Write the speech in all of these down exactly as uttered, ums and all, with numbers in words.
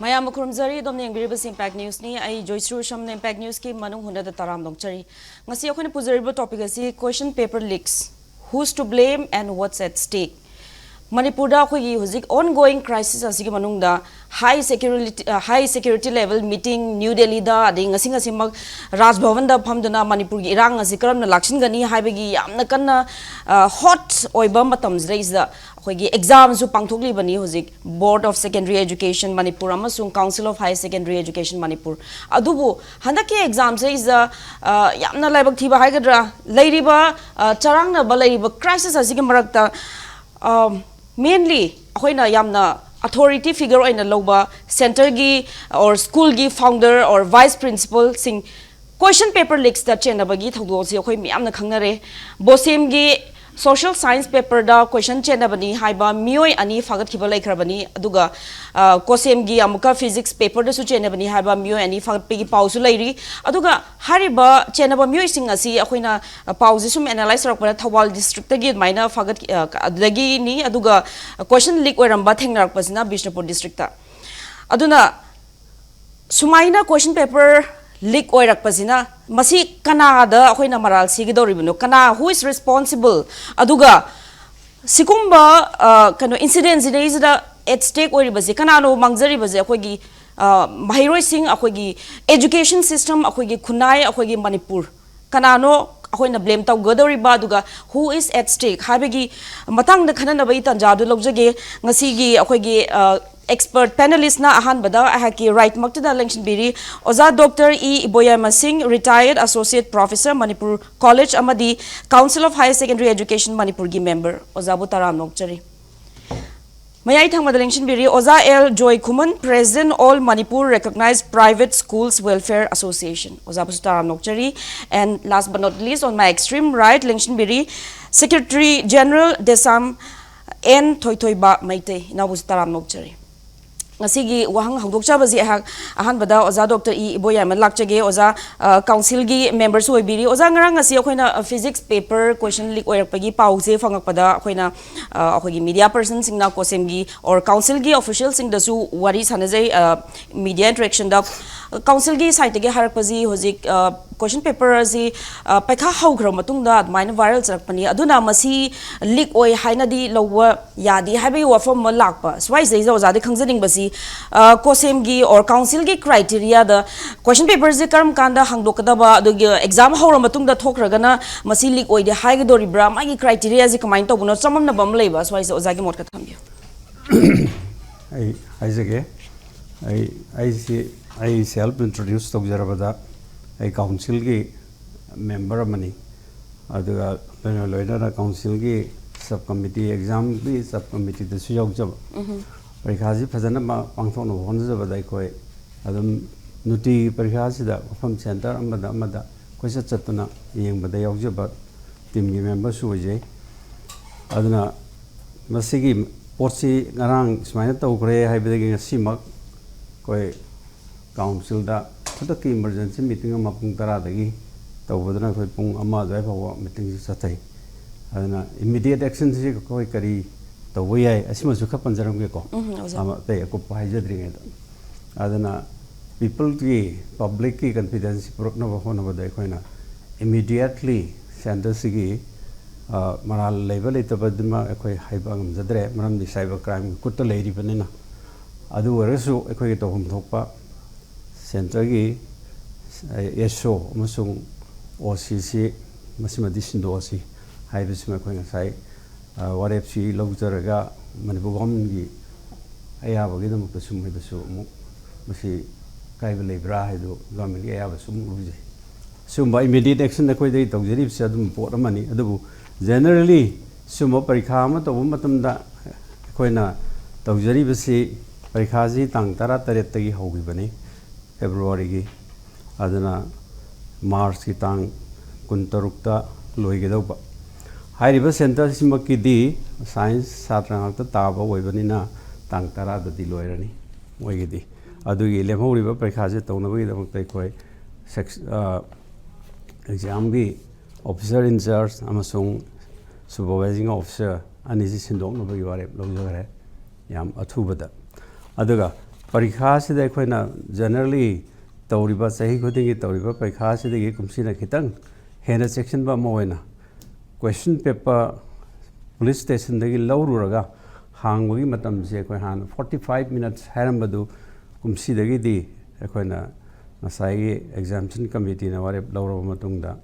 ꯃꯌꯥꯝꯕꯨ ꯈꯨꯔꯨꯝꯖꯔꯤ꯫ ꯑꯗꯣꯝꯅ ꯌꯦꯡꯕꯤꯔꯤꯕꯁꯤ Impact Newsꯅꯤ꯫ ꯑꯩ ꯖꯣꯏꯁ꯭ꯔꯤ ꯎꯁꯝꯅ Impact Newsꯀꯤ ꯃꯅꯨꯡ ꯍꯨꯠꯅꯗ ꯇꯔꯥꯝ ꯅꯣꯛꯆꯔꯤ꯫ ꯉꯁꯤ ꯑꯩꯈꯣꯏꯅ ꯄꯨꯖꯔꯤꯕ topic ꯑꯁꯤ Question Paper Leaks, Who's to Blame and What's at Stake? ꯃꯅꯤꯄꯨꯔꯗ ꯑꯩꯈꯣꯏꯒꯤ ꯍꯧꯖꯤꯛ ongoing crisis ꯑꯁꯤꯒꯤ ꯃꯅꯨꯡꯗ high security, high security level meeting New Delhiꯗ, ꯑꯗꯩ ꯉꯁꯤ ꯉꯁꯤꯃꯛ ꯔꯥꯖ ꯚꯕꯟꯗ ꯐꯝꯗꯨꯅ ꯃꯅꯤꯄꯨꯔꯒꯤ ꯏꯔꯥꯡ ꯑꯁꯤ ꯀꯔꯝꯅ ꯂꯥꯛꯁꯤꯟꯒꯅꯤ ꯍꯥꯏꯕꯒꯤ ꯌꯥꯝꯅ ꯀꯟꯅ, ꯑ, hot ꯑꯣꯏꯕ ꯃꯇꯝꯁꯤꯗꯩꯁꯤꯗ ꯑꯩꯈꯣꯏꯒꯤ examꯁꯨ ꯄꯥꯡꯊꯣꯛꯂꯤꯕꯅꯤ ꯍꯧꯖꯤꯛ꯫ Board of Secondary Education Manipur ꯑꯃꯁꯨꯡ Council of Higher Secondary Education Manipur. ꯑꯗꯨꯕꯨ ꯍꯟꯗꯛꯀꯤ examꯁꯤꯗꯩꯁꯤꯗ, ꯑ, ꯌꯥꯝꯅ ꯂꯥꯏꯕꯛ ꯊꯤꯕ ꯍꯥꯏꯒꯗ꯭ꯔꯥ, ꯂꯩꯔꯤꯕ, ꯑ, ꯆꯔꯥꯡꯅꯕ ꯂꯩꯔꯤꯕ crisis ꯑꯁꯤꯒꯤ ꯃꯔꯛꯇ, ꯑ, mainly ꯑꯩꯈꯣꯏꯅ ꯌꯥꯝꯅ authority figure ꯑꯣꯏꯅ ꯂꯧꯕ centreꯒꯤ or schoolꯒꯤ founder or vice principalꯁꯤꯡ question paper leaksꯇ ꯆꯦꯟꯅꯕꯒꯤ ꯊꯧꯗꯣꯛ ꯑꯁꯤ ꯑꯩꯈꯣꯏ ꯃꯌꯥꯝꯅ ꯈꯪꯅꯔꯦ꯫ ꯕꯣꯁꯦꯝꯒꯤ social science paperꯗ question ꯆꯦꯟꯅꯕꯅꯤ ꯍꯥꯏꯕ ꯃꯤꯑꯣꯏ ꯑꯅꯤ ꯐꯥꯒꯠꯈꯤꯕ ꯂꯩꯈ꯭ꯔꯕꯅꯤ꯫ ꯑꯗꯨꯒ, ꯑ, ꯀꯣꯁꯦꯝꯒꯤ ꯑꯃꯨꯛꯀ physics paperꯗꯁꯨ ꯆꯦꯟꯅꯕꯅꯤ ꯍꯥꯏꯕ ꯃꯤꯑꯣꯏ ꯑꯅꯤ ꯐꯥꯒꯠꯄꯒꯤ ꯄꯥꯎꯁꯨ ꯂꯩꯔꯤ꯫ ꯑꯗꯨꯒ ꯍꯥꯏꯔꯤꯕ ꯆꯦꯟꯅꯕ ꯃꯤꯑꯣꯏꯁꯤꯡ ꯑꯁꯤ ꯑꯩꯈꯣꯏꯅ, ꯑ, ꯄꯥꯎꯁꯦ ꯁꯨꯝ analyse ꯇꯧꯔꯛꯄꯗ ꯊꯧꯕꯥꯜ districtꯇꯒꯤ ꯑꯗꯨꯃꯥꯏꯅ ꯐꯥꯒꯠ-, ꯑ, ꯑꯗꯨꯗꯒꯤꯅꯤ꯫ ꯑꯗꯨꯒ question leak ꯑꯣꯏꯔꯝꯕ ꯊꯦꯡꯅꯔꯛꯄꯁꯤꯅ ꯕꯤꯁꯅꯨꯄꯨꯔ districtꯇ꯫ ꯑꯗꯨꯅ ꯁꯨꯃꯥꯏꯅ question paper leak ꯑꯣꯏꯔꯛꯄꯁꯤꯅ ꯃꯁꯤ ꯀꯅꯥꯗ ꯑꯩꯈꯣꯏꯅ ꯃꯔꯥꯜ ꯁꯤꯒꯗꯧꯔꯤꯕꯅꯣ? ꯀꯅꯥ, who is responsible? ꯑꯗꯨꯒ ꯁꯤꯒꯨꯝꯕ, ꯑ, ꯀꯩꯅꯣ, incidentꯁꯤꯗꯩꯁꯤꯗ at stake ꯑꯣꯏꯔꯤꯕꯁꯦ ꯀꯅꯥꯅꯣ ꯃꯥꯡꯖꯔꯤꯕꯁꯦ? ꯑꯩꯈꯣꯏꯒꯤ, ꯑ, ꯃꯍꯩꯔꯣꯏꯁꯤꯡ, ꯑꯩꯈꯣꯏꯒꯤ education system, ꯑꯩꯈꯣꯏꯒꯤ ꯈꯨꯟꯅꯥꯏ, ꯑꯩꯈꯣꯏꯒꯤ ꯃꯅꯤꯄꯨꯔ꯫ ꯀꯅꯥꯅꯣ ꯑꯩꯈꯣꯏꯅ blame ꯇꯧꯒꯗꯧꯔꯤꯕ? ꯑꯗꯨꯒ who is at stake ꯍꯥꯏꯕꯒꯤ ꯃꯇꯥꯡꯗ ꯈꯟꯅꯅꯕꯒꯤ ꯇꯥꯟꯖꯥ ꯑꯗꯨ ꯂꯧꯖꯒꯦ꯫ ꯉꯁꯤꯒꯤ ꯑꯩꯈꯣꯏꯒꯤ, ꯑ, expert panelistꯅ ꯑꯍꯥꯟꯕꯗ ꯑꯩꯍꯥꯛꯀꯤ rightꯃꯛꯇꯨꯗ ꯂꯦꯡꯁꯤꯟꯕꯤꯔꯤ꯫ ꯑꯣꯖꯥ ꯗꯣꯛꯇꯔ ꯏ ꯏꯕꯣꯌꯥꯏꯃ ꯁꯤꯡ, retired associate professor, Manipur College ꯑꯃꯗꯤ Council of Higher Secondary Education ꯃꯅꯤꯄꯨꯔꯒꯤ member꯫ ꯑꯣꯖꯥꯕꯨ ꯇꯔꯥꯝꯅ ꯑꯣꯛꯆꯔꯤ꯫ ꯃꯌꯥꯏ ꯊꯪꯕꯗ ꯂꯦꯡꯁꯤꯟꯕꯤꯔꯤ ꯑꯣꯖꯥ L Joykhuman, President, All Manipur Recognized Private Schools Welfare Association꯫ ꯑꯣꯖꯥꯕꯨꯁꯨ ꯇꯔꯥꯝꯅ ꯑꯣꯛꯆꯔꯤ꯫ And last but not least, on my extreme right, ꯂꯦꯡꯁꯤꯟꯕꯤꯔꯤ Secretary General Desam N Thoithoiba Meitei. ꯏꯅꯥꯎꯕꯨꯁꯨ ꯇꯔꯥꯝꯅ ꯑꯣꯛꯆꯔꯤ꯫ ꯉꯁꯤꯒꯤ ꯋꯥꯍꯪ ꯍꯧꯗꯣꯛꯆꯕꯁꯤ ꯑꯩꯍꯥꯛ ꯑꯍꯥꯟꯕꯗ ꯑꯣꯖꯥ ꯗꯣꯛꯇꯔ ꯏ ꯏꯕꯣꯌꯥꯏꯃ ꯂꯥꯛꯆꯒꯦ꯫ ꯑꯣꯖꯥ, ꯑ, ꯀꯥꯎꯟꯁꯤꯜꯒꯤ ꯃꯦꯝꯕꯔꯁꯨ ꯑꯣꯏꯕꯤꯔꯤ꯫ ꯑꯣꯖꯥ, ꯉꯔꯥꯡ ꯉꯁꯤ ꯑꯩꯈꯣꯏꯅ, ꯑ, ꯐꯤꯖꯤꯛꯁ ꯄꯦꯄꯔ ꯀꯣꯏꯁꯟ ꯂꯤꯛ ꯑꯣꯏꯔꯛꯄꯒꯤ ꯄꯥꯎꯁꯦ ꯐꯪꯉꯛꯄꯗ ꯑꯩꯈꯣꯏꯅ, ꯑ, ꯑꯩꯈꯣꯏꯒꯤ ꯃꯤꯗꯤꯌꯥ ꯄꯔꯁꯟꯁꯤꯡꯅ ꯀꯣꯁꯦꯝꯒꯤ ꯑꯣꯔ ꯀꯥꯎꯟꯁꯤꯜꯒꯤ ꯑꯣꯐꯤꯁꯤꯌꯦꯜꯁꯤꯡꯗꯁꯨ ꯋꯥꯔꯤ ꯁꯥꯟꯅꯖꯩ, ꯑ, ꯃꯤꯗꯤꯌꯥ ꯏꯟꯇꯔꯦꯛꯁꯟꯗ꯫ ꯀꯥꯎꯟꯁꯤꯜꯒꯤ ꯁꯥꯏꯠꯇꯒꯤ ꯍꯥꯏꯔꯛꯄꯁꯤ ꯍꯧꯖꯤꯛ, ꯑ, ꯀꯣꯏꯁꯟ ꯄꯦꯄꯔ ꯑꯁꯤ, ꯑ, ꯄꯩꯈꯥ ꯍꯧꯈ꯭ꯔꯕ ꯃꯇꯨꯡꯗ ꯑꯗꯨꯃꯥꯏꯅ ꯚꯥꯏꯔꯦꯜ ꯆꯠꯂꯛꯄꯅꯤ꯫ ꯑꯗꯨꯅ ꯃꯁꯤ ꯂꯤꯛ ꯑꯣꯏ ꯍꯥꯏꯅꯗꯤ ꯂꯧꯕ ꯌꯥꯗꯦ ꯍꯥꯏꯕꯒꯤ ꯋꯥꯐꯝ ꯑꯃ ꯂꯥꯛꯄ꯫ ꯁ꯭ꯋꯥꯏꯁꯤꯗꯩꯁꯤꯗ ꯑꯣꯖꯥꯗꯤ ꯈꯪꯖꯅꯤꯡꯕꯁꯤ, ꯑ, ꯀꯣꯁꯦꯝꯒꯤ ꯑꯣꯔ ꯀꯥꯎꯟꯁꯤꯜꯒꯤ ꯀ꯭ꯔꯥꯏꯇꯦꯔꯤꯌꯥꯗ ꯀꯣꯏꯁꯟ ꯄꯦꯄꯔꯁꯦ ꯀꯔꯝ ꯀꯥꯟꯗ ꯍꯥꯡꯗꯣꯛꯀꯗꯕ, ꯑꯗꯨꯒ ꯑꯦꯛꯖꯥꯝ ꯍꯧꯔ ꯃꯇꯨꯡꯗ ꯊꯣꯛꯈ꯭ꯔꯒꯅ ꯃꯁꯤ ꯂꯤꯛ ꯑꯣꯏꯗꯦ ꯍꯥꯏꯒꯗꯣꯔꯤꯕ꯭ꯔꯥ? ꯃꯥꯒꯤ ꯀ꯭ꯔꯥꯏꯇꯦꯔꯤꯌꯥꯁꯦ ꯀꯃꯥꯏꯅ ꯇꯧꯕꯅꯣ? ꯆꯃꯝꯅꯕ ꯑꯃ ꯂꯩꯕ, ꯁ꯭ꯋꯥꯏꯁꯦ ꯑꯣꯖꯥꯒꯤ ꯃꯣꯠ ꯈꯔ ꯊꯝꯕꯤꯌꯨ꯫ ꯑꯩ ꯍꯥꯏꯖꯒꯦ꯫ ꯑꯩ, ꯑꯩꯁꯤ, ꯑꯩ ꯁꯦꯜꯐ ꯏꯟꯇ꯭ꯔꯣꯗ꯭ꯌꯨꯁ ꯇꯧꯖꯔꯕꯗ, ꯑꯩ ꯀꯥꯎꯟꯁꯤꯜꯒꯤ ꯃꯦꯝꯕꯔ ꯑꯃꯅꯤ꯫ ꯑꯗꯨꯒ ꯂꯣꯏꯅ ꯂꯣꯏꯅꯅ ꯀꯥꯎꯟꯁꯤꯜꯒꯤ ꯁꯕ ꯀꯃꯤꯇꯤ, ꯑꯦꯛꯖꯥꯝꯒꯤ ꯁꯕ ꯀꯃꯤꯇꯤꯗꯁꯨ ꯌꯥꯎꯖꯕ꯫ ꯄꯔꯤꯈꯥꯁꯤ ꯐꯖꯅ ꯃ-, ꯄꯥꯡꯊꯣꯛꯅꯕ ꯍꯣꯠꯅꯖꯕꯗ ꯑꯩꯈꯣꯏ ꯑꯗꯨꯝ ꯅꯨꯡꯇꯤꯒꯤ ꯄꯔꯤꯈꯥꯁꯤꯗ ꯃꯐꯝ ꯁꯦꯟꯇꯔ ꯑꯃꯗ ꯑꯃꯗ ꯀꯣꯏꯆꯠ ꯆꯠꯇꯨꯅ ꯌꯦꯡꯕꯗ ꯌꯥꯎꯖꯕ ꯇꯤꯝꯒꯤ ꯃꯦꯝꯕꯔꯁꯨ ꯑꯣꯏꯖꯩ꯫ ꯑꯗꯨꯅ ꯃꯁꯤꯒꯤ ꯄꯣꯠꯁꯤ ꯉꯔꯥꯡ ꯁꯨꯃꯥꯏꯅ ꯇꯧꯈ꯭ꯔꯦ ꯍꯥꯏꯕꯗꯒꯤ ꯉꯁꯤꯃꯛ ꯑꯩꯈꯣꯏ ꯀꯥꯎꯟꯁꯤꯜꯗ ꯈꯨꯗꯛꯀꯤ ꯏꯃꯔꯖꯦꯟꯁꯤ ꯃꯤꯇꯤꯡ ꯑꯃ ꯄꯨꯡ ꯇꯔꯥꯗꯒꯤ ꯇꯧꯕꯗꯨꯅ ꯑꯩꯈꯣꯏ ꯄꯨꯡ ꯑꯃ ꯑꯗꯨꯋꯥꯏ ꯐꯥꯎꯕ ꯃꯤꯇꯤꯡꯁꯤ ꯆꯠꯊꯩ꯫ ꯑꯗꯨꯅ ꯏꯃꯤꯗꯤꯌꯦꯠ ꯑꯦꯛꯁꯟꯁꯤ ꯑꯩꯈꯣꯏ ꯀꯔꯤ ꯇꯧꯕ ꯌꯥꯏ, ꯑꯁꯤꯃꯁꯨ ꯈꯔ ꯄꯟꯖꯔꯝꯒꯦꯀꯣ꯫ ꯎꯝ, ꯑꯣꯖꯥ꯫ ꯑꯃ ꯑꯇꯩ ꯑꯀꯨꯞꯄ ꯍꯥꯏꯖꯗ꯭ꯔꯤꯉꯩꯗ, ꯑꯗꯨꯅ ꯄꯤꯄꯜꯒꯤ, ꯄꯕ꯭ꯂꯤꯛꯀꯤ ꯀꯟꯐꯤꯗꯦꯟꯁ ꯄꯨꯔꯛꯅꯕ ꯍꯣꯠꯅꯕꯗ ꯑꯩꯈꯣꯏꯅ ꯏꯃꯤꯗꯤꯌꯦꯠꯂꯤ ꯁꯦꯟꯇꯔꯁꯤꯒꯤ, ꯑ, ꯃꯔꯥꯜ ꯂꯩꯕ ꯂꯩꯇꯕꯗꯨꯃ ꯑꯩꯈꯣꯏ ꯍꯥꯏꯕ ꯉꯝꯖꯗ꯭ꯔꯦ, ꯃꯔꯝꯗꯤ ꯁꯥꯏꯕꯔ ꯀ꯭ꯔꯥꯏꯝꯒꯤ ꯈꯨꯠꯇ ꯂꯩꯔꯤꯕꯅꯤꯅ꯫ ꯑꯗꯨ ꯑꯣꯏꯔꯒꯁꯨ ꯑꯩꯈꯣꯏꯒꯤ ꯇꯧꯐꯝ ꯊꯣꯛꯄ ꯁꯦꯟꯇꯔꯒꯤ ꯑꯦꯁ ꯑꯣ ꯑꯃꯁꯨꯡ ꯑꯣ ꯁꯤꯁꯤ ꯃꯁꯤꯃꯗꯤ ꯁꯤꯟꯗꯣꯛꯑꯁꯤ ꯍꯥꯏꯕꯁꯤꯃ ꯑꯩꯈꯣꯏ ꯉꯁꯥꯏ, ꯑ, ꯋꯥꯔꯦꯞꯁꯤ ꯂꯧꯖꯔꯒ ꯃꯅꯤꯄꯨꯔ ꯒꯣꯔꯃꯦꯟꯒꯤ ꯑꯌꯥꯕꯒꯤꯗꯃꯛꯇ ꯁꯨꯝ ꯍꯥꯏꯕꯁꯨ ꯑꯃꯨꯛ ꯃꯁꯤ ꯑꯀꯥꯏꯕ ꯂꯩꯕ꯭ꯔꯥ ꯍꯥꯏꯗꯨ ꯒꯣꯔꯃꯦꯟꯒꯤ ꯑꯌꯥꯕꯁꯨ ꯑꯃꯨꯛ ꯂꯧꯖꯩ꯫ ꯁꯤꯒꯨꯝꯕ ꯏꯃꯤꯗꯤꯌꯦꯠ ꯑꯦꯛꯁꯟ ꯑꯩꯈꯣꯏꯗꯒꯤ ꯇꯧꯖꯔꯤꯕꯁꯤ ꯑꯗꯨꯝ ꯄꯣꯠ ꯑꯃꯅꯤ꯫ ꯑꯗꯨꯕꯨ ꯖꯦꯅꯔꯦꯜꯂꯤ ꯁꯤꯒꯨꯝꯕ ꯄꯔꯤꯈꯥ ꯑꯃ ꯇꯧꯕ ꯃꯇꯝꯗ ꯑꯩꯈꯣꯏꯅ ꯇꯧꯖꯔꯤꯕꯁꯤ, ꯄꯔꯤꯈꯥꯁꯤ ꯇꯥꯡ ꯇꯔꯥ ꯇꯔꯦꯠꯇꯒꯤ ꯍꯧꯈꯤꯕꯅꯤ, ꯐꯦꯕ꯭ꯔꯨꯋꯥꯔꯤꯒꯤ꯫ ꯑꯗꯨꯅ ꯃꯥꯔꯆꯀꯤ ꯇꯥꯡ ꯀꯨꯟꯇꯔꯨꯛꯇ ꯂꯣꯏꯒꯗꯧꯕ꯫ ꯍꯥꯏꯔꯤꯕ ꯁꯦꯟꯇꯔꯁꯤꯃꯛꯀꯤꯗꯤ ꯁꯥꯏꯟꯁ ꯁꯥꯇ꯭ꯔ ꯉꯥꯛꯇ ꯇꯥꯕ ꯑꯣꯏꯕꯅꯤꯅ ꯇꯥꯡ ꯇꯔꯥꯗꯗꯤ ꯂꯣꯏꯔꯅꯤ꯫ ꯃꯣꯏꯒꯤꯗꯤ꯫ ꯑꯗꯨꯒꯤ ꯂꯦꯝꯍꯧꯔꯤꯕ ꯄꯔꯤꯈꯥꯁꯦ ꯇꯧꯅꯕꯒꯤꯗꯃꯛꯇ ꯑꯩꯈꯣꯏ ꯑꯦꯛꯖꯥꯝꯒꯤ officer in charge ꯑꯃꯁꯨꯡ supervising officer ꯑꯅꯤꯁꯤ ꯁꯤꯟꯗꯣꯛꯅꯕꯒꯤ ꯋꯥꯔꯦꯞ ꯂꯧꯖꯈ꯭ꯔꯦ ꯌꯥꯝ ꯑꯊꯨꯕꯗ꯫ ꯑꯗꯨꯒ ꯄꯔꯤꯈꯥꯁꯤꯗ ꯑꯩꯈꯣꯏꯅ generally ꯇꯧꯔꯤꯕ, ꯆꯍꯤ ꯈꯨꯗꯤꯡꯒꯤ ꯇꯧꯔꯤꯕ ꯄꯔꯤꯈꯥꯁꯤꯗꯒꯤ ꯀꯨꯝꯁꯤꯅ ꯈꯤꯇꯪ ꯍꯦꯟꯅ ꯆꯦꯛꯁꯤꯟꯕ ꯑꯃ ꯑꯣꯏꯅ, question paper police stationꯗꯒꯤ ꯂꯧꯔꯨꯔꯒ ꯍꯥꯡꯕꯒꯤ ꯃꯇꯝꯁꯦ ꯑꯩꯈꯣꯏ ꯍꯥꯟꯅ forty five minutes ꯍꯥꯏꯔꯝꯕꯗꯨ ꯀꯨꯝꯁꯤꯗꯒꯤꯗꯤ ꯑꯩꯈꯣꯏꯅ ꯉꯁꯥꯏꯒꯤ examination committeeꯅ ꯋꯥꯔꯦꯞ ꯂꯧꯔꯕ ꯃꯇꯨꯡꯗ,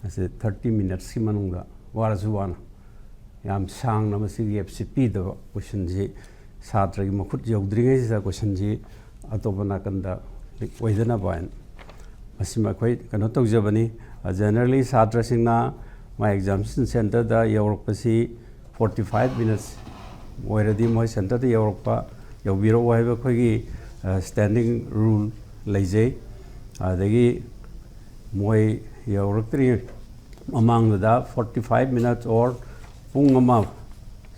ꯑꯁꯤ thirty minutesꯀꯤ ꯃꯅꯨꯡꯗ ꯋꯥꯔꯁꯨ ꯋꯥꯅ ꯌꯥꯝ ꯁꯥꯡꯅ ꯃꯁꯤꯒꯤ gapꯁꯤ ꯄꯤꯗꯕ, questionꯁꯤ ꯁꯥꯇ꯭ꯔꯒꯤ ꯃꯈꯨꯠ ꯌꯧꯗ꯭ꯔꯤꯉꯩꯁꯤꯗ questionꯁꯤ ꯑꯇꯣꯞꯄ ꯅꯥꯀꯟꯗ leak ꯑꯣꯏꯗꯅꯕ ꯍꯥꯏꯅ ꯃꯁꯤꯃ ꯑꯩꯈꯣꯏ ꯀꯩꯅꯣ ꯇꯧꯖꯕꯅꯤ꯫ Generally ꯁꯥꯇ꯭ꯔꯁꯤꯡꯅ ꯃꯥꯏ examination centreꯗ ꯌꯧꯔꯛꯄꯁꯤ forty five minutes ꯑꯣꯏꯔꯗꯤ ꯃꯣꯏ centreꯗ ꯌꯧꯔꯛꯄ, ꯌꯧꯕꯤꯔꯛꯎ ꯍꯥꯏꯕ ꯑꯩꯈꯣꯏꯒꯤ standing rule ꯂꯩꯖꯩ꯫ ꯑꯗꯒꯤ ꯃꯣꯏ ꯌꯧꯔꯛꯇ꯭ꯔꯤꯉꯩ ꯃꯃꯥꯡꯗꯨꯗ forty five minutes or ꯄꯨꯡ ꯑꯃ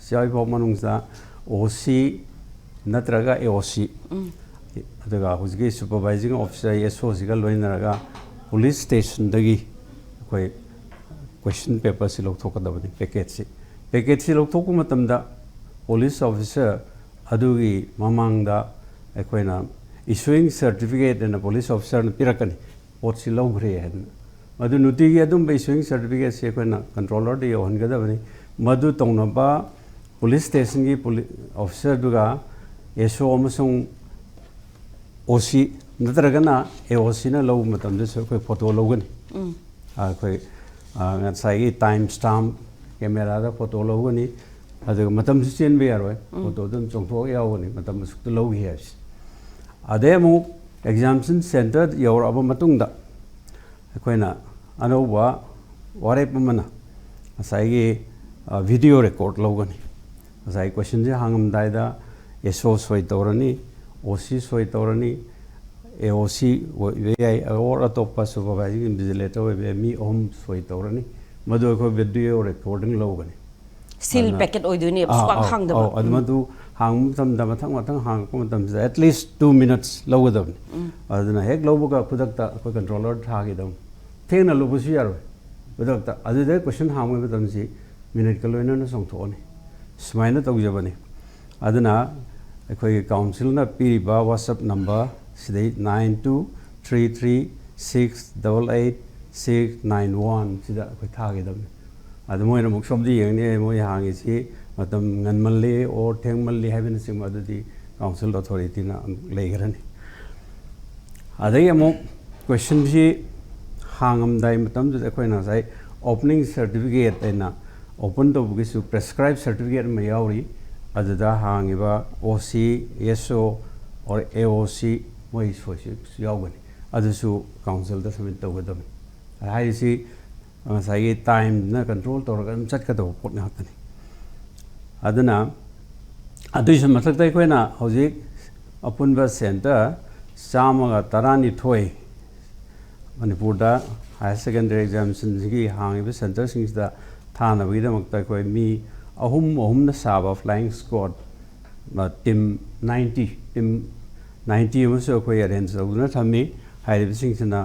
ꯁ꯭ꯋꯥꯏꯐꯥꯎ ꯃꯅꯨꯡꯁꯤꯗ OC ꯅꯠꯇ꯭ꯔꯒ AOC, ꯑꯗꯨꯒ ꯍꯧꯖꯤꯛꯀꯤ supervising officer, SOꯁꯤꯒ ꯂꯣꯏꯅꯔꯒ police stationꯗꯒꯤ ꯑꯩꯈꯣꯏ question paperꯁꯤ ꯂꯧꯊꯣꯛꯀꯗꯕꯅꯤ, packetꯁꯤ꯫ Packetꯁꯤ ꯂꯧꯊꯣꯛꯄ ꯃꯇꯝꯗ police officer ꯑꯗꯨꯒꯤ ꯃꯃꯥꯡꯗ ꯑꯩꯈꯣꯏꯅ issuing certificate ꯑꯅ police officerꯅ ꯄꯤꯔꯛꯀꯅꯤ, ꯄꯣꯠꯁꯤ ꯂꯧꯈ꯭ꯔꯦ ꯍꯥꯏꯗꯅ꯫ ꯃꯗꯨ ꯅꯨꯡꯇꯤꯒꯤ ꯑꯗꯨꯝꯕ issuing certificateꯁꯤ ꯑꯩꯈꯣꯏꯅ controllerꯗ ꯌꯧꯍꯟꯒꯗꯕꯅꯤ꯫ ꯃꯗꯨ ꯇꯧꯅꯕ police stationꯒꯤ officerꯗꯨꯒ SO ꯑꯃꯁꯨꯡ OC ꯅꯠꯇ꯭ꯔꯒꯅ AOCꯅ ꯂꯧꯕ ꯃꯇꯝꯗꯁꯨ ꯑꯩꯈꯣꯏ photo ꯂꯧꯒꯅꯤ꯫ ꯑꯩꯈꯣꯏ ꯉꯁꯥꯏꯒꯤ time stamp, cameraꯗ photo ꯂꯧꯒꯅꯤ꯫ ꯑꯗꯨꯒ ꯃꯇꯝꯁꯨ ꯆꯦꯟꯕ ꯌꯥꯔꯣꯏ, photo ꯑꯗꯨꯝ ꯆꯣꯡꯊꯣꯛꯑ ꯌꯥꯎꯒꯅꯤ ꯃꯇꯝ ꯑꯁꯨꯛꯇ ꯂꯧꯈꯤ ꯍꯥꯏꯕꯁꯦ꯫ ꯑꯗꯩ ꯑꯃꯨꯛ examination centre ꯌꯧꯔꯛꯑꯕ ꯃꯇꯨꯡꯗ ꯑꯩꯈꯣꯏꯅ ꯑꯅꯧꯕ ꯋꯥꯔꯦꯞ ꯑꯃꯅ ꯉꯁꯥꯏꯒꯤ video record ꯂꯧꯒꯅꯤ꯫ ꯉꯁꯥꯏ questionꯁꯦ ꯍꯪꯉꯝꯗꯥꯏꯗ SO ꯁꯣꯏ ꯇꯧꯔꯅꯤ, OC ꯁꯣꯏ ꯇꯧꯔꯅꯤ, AOC ꯑꯣꯏꯕ ꯌꯥꯏ, or ꯑꯇꯣꯞꯄ supervising invigilator ꯑꯣꯏꯕ ꯌꯥꯏ, ꯃꯤ ꯑꯍꯨꯝ ꯁꯣꯏ ꯇꯧꯔꯅꯤ꯫ ꯃꯗꯨ ꯑꯩꯈꯣꯏ video recording ꯂꯧꯒꯅꯤ꯫ Seal packet ꯑꯣꯏꯗꯣꯏꯅꯦꯕ, ꯁꯨꯛꯍꯥꯡ ꯍꯥꯡꯗꯕ꯫ ꯑꯗꯨ ꯃꯗꯨ ꯍꯥꯡꯕ ꯃꯇꯝꯗ ꯃꯊꯪ ꯃꯊꯪ ꯍꯥꯡꯉꯛꯄ ꯃꯇꯝꯁꯤꯗ at least two minutes ꯂꯧꯒꯗꯕꯅꯤ꯫ ꯑꯗꯨꯅ ꯍꯦꯛ ꯂꯧꯕꯒ ꯈꯨꯗꯛꯇ ꯑꯩꯈꯣꯏ ꯀꯟꯇ꯭ꯔꯣꯂꯔ ꯊꯥꯈꯤꯗꯕꯅꯤ꯫ ꯊꯦꯡꯅ ꯂꯧꯕꯁꯨ ꯌꯥꯔꯣꯏ꯫ ꯈꯨꯗꯛꯇ ꯑꯗꯨꯗ ꯀꯣꯏꯁꯟ ꯍꯥꯡꯕꯒꯤ ꯃꯇꯝꯁꯤ ꯃꯤꯅꯤꯠꯀ ꯂꯣꯏꯅꯅ ꯆꯣꯡꯊꯣꯛꯑꯅꯤ꯫ ꯁꯨꯃꯥꯏꯅ ꯇꯧꯖꯕꯅꯤ꯫ ꯑꯗꯨꯅ ꯑꯩꯈꯣꯏꯒꯤ ꯀꯥꯎꯟꯁꯤꯜꯅ ꯄꯤꯔꯤꯕ WhatsApp ꯅꯝꯕꯔ ꯁꯤꯗꯩ nine two three three six double eight six nine one ꯁꯤꯗ ꯑꯩꯈꯣꯏ ꯊꯥꯒꯗꯕꯅꯤ꯫ ꯑꯗꯨ ꯃꯣꯏꯅ ꯑꯃꯨꯛ ꯁꯣꯝꯗ ꯌꯦꯡꯅꯤ, ꯃꯣꯏ ꯍꯥꯡꯉꯤꯁꯤ ꯃꯇꯝ ꯉꯟꯃꯜꯂꯤ ꯑꯣꯔ ꯊꯦꯡꯃꯜꯂꯤ ꯍꯥꯏꯕꯅꯆꯤꯡꯕ ꯑꯗꯨꯗꯤ ꯀꯥꯎꯟꯁꯤꯜ ꯑꯣꯊꯣꯔꯤꯇꯤꯅ ꯑꯃꯨꯛ ꯂꯩꯈ꯭ꯔꯅꯤ꯫ ꯑꯗꯒꯤ ꯑꯃꯨꯛ ꯀꯣꯏꯁꯟꯁꯤ ꯍꯥꯡꯉꯝꯗꯥꯏ ꯃꯇꯝꯗꯨꯗ ꯑꯩꯈꯣꯏꯅ ꯉꯁꯥꯏ opening certificate ꯍꯥꯏꯅ open ꯇꯧꯕꯒꯤꯁꯨ prescribe certificate ꯑꯃ ꯌꯥꯎꯔꯤ꯫ ꯑꯗꯨꯗ ꯍꯥꯡꯉꯤꯕ OC, SO or AOC ꯃꯣꯏ ꯁꯣꯏꯁꯨ ꯌꯥꯎꯒꯅꯤ꯫ ꯑꯗꯨꯁꯨ ꯀꯥꯎꯟꯁꯤꯜꯗ submit ꯇꯧꯒꯗꯕꯅꯤ꯫ ꯍꯥꯏꯔꯤꯁꯤ ꯉꯁꯥꯏꯒꯤ ꯇꯥꯏꯝꯅ ꯀꯟꯇ꯭ꯔꯣꯜ ꯇꯧꯔꯒ ꯑꯗꯨꯝ ꯆꯠꯀꯗꯧꯕ ꯄꯣꯠ ꯉꯥꯛꯇꯅꯤ꯫ ꯑꯗꯨꯅ ꯑꯗꯨꯒꯤꯁꯨ ꯃꯊꯛꯇ ꯑꯩꯈꯣꯏꯅ ꯍꯧꯖꯤꯛ ꯑꯄꯨꯟꯕ ꯁꯦꯟꯇꯔ ꯆꯥꯝꯃꯒ ꯇꯔꯥꯅꯤꯊꯣꯏ ꯃꯅꯤꯄꯨꯔꯗ higher secondary examinationꯒꯤ ꯍꯥꯡꯉꯤꯕ ꯁꯦꯟꯇꯔꯁꯤꯡꯁꯤꯗ ꯊꯥꯅꯕꯒꯤꯗꯃꯛꯇ ꯑꯩꯈꯣꯏ ꯃꯤ ꯑꯍꯨꯝ ꯑꯍꯨꯝꯅ ꯁꯥꯕ flying squad team ninety, team ninety ꯑꯃꯁꯨ ꯑꯩꯈꯣꯏ arrange ꯇꯧꯗꯨꯅ ꯊꯝꯃꯤ꯫ ꯍꯥꯏꯔꯤꯕꯁꯤꯡꯁꯤꯅ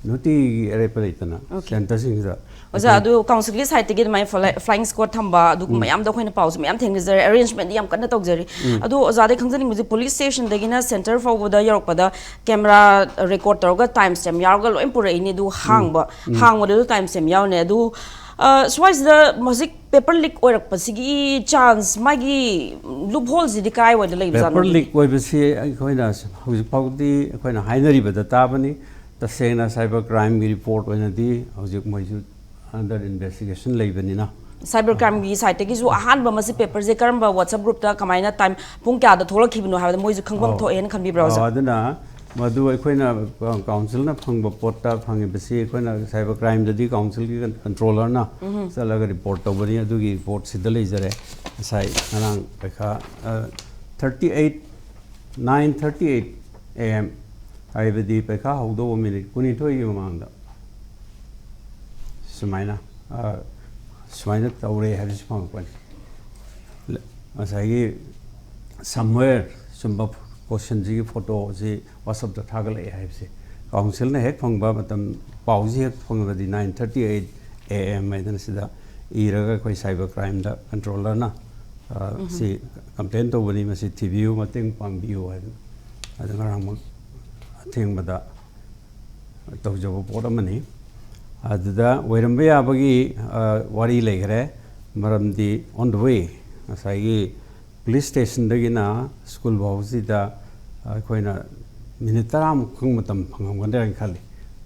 ꯅꯨꯡꯇꯤꯒꯤ ꯑꯔꯦꯞꯄ ꯂꯩꯇꯅ ꯁꯦꯟꯇꯔꯁꯤꯡꯁꯤꯗ ꯑꯣꯖꯥ, ꯑꯗꯨ ꯀꯥꯎꯟꯁꯤꯜꯒꯤ ꯁꯥꯏꯠꯇꯒꯤ ꯑꯗꯨꯃꯥꯏꯅ ꯐ꯭ꯂꯥꯏ-, flying squad ꯊꯝꯕ ꯑꯗꯨꯒꯨꯝꯕ ꯃꯌꯥꯝꯗꯣ ꯑꯩꯈꯣꯏꯅ ꯄꯥꯎꯁꯦ ꯃꯌꯥꯝ ꯊꯦꯡꯅꯖꯔꯦ꯫ Arrangementꯗꯤ ꯌꯥꯝ ꯀꯟꯅ ꯇꯧꯖꯔꯤ꯫ ꯑꯗꯣ ꯑꯣꯖꯥꯗꯩ ꯈꯪꯖꯅꯤꯡꯕꯁꯦ, ꯄꯨꯂꯤꯁ ꯁ꯭ꯇꯦꯁꯟꯗꯒꯤꯅ ꯁꯦꯟꯇꯔ ꯐꯥꯎꯕꯗ ꯌꯧꯔꯛꯄꯗ ꯀꯦꯃꯦꯔꯥ ꯔꯦꯀꯣꯔꯗ ꯇꯧꯔꯒ ꯇꯥꯏꯝ ꯁ꯭ꯇꯦꯝ ꯌꯥꯎꯔꯒ ꯂꯣꯏ ꯄꯨꯔꯛꯏꯅꯤ꯫ ꯑꯗꯨ ꯍꯥꯡꯕ, ꯍꯥꯡꯕꯗꯁꯨ ꯇꯥꯏꯝ ꯁ꯭ꯇꯦꯝ ꯌꯥꯎꯅꯤ꯫ ꯑꯗꯨ, ꯑ, ꯁ꯭ꯋꯥꯏꯁꯤꯗ ꯍꯧꯖꯤꯛ ꯄꯦꯄꯔ ꯂꯤꯛ ꯑꯣꯏꯔꯛꯄꯁꯤꯒꯤ ꯆꯥꯟꯁ, ꯃꯥꯒꯤ ꯂꯨꯞ ꯍꯣꯜꯁꯤꯗꯤ ꯀꯥꯏꯋꯥꯏꯗ ꯂꯩꯕꯖꯥꯠꯅꯣ? ꯄꯦꯄꯔ ꯂꯤꯛ ꯑꯣꯏꯕꯁꯤ ꯑꯩꯈꯣꯏꯅ ꯍꯧꯖꯤꯛ ꯐꯥꯎꯗꯤ ꯑꯩꯈꯣꯏꯅ ꯍꯥꯏꯅꯔꯤꯕꯗ ꯇꯥꯕꯅꯤ꯫ ꯇꯁꯦꯡꯅ ꯁꯥꯏꯕꯔ ꯀ꯭ꯔꯥꯏꯝꯒꯤ ꯔꯤꯄꯣꯔꯠ ꯑꯣꯏꯅꯗꯤ ꯍꯧꯖꯤꯛ ꯃꯣꯏꯁꯨ under investigation ꯂꯩꯕꯅꯤꯅ꯫ ꯁꯥꯏꯕꯔ ꯀ꯭ꯔꯥꯏꯝꯒꯤ ꯁꯥꯏꯠꯇꯒꯤꯁꯨ ꯑꯍꯥꯟꯕ ꯃꯁꯤ ꯄꯦꯄꯔꯁꯦ ꯀꯔꯝꯕ WhatsApp groupꯇ ꯀꯃꯥꯏꯅ ꯇꯥꯏꯝ, ꯄꯨꯡ ꯀꯌꯥꯗ ꯊꯣꯛꯂꯛꯈꯤꯕꯅꯣ ꯍꯥꯏꯕꯗ ꯃꯣꯏꯁꯨ ꯈꯪꯐꯝ ꯑꯧ꯫ ꯊꯣꯛꯑꯦꯅ ꯈꯟꯕꯤꯕ꯭ꯔꯥ, ꯑꯣꯖꯥ? ꯑꯧ, ꯑꯗꯨꯅ ꯃꯗꯨ ꯑꯩꯈꯣꯏꯅ, ꯑ, ꯀꯥꯎꯟꯁꯤꯜꯅ ꯐꯪꯕ ꯄꯣꯠꯇ ꯐꯪꯉꯤꯕꯁꯤ ꯑꯩꯈꯣꯏꯅ ꯁꯥꯏꯕꯔ ꯀ꯭ꯔꯥꯏꯝꯗꯗꯤ ꯀꯥꯎꯟꯁꯤꯜꯒꯤ ꯀꯟ-, ꯀꯟꯇ꯭ꯔꯣꯂꯔꯅ ꯆꯠꯂꯒ ꯔꯤꯄꯣꯔꯠ ꯇꯧꯕꯅꯤ꯫ ꯑꯗꯨꯒꯤ ꯔꯤꯄꯣꯔꯠꯁꯤꯗ ꯂꯩꯖꯔꯦ꯫ ꯉꯁꯥꯏ ꯉꯔꯥꯡ ꯄꯩꯈꯥ, ꯑ, thirty eight, nine thirty eight A M, ꯍꯥꯏꯕꯗꯤ ꯄꯩꯈꯥ ꯍꯧꯗꯧꯕ ꯃꯤꯅꯤꯠ ꯀꯨꯟꯅꯤꯊꯣꯏꯒꯤ ꯃꯃꯥꯡꯗ ꯁꯨꯃꯥꯏꯅ, ꯑ, ꯁꯨꯃꯥꯏꯅ ꯇꯧꯔꯦ ꯍꯥꯏꯕꯁꯤ ꯐꯪꯉꯛꯄꯅꯤ꯫ ꯉꯁꯥꯏꯒꯤ somewhere ꯁꯨꯝꯕ ꯀꯣꯏꯁꯟꯁꯤꯒꯤ ꯐꯣꯇꯣꯁꯤ WhatsApp-ꯇ ꯊꯥꯒꯠꯂꯛꯑꯦ ꯍꯥꯏꯕꯁꯦ, ꯀꯥꯎꯟꯁꯤꯜꯅ ꯍꯦꯛ ꯐꯪꯕ ꯃꯇꯝ, ꯄꯥꯎꯁꯤ ꯍꯦꯛ ꯐꯪꯕꯗꯤ nine thirty eight A M ꯍꯥꯏꯗꯅ ꯁꯤꯗ ꯏꯔꯒ ꯑꯩꯈꯣꯏ cyber crime-ꯗ controller-ꯅ, ꯑ, ꯎꯝ꯫ ꯁꯤ complain ꯇꯧꯕꯅꯤ, ꯃꯁꯤ ꯊꯤꯕꯤꯌꯨ, ꯃꯇꯦꯡ ꯄꯥꯡꯕꯤꯌꯨ ꯍꯥꯏꯗꯅ꯫ ꯑꯗꯨ ꯉꯔꯥꯡꯃꯛ ꯑꯊꯦꯡꯕꯗ ꯇꯧꯖꯕ ꯄꯣꯠ ꯑꯃꯅꯤ꯫ ꯑꯗꯨꯗ ꯑꯣꯏꯔꯝꯕ ꯌꯥꯕꯒꯤ, ꯑ, ꯋꯥꯔꯤ ꯂꯩꯈ꯭ꯔꯦ꯫ ꯃꯔꯝꯗꯤ on the way ꯉꯁꯥꯏꯒꯤ police station-ꯗꯒꯤꯅ school ꯐꯥꯎꯁꯤꯗ ꯑꯩꯈꯣꯏꯅ minute ꯇꯔꯥꯃꯨꯛ ꯈꯪ ꯃꯇꯝ ꯐꯪꯉꯝꯒꯗ꯭ꯔꯥ ꯍꯥꯏꯅ ꯈꯜꯂꯤ꯫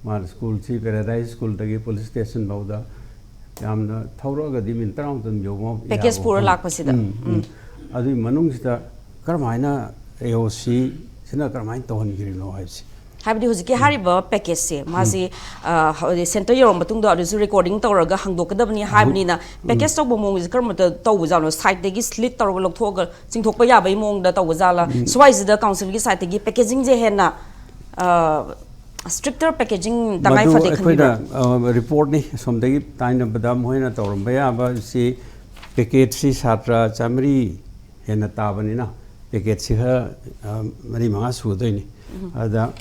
ꯃꯥꯅ school-ꯁꯤ Paradise School-ꯗꯒꯤ police station ꯐꯥꯎꯗ ꯌꯥꯝꯅ ꯊꯧꯔꯛꯑꯒꯗꯤ minute ꯇꯔꯥꯃꯨꯛꯇꯪ ꯌꯧꯕ ꯉꯝ-, package ꯌꯥꯕ ꯄꯨꯔ ꯃꯐꯝ꯫ ꯂꯥꯛꯄꯁꯤꯗ꯫ ꯎꯝ, ꯎꯝ꯫ ꯎꯝ꯫ ꯑꯗꯨꯒꯤ ꯃꯅꯨꯡꯁꯤꯗ ꯀꯔꯝꯍꯥꯏꯅ AOC-ꯁꯤꯅ ꯀꯔꯝꯍꯥꯏꯅ ꯇꯧꯍꯟꯈ꯭ꯔꯤꯕꯅꯣ ꯍꯥꯏꯕꯁꯤ꯫ ꯍꯥꯏꯕꯗꯤ ꯍꯧꯖꯤꯛꯀꯤ ꯎꯝ꯫ ꯍꯥꯏꯔꯤꯕ package-ꯁꯦ, ꯎꯝ꯫ ꯃꯥꯁꯤ, ꯑ, ꯍꯧ-, center ꯌꯧꯔꯕ ꯃꯇꯨꯡꯗ ꯑꯗꯨꯁꯨ recording ꯇꯧꯔꯒ ꯍꯪꯗꯣꯛꯀꯗꯕꯅꯤ ꯍꯥꯏꯕꯅꯤꯅ, ꯎꯝ꯫ Package ꯇꯧꯕ ꯃꯑꯣꯡꯁꯦ ꯀꯔꯝꯕ ꯇꯧꯕꯖꯥꯠꯅꯣ? Side-ꯇꯒꯤ slit ꯇꯧꯔꯒ ꯂꯧꯊꯣꯛꯑꯒ ꯆꯤꯡꯊꯣꯛꯄ ꯌꯥꯕꯒꯤ ꯃꯑꯣꯡꯗ ꯇꯧꯕ ꯖꯥꯠꯂꯥ? ꯎꯝ꯫ ꯁ꯭ꯋꯥꯏꯁꯤꯗ council-ꯒꯤ side-ꯇꯒꯤ packaging-ꯁꯦ ꯍꯦꯟꯅ, ꯑ, stricter packaging ꯇꯉꯥꯏ ꯃꯗꯨ ꯐꯗꯦ ꯑꯩꯈꯣꯏꯅ, ꯈꯟꯕꯤꯕ꯭ꯔꯥ? ꯑ, report-ꯅꯤ꯫ ꯑꯁꯣꯝꯗꯒꯤ ꯇꯥꯏꯅꯕꯗ ꯃꯈꯣꯏꯅ ꯇꯧꯔꯝꯕ ꯌꯥꯕ ꯁꯤ, package-ꯁꯤ ꯁꯥꯇ꯭ꯔ ꯆꯥꯃꯔꯤ ꯍꯦꯟꯅ ꯇꯥꯕꯅꯤꯅ, package-ꯁꯤ ꯈꯔ, ꯑ, ꯃꯔꯤ ꯃꯉꯥ ꯁꯨꯒꯗꯣꯏꯅꯤ꯫ ꯎꯝ꯫ ꯑꯗ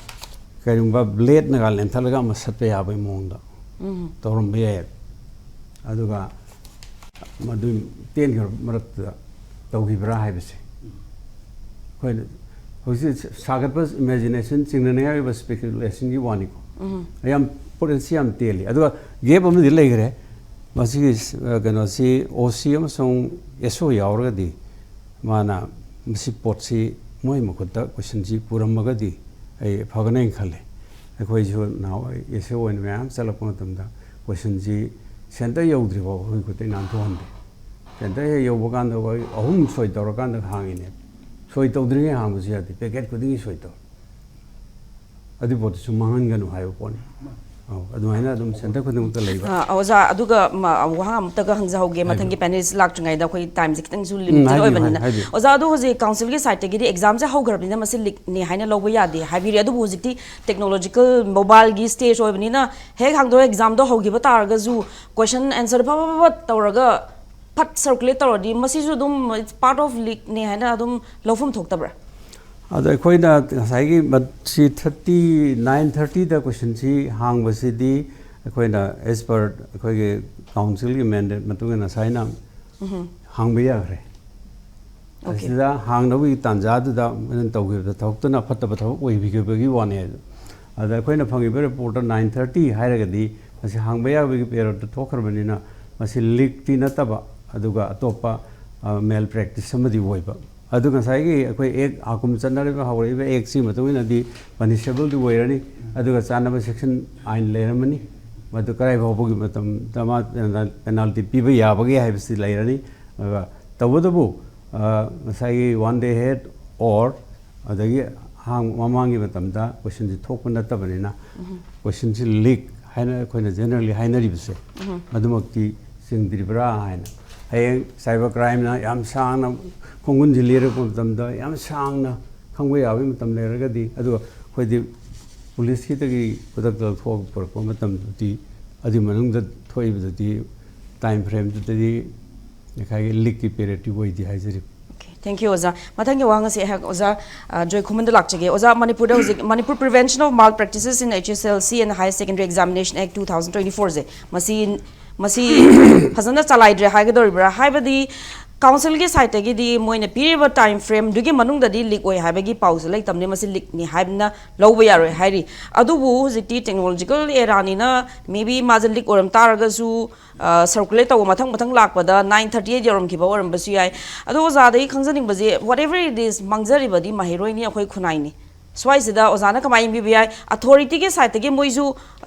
ꯀꯔꯤꯒꯨꯝꯕ blade-ꯅꯒ ꯂꯦꯟꯊꯠꯂꯒ ꯑꯃ ꯁꯠꯄ ꯌꯥꯕꯒꯤ ꯃꯑꯣꯡꯗ ꯎꯝ꯫ ꯇꯧꯔꯝꯕ ꯌꯥꯏ꯫ ꯑꯗꯨꯒ ꯃꯗꯨ ꯇꯦꯟꯈ꯭ꯔꯕ ꯃꯔꯛꯇꯨꯗ ꯇꯧꯈꯤꯕ꯭ꯔꯥ ꯍꯥꯏꯕꯁꯦ ꯑꯩꯈꯣꯏꯅ ꯍꯧꯖꯤꯛ ꯁꯥꯒꯠꯄ imagination, ꯆꯤꯡꯅꯅꯤꯡꯉꯥꯏ ꯑꯣꯏꯕ speculation-ꯒꯤ ꯋꯥꯅꯤꯀꯣ꯫ ꯎꯝ꯫ ꯌꯥꯝ potential ꯌꯥꯝ ꯇꯦꯜꯂꯤ꯫ ꯑꯗꯨꯒ gap ꯑꯃꯗꯤ ꯂꯩꯈ꯭ꯔꯦ꯫ ꯃꯁꯤꯒꯤ, ꯑ, ꯀꯩꯅꯣꯁꯤ, OC ꯑꯃꯁꯨꯡ SO ꯌꯥꯎꯔꯒꯗꯤ ꯃꯥꯅ ꯃꯁꯤ ꯄꯣꯠꯁꯤ ꯃꯣꯏ ꯃꯈꯨꯠꯇ question-ꯁꯤ ꯄꯨꯔꯝꯃꯒꯗꯤ ꯑꯩ ꯐꯒꯅꯦꯅ ꯈꯜꯂꯦ꯫ ꯑꯩꯈꯣꯏꯁꯨ ꯅꯍꯥꯟꯋꯥꯏ SO ꯑꯣꯏꯅ ꯃꯌꯥꯝ ꯆꯠꯂꯛꯄ ꯃꯇꯝꯗ question-ꯁꯤ center ꯌꯧꯗ꯭ꯔꯤꯐꯥꯎ ꯑꯩꯈꯣꯏ ꯈꯨꯠꯇꯩ ꯅꯥꯟꯊꯣꯛꯍꯟꯗꯦ꯫ Center ꯍꯦꯛ ꯌꯧꯕ ꯀꯥꯟꯗ ꯑꯩꯈꯣꯏ ꯑꯍꯨꯝ ꯁꯣꯏ ꯇꯧꯔꯀꯥꯟꯗ ꯍꯥꯡꯉꯤꯅꯦ꯫ ꯁꯣꯏ ꯇꯧꯗ꯭ꯔꯤꯉꯩ ꯍꯥꯡꯕꯁꯨ ꯌꯥꯗꯦ, packet ꯈꯨꯗꯤꯡꯒꯤ ꯁꯣꯏ ꯇꯧ꯫ ꯑꯗꯨ ꯄꯣꯠꯇꯨꯁꯨ ꯃꯥꯡꯍꯟꯒꯅꯨ ꯍꯥꯏꯕ ꯄꯣꯠꯅꯤ꯫ ꯑꯧ, ꯑꯗꯨꯃꯥꯏꯅ ꯑꯗꯨꯝ center ꯈꯨꯗꯤꯡꯃꯛꯇ ꯂꯩꯕ꯫ ꯑ, ꯑꯣꯖꯥ, ꯑꯗꯨꯒ ꯃ-, ꯋꯥꯍꯪ ꯑꯃꯨꯛꯇꯒ ꯍꯪꯖꯍꯧꯒꯦ, ꯍꯥꯏꯕꯤꯌꯨ꯫ ꯃꯊꯪꯒꯤ panelist ꯂꯥꯛꯇ꯭ꯔꯤꯉꯩꯗ ꯑꯩꯈꯣꯏ time-ꯁꯦ ꯈꯤꯇꯪꯁꯨ ꯎꯝ, limited ꯍꯥꯏꯕꯤꯌꯨ, ꯑꯣꯏꯕꯅꯤꯅ꯫ ꯍꯥꯏꯕꯤꯌꯨ꯫ ꯑꯣꯖꯥ, ꯑꯗꯣ ꯍꯧꯖꯤꯛ council-ꯒꯤ side-ꯇꯒꯤꯗꯤ exam-ꯁꯦ ꯍꯧꯈ꯭ꯔꯕꯅꯤꯅ ꯃꯁꯤ leak-ꯅꯤ ꯍꯥꯏꯅ ꯂꯧꯕ ꯌꯥꯗꯦ ꯍꯥꯏꯕꯤꯔꯦ꯫ ꯑꯗꯨꯕꯨ ꯍꯧꯖꯤꯛꯇꯤ technological mobile-ꯒꯤ stage ꯑꯣꯏꯕꯅꯤꯅ ꯍꯦꯛ ꯍꯥꯡꯗꯣꯛꯑ exam-ꯗꯣ ꯍꯧꯈꯤꯕ ꯇꯥꯔꯒꯁꯨ question answer ꯐꯠ ꯐꯠ ꯐꯠ ꯐꯠ ꯇꯧꯔꯒ ꯐꯠ ꯁꯔꯀꯨꯂꯦꯠ ꯇꯧꯔꯗꯤ ꯃꯁꯤꯁꯨ ꯑꯗꯨꯝ ꯄꯥꯔꯠ ꯑꯣꯐ ꯂꯤꯛꯅꯦ ꯍꯥꯏꯅ ꯑꯗꯨꯝ ꯂꯧꯐꯝ ꯊꯣꯛꯇꯕ꯭ꯔꯥ? ꯑꯗꯣ ꯑꯩꯈꯣꯏꯅ ꯉꯁꯥꯏꯒꯤ ꯃꯁꯤ ꯊꯥꯔꯇꯤ ꯅꯥꯏꯟ ꯊꯥꯔꯇꯤꯗ ꯀꯣꯏꯁꯟꯁꯤ ꯍꯥꯡꯕꯁꯤꯗꯤ ꯑꯩꯈꯣꯏꯅ ꯑꯦꯁ ꯄꯔ ꯑꯩꯈꯣꯏꯒꯤ ꯀꯥꯎꯟꯁꯤꯜꯒꯤ ꯃꯦꯟꯗꯦꯠ ꯃꯇꯨꯡ ꯏꯟꯅ ꯉꯁꯥꯏꯅ ꯍꯥꯡꯕ ꯌꯥꯈ꯭ꯔꯦ꯫ Okay. ꯑꯁꯤꯗ ꯍꯥꯡꯅꯕꯒꯤ ꯇꯥꯟꯖꯥꯗꯨꯗ ꯃꯣꯏꯅ ꯇꯧꯈꯤꯕ ꯊꯕꯛꯇꯨꯅ ꯐꯠꯇꯕ ꯊꯕꯛ ꯑꯣꯏꯕꯤꯈꯤꯕꯒꯤ ꯋꯥꯅꯦ꯫ ꯑꯗ ꯑꯩꯈꯣꯏꯅ ꯐꯪꯉꯤꯕ ꯔꯤꯄꯣꯔꯠꯇ ꯅꯥꯏꯟ ꯊꯥꯔꯇꯤ ꯍꯥꯏꯔꯒꯗꯤ ꯃꯁꯤ ꯍꯥꯡꯕ ꯌꯥꯕꯒꯤ ꯄꯦꯔꯠꯇ ꯊꯣꯛꯈ꯭ꯔꯕꯅꯤꯅ ꯃꯁꯤ ꯂꯤꯛꯇꯤ ꯅꯠꯇꯕ, ꯑꯗꯨꯒ ꯑꯇꯣꯞꯄ ꯃꯦꯜ ꯄ꯭ꯔꯦꯛꯇꯤꯁ ꯑꯃꯗꯤ ꯑꯣꯏꯕ꯫ ꯑꯗꯨ ꯉꯁꯥꯏꯒꯤ ꯑꯩꯈꯣꯏ ꯑꯦꯛ ꯍꯥꯀꯨꯝ ꯆꯠꯅꯔꯤꯕ, ꯍꯧꯔꯛꯏꯕ ꯑꯦꯛꯁꯤ ꯃꯇꯨꯡ ꯏꯟꯅꯗꯤ ꯄꯅꯤꯁꯦꯕꯜꯗꯤ ꯑꯣꯏꯔꯅꯤ꯫ ꯑꯗꯨꯒ ꯆꯥꯟꯅꯕ ꯁꯦꯛꯁꯟ ꯑꯥꯏꯟ ꯂꯩꯔꯝꯃꯅꯤ꯫ ꯃꯗꯨ ꯀꯗꯥꯏ ꯐꯥꯎꯕꯒꯤ ꯃꯇꯝꯗ ꯃꯥ ꯄꯦꯅꯥꯜꯇꯤ ꯄꯤꯕ ꯌꯥꯕꯒꯦ ꯍꯥꯏꯕꯁꯤ ꯂꯩꯔꯅꯤ꯫ ꯑꯗꯨꯒ ꯇꯧꯕꯇꯕꯨ, ꯑ, ꯉꯁꯥꯏꯒꯤ ꯋꯥꯟ ꯗꯦ ꯍꯦꯠ ꯑꯣꯔ ꯑꯗꯒꯤ ꯑꯍꯥꯡ-, ꯃꯃꯥꯡꯒꯤ ꯃꯇꯝꯗ ꯀꯣꯏꯁꯟꯁꯤ ꯊꯣꯛꯄ ꯅꯠꯇꯕꯅꯤꯅ, ꯀꯣꯏꯁꯟꯁꯤ ꯂꯤꯛ ꯍꯥꯏꯅ ꯑꯩꯈꯣꯏꯅ ꯖꯦꯅꯔꯦꯜꯂꯤ ꯍꯥꯏꯅꯔꯤꯕꯁꯦ, ꯑꯗꯨꯃꯛꯇꯤ ꯆꯤꯡꯗ꯭ꯔꯤꯕ꯭ꯔꯥ ꯍꯥꯏꯅ꯫ ꯍꯌꯦꯡ ꯁꯥꯏꯕꯔ ꯀ꯭ꯔꯥꯏꯝꯅ ꯌꯥꯝ ꯁꯥꯡꯅ ꯈꯣꯡꯒꯨꯟꯁꯤ ꯂꯤꯔꯛꯄ ꯃꯇꯝꯗ, ꯌꯥꯝ ꯁꯥꯡꯅ ꯈꯪꯕ ꯌꯥꯕꯒꯤ ꯃꯇꯝ ꯂꯩꯔꯒꯗꯤ, ꯑꯗꯨꯒ ꯑꯩꯈꯣꯏꯗꯤ ꯄꯨꯂꯤꯁꯀꯤꯗꯒꯤ ꯈꯨꯗꯛꯇ ꯂꯧꯊꯣꯛꯑꯒ ꯄꯨꯔꯛꯄ ꯃꯇꯝꯗꯗꯤ, ꯑꯗꯨꯒꯤ ꯃꯅꯨꯡꯗ ꯊꯣꯛꯏꯕꯗꯗꯤ, ꯇꯥꯏꯝ ꯐ꯭ꯔꯦꯝꯗꯨꯗꯗꯤ ꯉꯁꯥꯏꯒꯤ ꯂꯤꯛꯀꯤ ꯄꯦꯔꯦꯠꯇꯤ ꯑꯣꯏꯗꯦ ꯍꯥꯏꯖꯔꯤꯕ꯫ Okay, thank you, ꯑꯣꯖꯥ꯫ ꯃꯊꯪꯒꯤ ꯋꯥꯍꯪ ꯑꯁꯤ ꯑꯩꯍꯥꯛ ꯑꯣꯖꯥ, ꯑ, ꯖꯣꯏꯈꯨꯃꯟꯗ ꯂꯥꯛꯆꯒꯦ꯫ ꯑꯣꯖꯥ, ꯃꯅꯤꯄꯨꯔꯗ ꯍꯧꯖꯤꯛ Manipur Prevention of Malpractices in H S L C and Higher Secondary Examination Act two thousand twenty-four ꯁꯦ, ꯃꯁꯤ, ꯃꯁꯤ ꯐꯖꯅ ꯆꯂꯥꯏꯗ꯭ꯔꯦ ꯍꯥꯏꯒꯗꯧꯔꯤꯕ꯭ꯔꯥ? ꯍꯥꯏꯕꯗꯤ ꯀꯥꯎꯟꯁꯤꯜꯒꯤ ꯁꯥꯏꯠꯇꯒꯤꯗꯤ ꯃꯣꯏꯅ ꯄꯤꯔꯤꯕ ꯇꯥꯏꯝ ꯐ꯭ꯔꯦꯝꯗꯨꯒꯤ ꯃꯅꯨꯡꯗꯗꯤ ꯂꯤꯛ ꯑꯣꯏ ꯍꯥꯏꯕꯒꯤ ꯄꯥꯎꯁꯦ ꯂꯩꯇꯕꯅꯤ, ꯃꯁꯤ ꯂꯤꯛꯅꯤ ꯍꯥꯏꯕꯅ ꯂꯧꯕ ꯌꯥꯔꯣꯏ ꯍꯥꯏꯔꯤ꯫ ꯑꯗꯨꯕꯨ ꯍꯧꯖꯤꯛꯇꯤ ꯇꯦꯛꯅꯣꯂꯣꯖꯤꯀꯦꯜ ꯑꯦꯔꯥꯅꯤꯅ maybe ꯃꯥꯁꯦ ꯂꯤꯛ ꯑꯣꯏꯔꯝ ꯇꯥꯔꯒꯁꯨ, ꯁꯔꯀꯨꯂꯦꯠ ꯇꯧꯕ ꯃꯊꯪ ꯃꯊꯪ ꯂꯥꯛꯄꯗ ꯅꯥꯏꯟ ꯊꯥꯔꯇꯤ ꯑꯩꯠ ꯌꯧꯔꯝꯈꯤꯕ ꯑꯣꯏꯔꯝꯕꯁꯨ ꯌꯥꯏ꯫ ꯑꯗꯣ ꯑꯣꯖꯥꯗꯒꯤ ꯈꯪꯖꯅꯤꯡꯕꯁꯦ, whatever it is, ꯃꯥꯡꯖꯔꯤꯕꯗꯤ ꯃꯍꯩꯔꯣꯏꯅꯤ, ꯑꯩꯈꯣꯏ ꯈꯨꯟꯅꯥꯏꯅꯤ꯫ ꯁ꯭ꯋꯥꯏꯁꯤꯗ ꯑꯣꯖꯥꯅ ꯀꯃꯥꯏꯅ ꯌꯦꯡꯕꯤꯕ ꯌꯥꯏ? ꯑꯊꯣꯔꯤꯇꯤꯒꯤ ꯁꯥꯏꯠꯇꯒꯤ ꯃꯣꯏꯁꯨ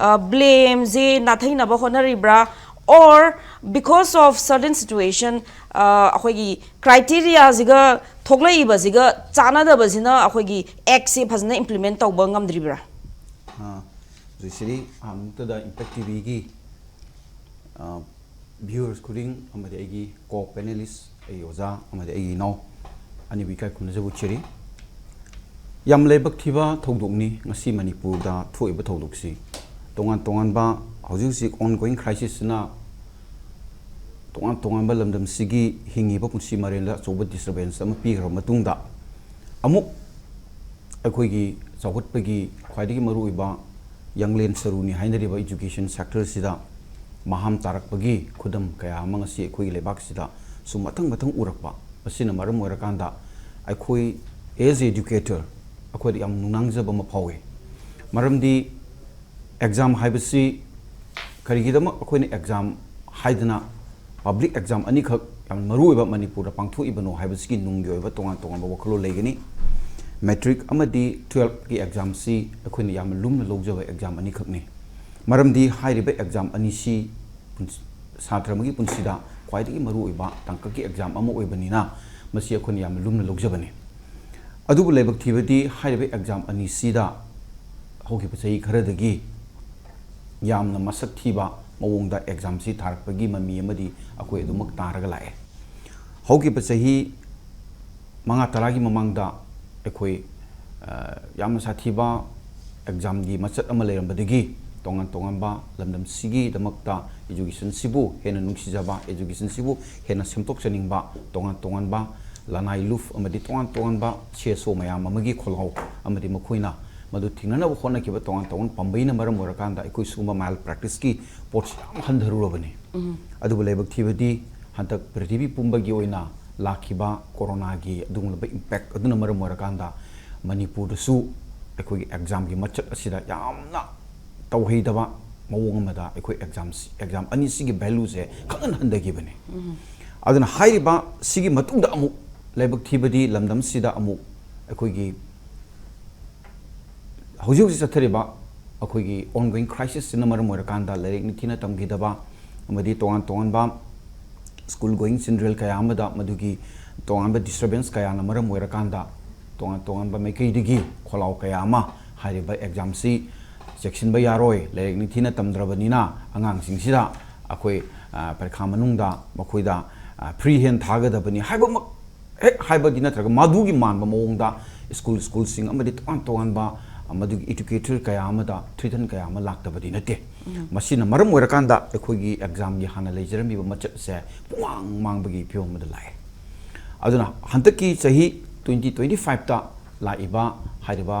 ꯕ꯭ꯂꯦꯝꯁꯦ ꯅꯥꯊꯩꯅꯕ ꯍꯣꯠꯅꯔꯤꯕ꯭ꯔꯥ? Or because of certain situation, ꯑꯩꯈꯣꯏꯒꯤ ꯀ꯭ꯔꯥꯏꯇꯦꯔꯤꯌꯥꯁꯤꯒ ꯊꯣꯛꯂꯛꯏꯕꯁꯤꯒ ꯆꯥꯟꯅꯗꯕꯁꯤꯅ ꯑꯩꯈꯣꯏꯒꯤ ꯑꯦꯛꯁꯦ ꯐꯖꯅ ꯏꯝꯄ꯭ꯂꯤꯃꯦꯟ ꯇꯧꯕ ꯉꯝꯗ꯭ꯔꯤꯕ꯭ꯔꯥ? ꯑ, ꯖꯣꯏꯁ꯭ꯔꯤ, ꯑꯍꯥꯟꯕꯃꯛꯇꯗ ꯏꯝꯄꯦꯛ ꯇꯤꯚꯤꯒꯤ, ꯑ, ꯚ꯭ꯌꯨꯋꯔꯁ ꯈꯨꯗꯤꯡ ꯑꯃꯗꯤ ꯑꯩꯒꯤ ꯀꯣ ꯄꯦꯅꯦꯂꯤꯁ, ꯑꯩꯒꯤ ꯑꯣꯖꯥ ꯑꯃꯗꯤ ꯑꯩꯒꯤ ꯏꯅꯥꯎ ꯑꯅꯤꯕꯨ ꯏꯀꯥꯏ ꯈꯨꯝꯅꯖꯕ ꯎꯠꯆꯔꯤ꯫ ꯌꯥꯝ ꯂꯥꯏꯕꯛ ꯊꯤꯕ ꯊꯧꯗꯣꯛꯅꯤ ꯉꯁꯤ ꯃꯅꯤꯄꯨꯔꯗ ꯊꯣꯛꯏꯕ ꯊꯧꯗꯣꯛꯁꯤ꯫ ꯇꯣꯉꯥꯟ ꯇꯣꯉꯥꯟꯕ ꯍꯧꯖꯤꯛ ꯍꯧꯖꯤꯛ ongoing crisis ꯁꯤꯅ ꯇꯣꯉꯥꯟ ꯇꯣꯉꯥꯟꯕ ꯂꯝꯗꯝꯁꯤꯒꯤ ꯍꯤꯡꯉꯤꯕ ꯄꯨꯟꯁꯤ ꯃꯔꯦꯜꯗ ꯑꯆꯧꯕ disturbance ꯑꯃ ꯄꯤꯈ꯭ꯔꯕ ꯃꯇꯨꯡꯗ, ꯑꯃꯨꯛ ꯑꯩꯈꯣꯏꯒꯤ ꯆꯥꯎꯈꯠꯄꯒꯤ ꯈ꯭ꯋꯥꯏꯗꯒꯤ ꯃꯔꯨꯑꯣꯏꯕ ꯌꯥꯡꯂꯦꯟ ꯁꯔꯨꯅꯤ ꯍꯥꯏꯅꯔꯤꯕ education sector ꯁꯤꯗ ꯃꯍꯥꯝ ꯇꯥꯔꯛꯄꯒꯤ ꯈꯨꯗꯝ ꯀꯌꯥ ꯑꯃ ꯉꯁꯤ ꯑꯩꯈꯣꯏꯒꯤ ꯂꯩꯕꯥꯛꯁꯤꯗ ꯁꯨꯝ ꯃꯊꯪ ꯃꯊꯪ ꯎꯔꯛꯄ ꯑꯁꯤꯅ ꯃꯔꯝ ꯑꯣꯏꯔꯀꯥꯟꯗ, ꯑꯩꯈꯣꯏ as educator, ꯑꯩꯈꯣꯏꯗ ꯌꯥꯝ ꯅꯨꯡꯅꯥꯡꯖꯕ ꯑꯃ ꯐꯥꯎꯏ꯫ ꯃꯔꯝꯗꯤ exam ꯍꯥꯏꯕꯁꯤ ꯀꯔꯤꯒꯤꯗꯃꯛ ꯑꯩꯈꯣꯏꯅ exam ꯍꯥꯏꯗꯅ public exam ꯑꯅꯤꯈꯛ ꯌꯥꯝ ꯃꯔꯨꯑꯣꯏꯕ ꯃꯅꯤꯄꯨꯔꯗ ꯄꯥꯡꯊꯣꯛꯏꯕꯅꯣ ꯍꯥꯏꯕꯁꯤꯒꯤ ꯅꯨꯡꯒꯤ ꯑꯣꯏꯕ ꯇꯣꯉꯥꯟ ꯇꯣꯉꯥꯟꯕ ꯋꯥꯈꯜꯂꯣꯟ ꯂꯩꯒꯅꯤ꯫ Matric ꯑꯃꯗꯤ twelfth ꯀꯤ exam ꯁꯤ ꯑꯩꯈꯣꯏꯅ ꯌꯥꯝꯅ ꯂꯨꯝꯅ ꯂꯧꯖꯕ exam ꯑꯅꯤꯈꯛꯅꯤ꯫ ꯃꯔꯝꯗꯤ ꯍꯥꯏꯔꯤꯕ exam ꯑꯅꯤꯁꯤ ꯄꯨꯟꯁ-, ꯁꯥꯇ꯭ꯔ ꯑꯃꯒꯤ ꯄꯨꯟꯁꯤꯗ ꯈ꯭ꯋꯥꯏꯗꯒꯤ ꯃꯔꯨꯑꯣꯏꯕ ꯇꯥꯡꯀꯛꯀꯤ exam ꯑꯃ ꯑꯣꯏꯕꯅꯤꯅ, ꯃꯁꯤ ꯑꯩꯈꯣꯏꯅ ꯌꯥꯝꯅ ꯂꯨꯝꯅ ꯂꯧꯖꯕꯅꯤ꯫ ꯑꯗꯨꯕꯨ ꯂꯥꯏꯕꯛ ꯊꯤꯕꯗꯤ, ꯍꯥꯏꯔꯤꯕ exam ꯑꯅꯤꯁꯤꯗ ꯍꯧꯈꯤꯕ ꯆꯍꯤ ꯈꯔꯗꯒꯤ ꯌꯥꯝꯅ ꯃꯁꯛ ꯊꯤꯕ ꯃꯑꯣꯡꯗ exam ꯁꯤ ꯊꯥꯔꯛꯄꯒꯤ ꯃꯃꯤ ꯑꯃꯗꯤ ꯑꯩꯈꯣꯏ ꯑꯗꯨꯃꯛ ꯇꯥꯔꯒ ꯂꯥꯛꯑꯦ꯫ ꯍꯧꯈꯤꯕ ꯆꯍꯤ ꯃꯉꯥ ꯇꯔꯥꯒꯤ ꯃꯃꯥꯡꯗ ꯑꯩꯈꯣꯏ, ꯑ, ꯌꯥꯝꯅ ꯁꯥꯊꯤꯕ exam ꯒꯤ ꯃꯆꯠ ꯑꯃ ꯂꯩꯔꯝꯕꯗꯒꯤ, ꯇꯣꯉꯥꯟ ꯇꯣꯉꯥꯟꯕ ꯂꯝꯗꯝꯁꯤꯒꯤꯗꯃꯛꯇ education ꯁꯤꯕꯨ ꯍꯦꯟꯅ ꯅꯨꯡꯁꯤꯖꯕ, education ꯁꯤꯕꯨ ꯍꯦꯟꯅ ꯁꯦꯝꯗꯣꯛꯆꯅꯤꯡꯕ, ꯇꯣꯉꯥꯟ ꯇꯣꯉꯥꯟꯕ ꯂꯅꯥꯏ ꯂꯨꯞ ꯑꯃꯗꯤ ꯇꯣꯉꯥꯟ ꯇꯣꯉꯥꯟꯕ C S O ꯃꯌꯥꯝ ꯑꯃꯒꯤ ꯈꯣꯜꯂꯥꯎ ꯑꯃꯗꯤ ꯃꯈꯣꯏꯅ ꯃꯗꯨ ꯊꯤꯡꯅꯅꯕ ꯍꯣꯠꯅꯈꯤꯕ ꯇꯣꯉꯥꯟ ꯇꯣꯉꯥꯟꯕ ꯄꯥꯝꯕꯩꯅ ꯃꯔꯝ ꯑꯣꯏꯔꯀꯥꯟꯗ, ꯑꯩꯈꯣꯏ ꯁꯤꯒꯨꯝꯕ malpractice ꯀꯤ ꯄꯣꯠꯁꯤ ꯌꯥꯝ ꯍꯟꯊꯔꯨꯔꯕꯅꯤ꯫ ꯑꯗꯨꯕꯨ ꯂꯥꯏꯕꯛ ꯊꯤꯕꯗꯤ, ꯍꯟꯗꯛ ꯄ꯭ꯔꯤꯊꯤꯕꯤ ꯄꯨꯝꯕꯒꯤ ꯑꯣꯏꯅ ꯂꯥꯛꯈꯤꯕ corona ꯒꯤ ꯑꯗꯨꯒꯨꯝꯂꯕ impact ꯑꯗꯨꯅ ꯃꯔꯝ ꯑꯣꯏꯔꯀꯥꯟꯗ, ꯃꯅꯤꯄꯨꯔꯗꯁꯨ ꯑꯩꯈꯣꯏꯒꯤ exam ꯒꯤ ꯃꯆꯠ ꯑꯁꯤꯗ ꯌꯥꯝꯅ ꯇꯧꯍꯩꯗꯕ ꯃꯑꯣꯡ ꯑꯃꯗ ꯑꯩꯈꯣꯏ exam ꯁꯤ, exam ꯑꯅꯤꯁꯤꯒꯤ value ꯁꯦ ꯈꯪꯍꯟ ꯍꯟꯊꯈꯤꯕꯅꯤ꯫ ꯑꯗꯨꯅ ꯍꯥꯏꯔꯤꯕ ꯁꯤꯒꯤ ꯃꯇꯨꯡꯗ ꯑꯃꯨꯛ ꯂꯥꯏꯕꯛ ꯊꯤꯕꯗꯤ, ꯂꯝꯗꯝꯁꯤꯗ ꯑꯃꯨꯛ ꯑꯩꯈꯣꯏꯒꯤ ꯍꯧꯖꯤꯛ ꯍꯧꯖꯤꯛ ꯆꯠꯊꯔꯤꯕ ꯑꯩꯈꯣꯏꯒꯤ ongoing crisis ꯁꯤꯅ ꯃꯔꯝ ꯑꯣꯏꯔꯀꯥꯟꯗ, ꯂꯥꯏꯔꯤꯛ ꯅꯤꯡꯊꯤꯅ ꯇꯝꯈꯤꯗꯕ ꯑꯃꯗꯤ ꯇꯣꯉꯥꯟ ꯇꯣꯉꯥꯟꯕ school going children ꯀꯌꯥ ꯑꯃꯗ ꯃꯗꯨꯒꯤ ꯇꯣꯉꯥꯟꯕ disturbance ꯀꯌꯥꯅ ꯃꯔꯝ ꯑꯣꯏꯔꯀꯥꯟꯗ, ꯇꯣꯉꯥꯟ ꯇꯣꯉꯥꯟꯕ ꯃꯥꯏꯀꯩꯗꯒꯤ ꯈꯣꯜꯂꯥꯎ ꯀꯌꯥ ꯑꯃ ꯍꯥꯏꯔꯤꯕ exam ꯁꯤ ꯆꯦꯛꯁꯤꯟꯕ ꯌꯥꯔꯣꯏ, ꯂꯥꯏꯔꯤꯛ ꯅꯤꯡꯊꯤꯅ ꯇꯝꯗ꯭ꯔꯕꯅꯤꯅ ꯑꯉꯥꯡꯁꯤꯡꯁꯤꯗ ꯑꯩꯈꯣꯏ, ꯑ, ꯄꯔꯤꯈꯥ ꯃꯅꯨꯡꯗ ꯃꯈꯣꯏꯗ, ꯑ, free hand ꯊꯥꯒꯗꯕꯅꯤ ꯍꯥꯏꯕꯃꯛ ꯍꯦꯛ ꯍꯥꯏꯕꯗꯤ ꯅꯠꯇ꯭ꯔꯒ ꯃꯗꯨꯒꯤ ꯃꯥꯟꯕ ꯃꯑꯣꯡꯗ school, school ꯁꯤꯡ ꯑꯃꯗꯤ ꯇꯣꯉꯥꯟ ꯇꯣꯉꯥꯟꯕ, ꯑ, ꯃꯗꯨꯒꯤ educator ꯀꯌꯥ ꯑꯃꯗ threaten ꯀꯌꯥ ꯑꯃ ꯂꯥꯛꯇꯕꯗꯤ ꯅꯠꯇꯦ꯫ ꯃꯁꯤꯅ ꯃꯔꯝ ꯑꯣꯏꯔꯀꯥꯟꯗ ꯑꯩꯈꯣꯏꯒꯤ ꯑꯦꯛꯖꯥꯝꯒꯤ ꯍꯥꯟꯅ ꯂꯩꯖꯔꯝꯃꯤꯕ ꯃꯆꯠꯁꯦ ꯄꯨꯡꯃꯥꯡ ꯃꯥꯡꯕꯒꯤ ꯐꯤꯕꯝ ꯑꯃꯗ ꯂꯥꯛꯑꯦ꯫ ꯑꯗꯨꯅ ꯍꯟꯗꯛꯀꯤ ꯆꯍꯤ twenty twenty five ꯇ ꯂꯥꯛꯏꯕ ꯍꯥꯏꯔꯤꯕ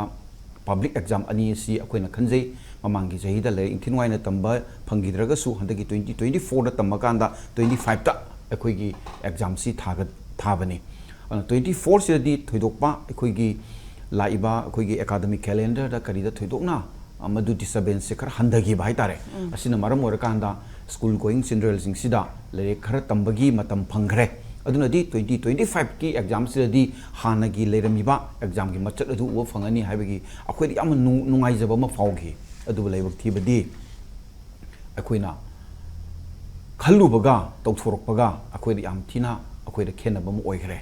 ꯄꯕ꯭ꯂꯤꯛ ꯑꯦꯛꯖꯥꯝ ꯑꯅꯤ ꯑꯁꯤ ꯑꯩꯈꯣꯏꯅ ꯈꯟꯖꯩ, ꯃꯃꯥꯡꯒꯤ ꯆꯍꯤꯗ ꯂꯥꯏꯔꯤꯛ ꯏꯟꯊꯤ ꯅꯨꯡꯉꯥꯏꯅ ꯇꯝꯕ ꯐꯪꯈꯤꯗ꯭ꯔꯒꯁꯨ ꯍꯟꯗꯛꯀꯤ twenty twenty four ꯗ ꯇꯝꯃꯀꯥꯟꯗ twenty five ꯇ ꯑꯩꯈꯣꯏꯒꯤ ꯑꯦꯛꯖꯥꯝꯁꯤ ꯊꯥꯒ ꯊꯥꯕꯅꯤ꯫ ꯑꯗꯨꯅ twenty four ꯁꯤꯗꯗꯤ ꯊꯣꯏꯗꯣꯛꯄ ꯑꯩꯈꯣꯏꯒꯤ ꯂꯥꯛꯏꯕ ꯑꯩꯈꯣꯏꯒꯤ ꯑꯦꯀꯥꯗꯃꯤꯛ ꯀꯦꯂꯦꯟꯗꯔꯗ ꯀꯔꯤꯗ ꯊꯣꯏꯗꯣꯛꯅ ꯑ, ꯃꯗꯨ ꯗꯤꯁꯇꯔꯕꯦꯟꯁꯁꯦ ꯈꯔ ꯍꯟꯊꯈꯤꯕ ꯍꯥꯏꯇꯥꯔꯦ꯫ ꯑꯁꯤꯅ ꯃꯔꯝ ꯑꯣꯏꯔꯀꯥꯟꯗ ꯁ꯭ꯀꯨꯜ ꯒꯣꯌꯤꯡ ꯆꯤꯜꯗ꯭ꯔꯦꯟꯁꯤꯡꯁꯤꯗ ꯂꯥꯏꯔꯤꯛ ꯈꯔ ꯇꯝꯕꯒꯤ ꯃꯇꯝ ꯐꯪꯈ꯭ꯔꯦ꯫ ꯑꯗꯨꯅꯗꯤ twenty twenty five ꯀꯤ ꯑꯦꯛꯖꯥꯝꯁꯤꯗꯗꯤ ꯍꯥꯟꯅꯒꯤ ꯂꯩꯔꯝꯃꯤꯕ ꯑꯦꯛꯖꯥꯝꯒꯤ ꯃꯆꯠ ꯑꯗꯨ ꯎꯕ ꯐꯪꯒꯅꯤ ꯍꯥꯏꯕꯒꯤ ꯑꯩꯈꯣꯏꯗ ꯌꯥꯝꯅ ꯅꯨꯡ- ꯅꯨꯡꯉꯥꯏꯖꯕ ꯑꯃ ꯐꯥꯎꯈꯤ꯫ ꯑꯗꯨꯕꯨ ꯂꯥꯏꯕꯛ ꯊꯤꯕꯗꯤ ꯑꯩꯈꯣꯏꯅ ꯈꯜꯂꯨꯕꯒ ꯇꯧꯊꯣꯔꯛꯄꯒ ꯑꯩꯈꯣꯏꯗ ꯌꯥꯝ ꯊꯤꯅ ꯑꯩꯈꯣꯏꯗ ꯈꯦꯠꯅꯕ ꯑꯃ ꯑꯣꯏꯈ꯭ꯔꯦ꯫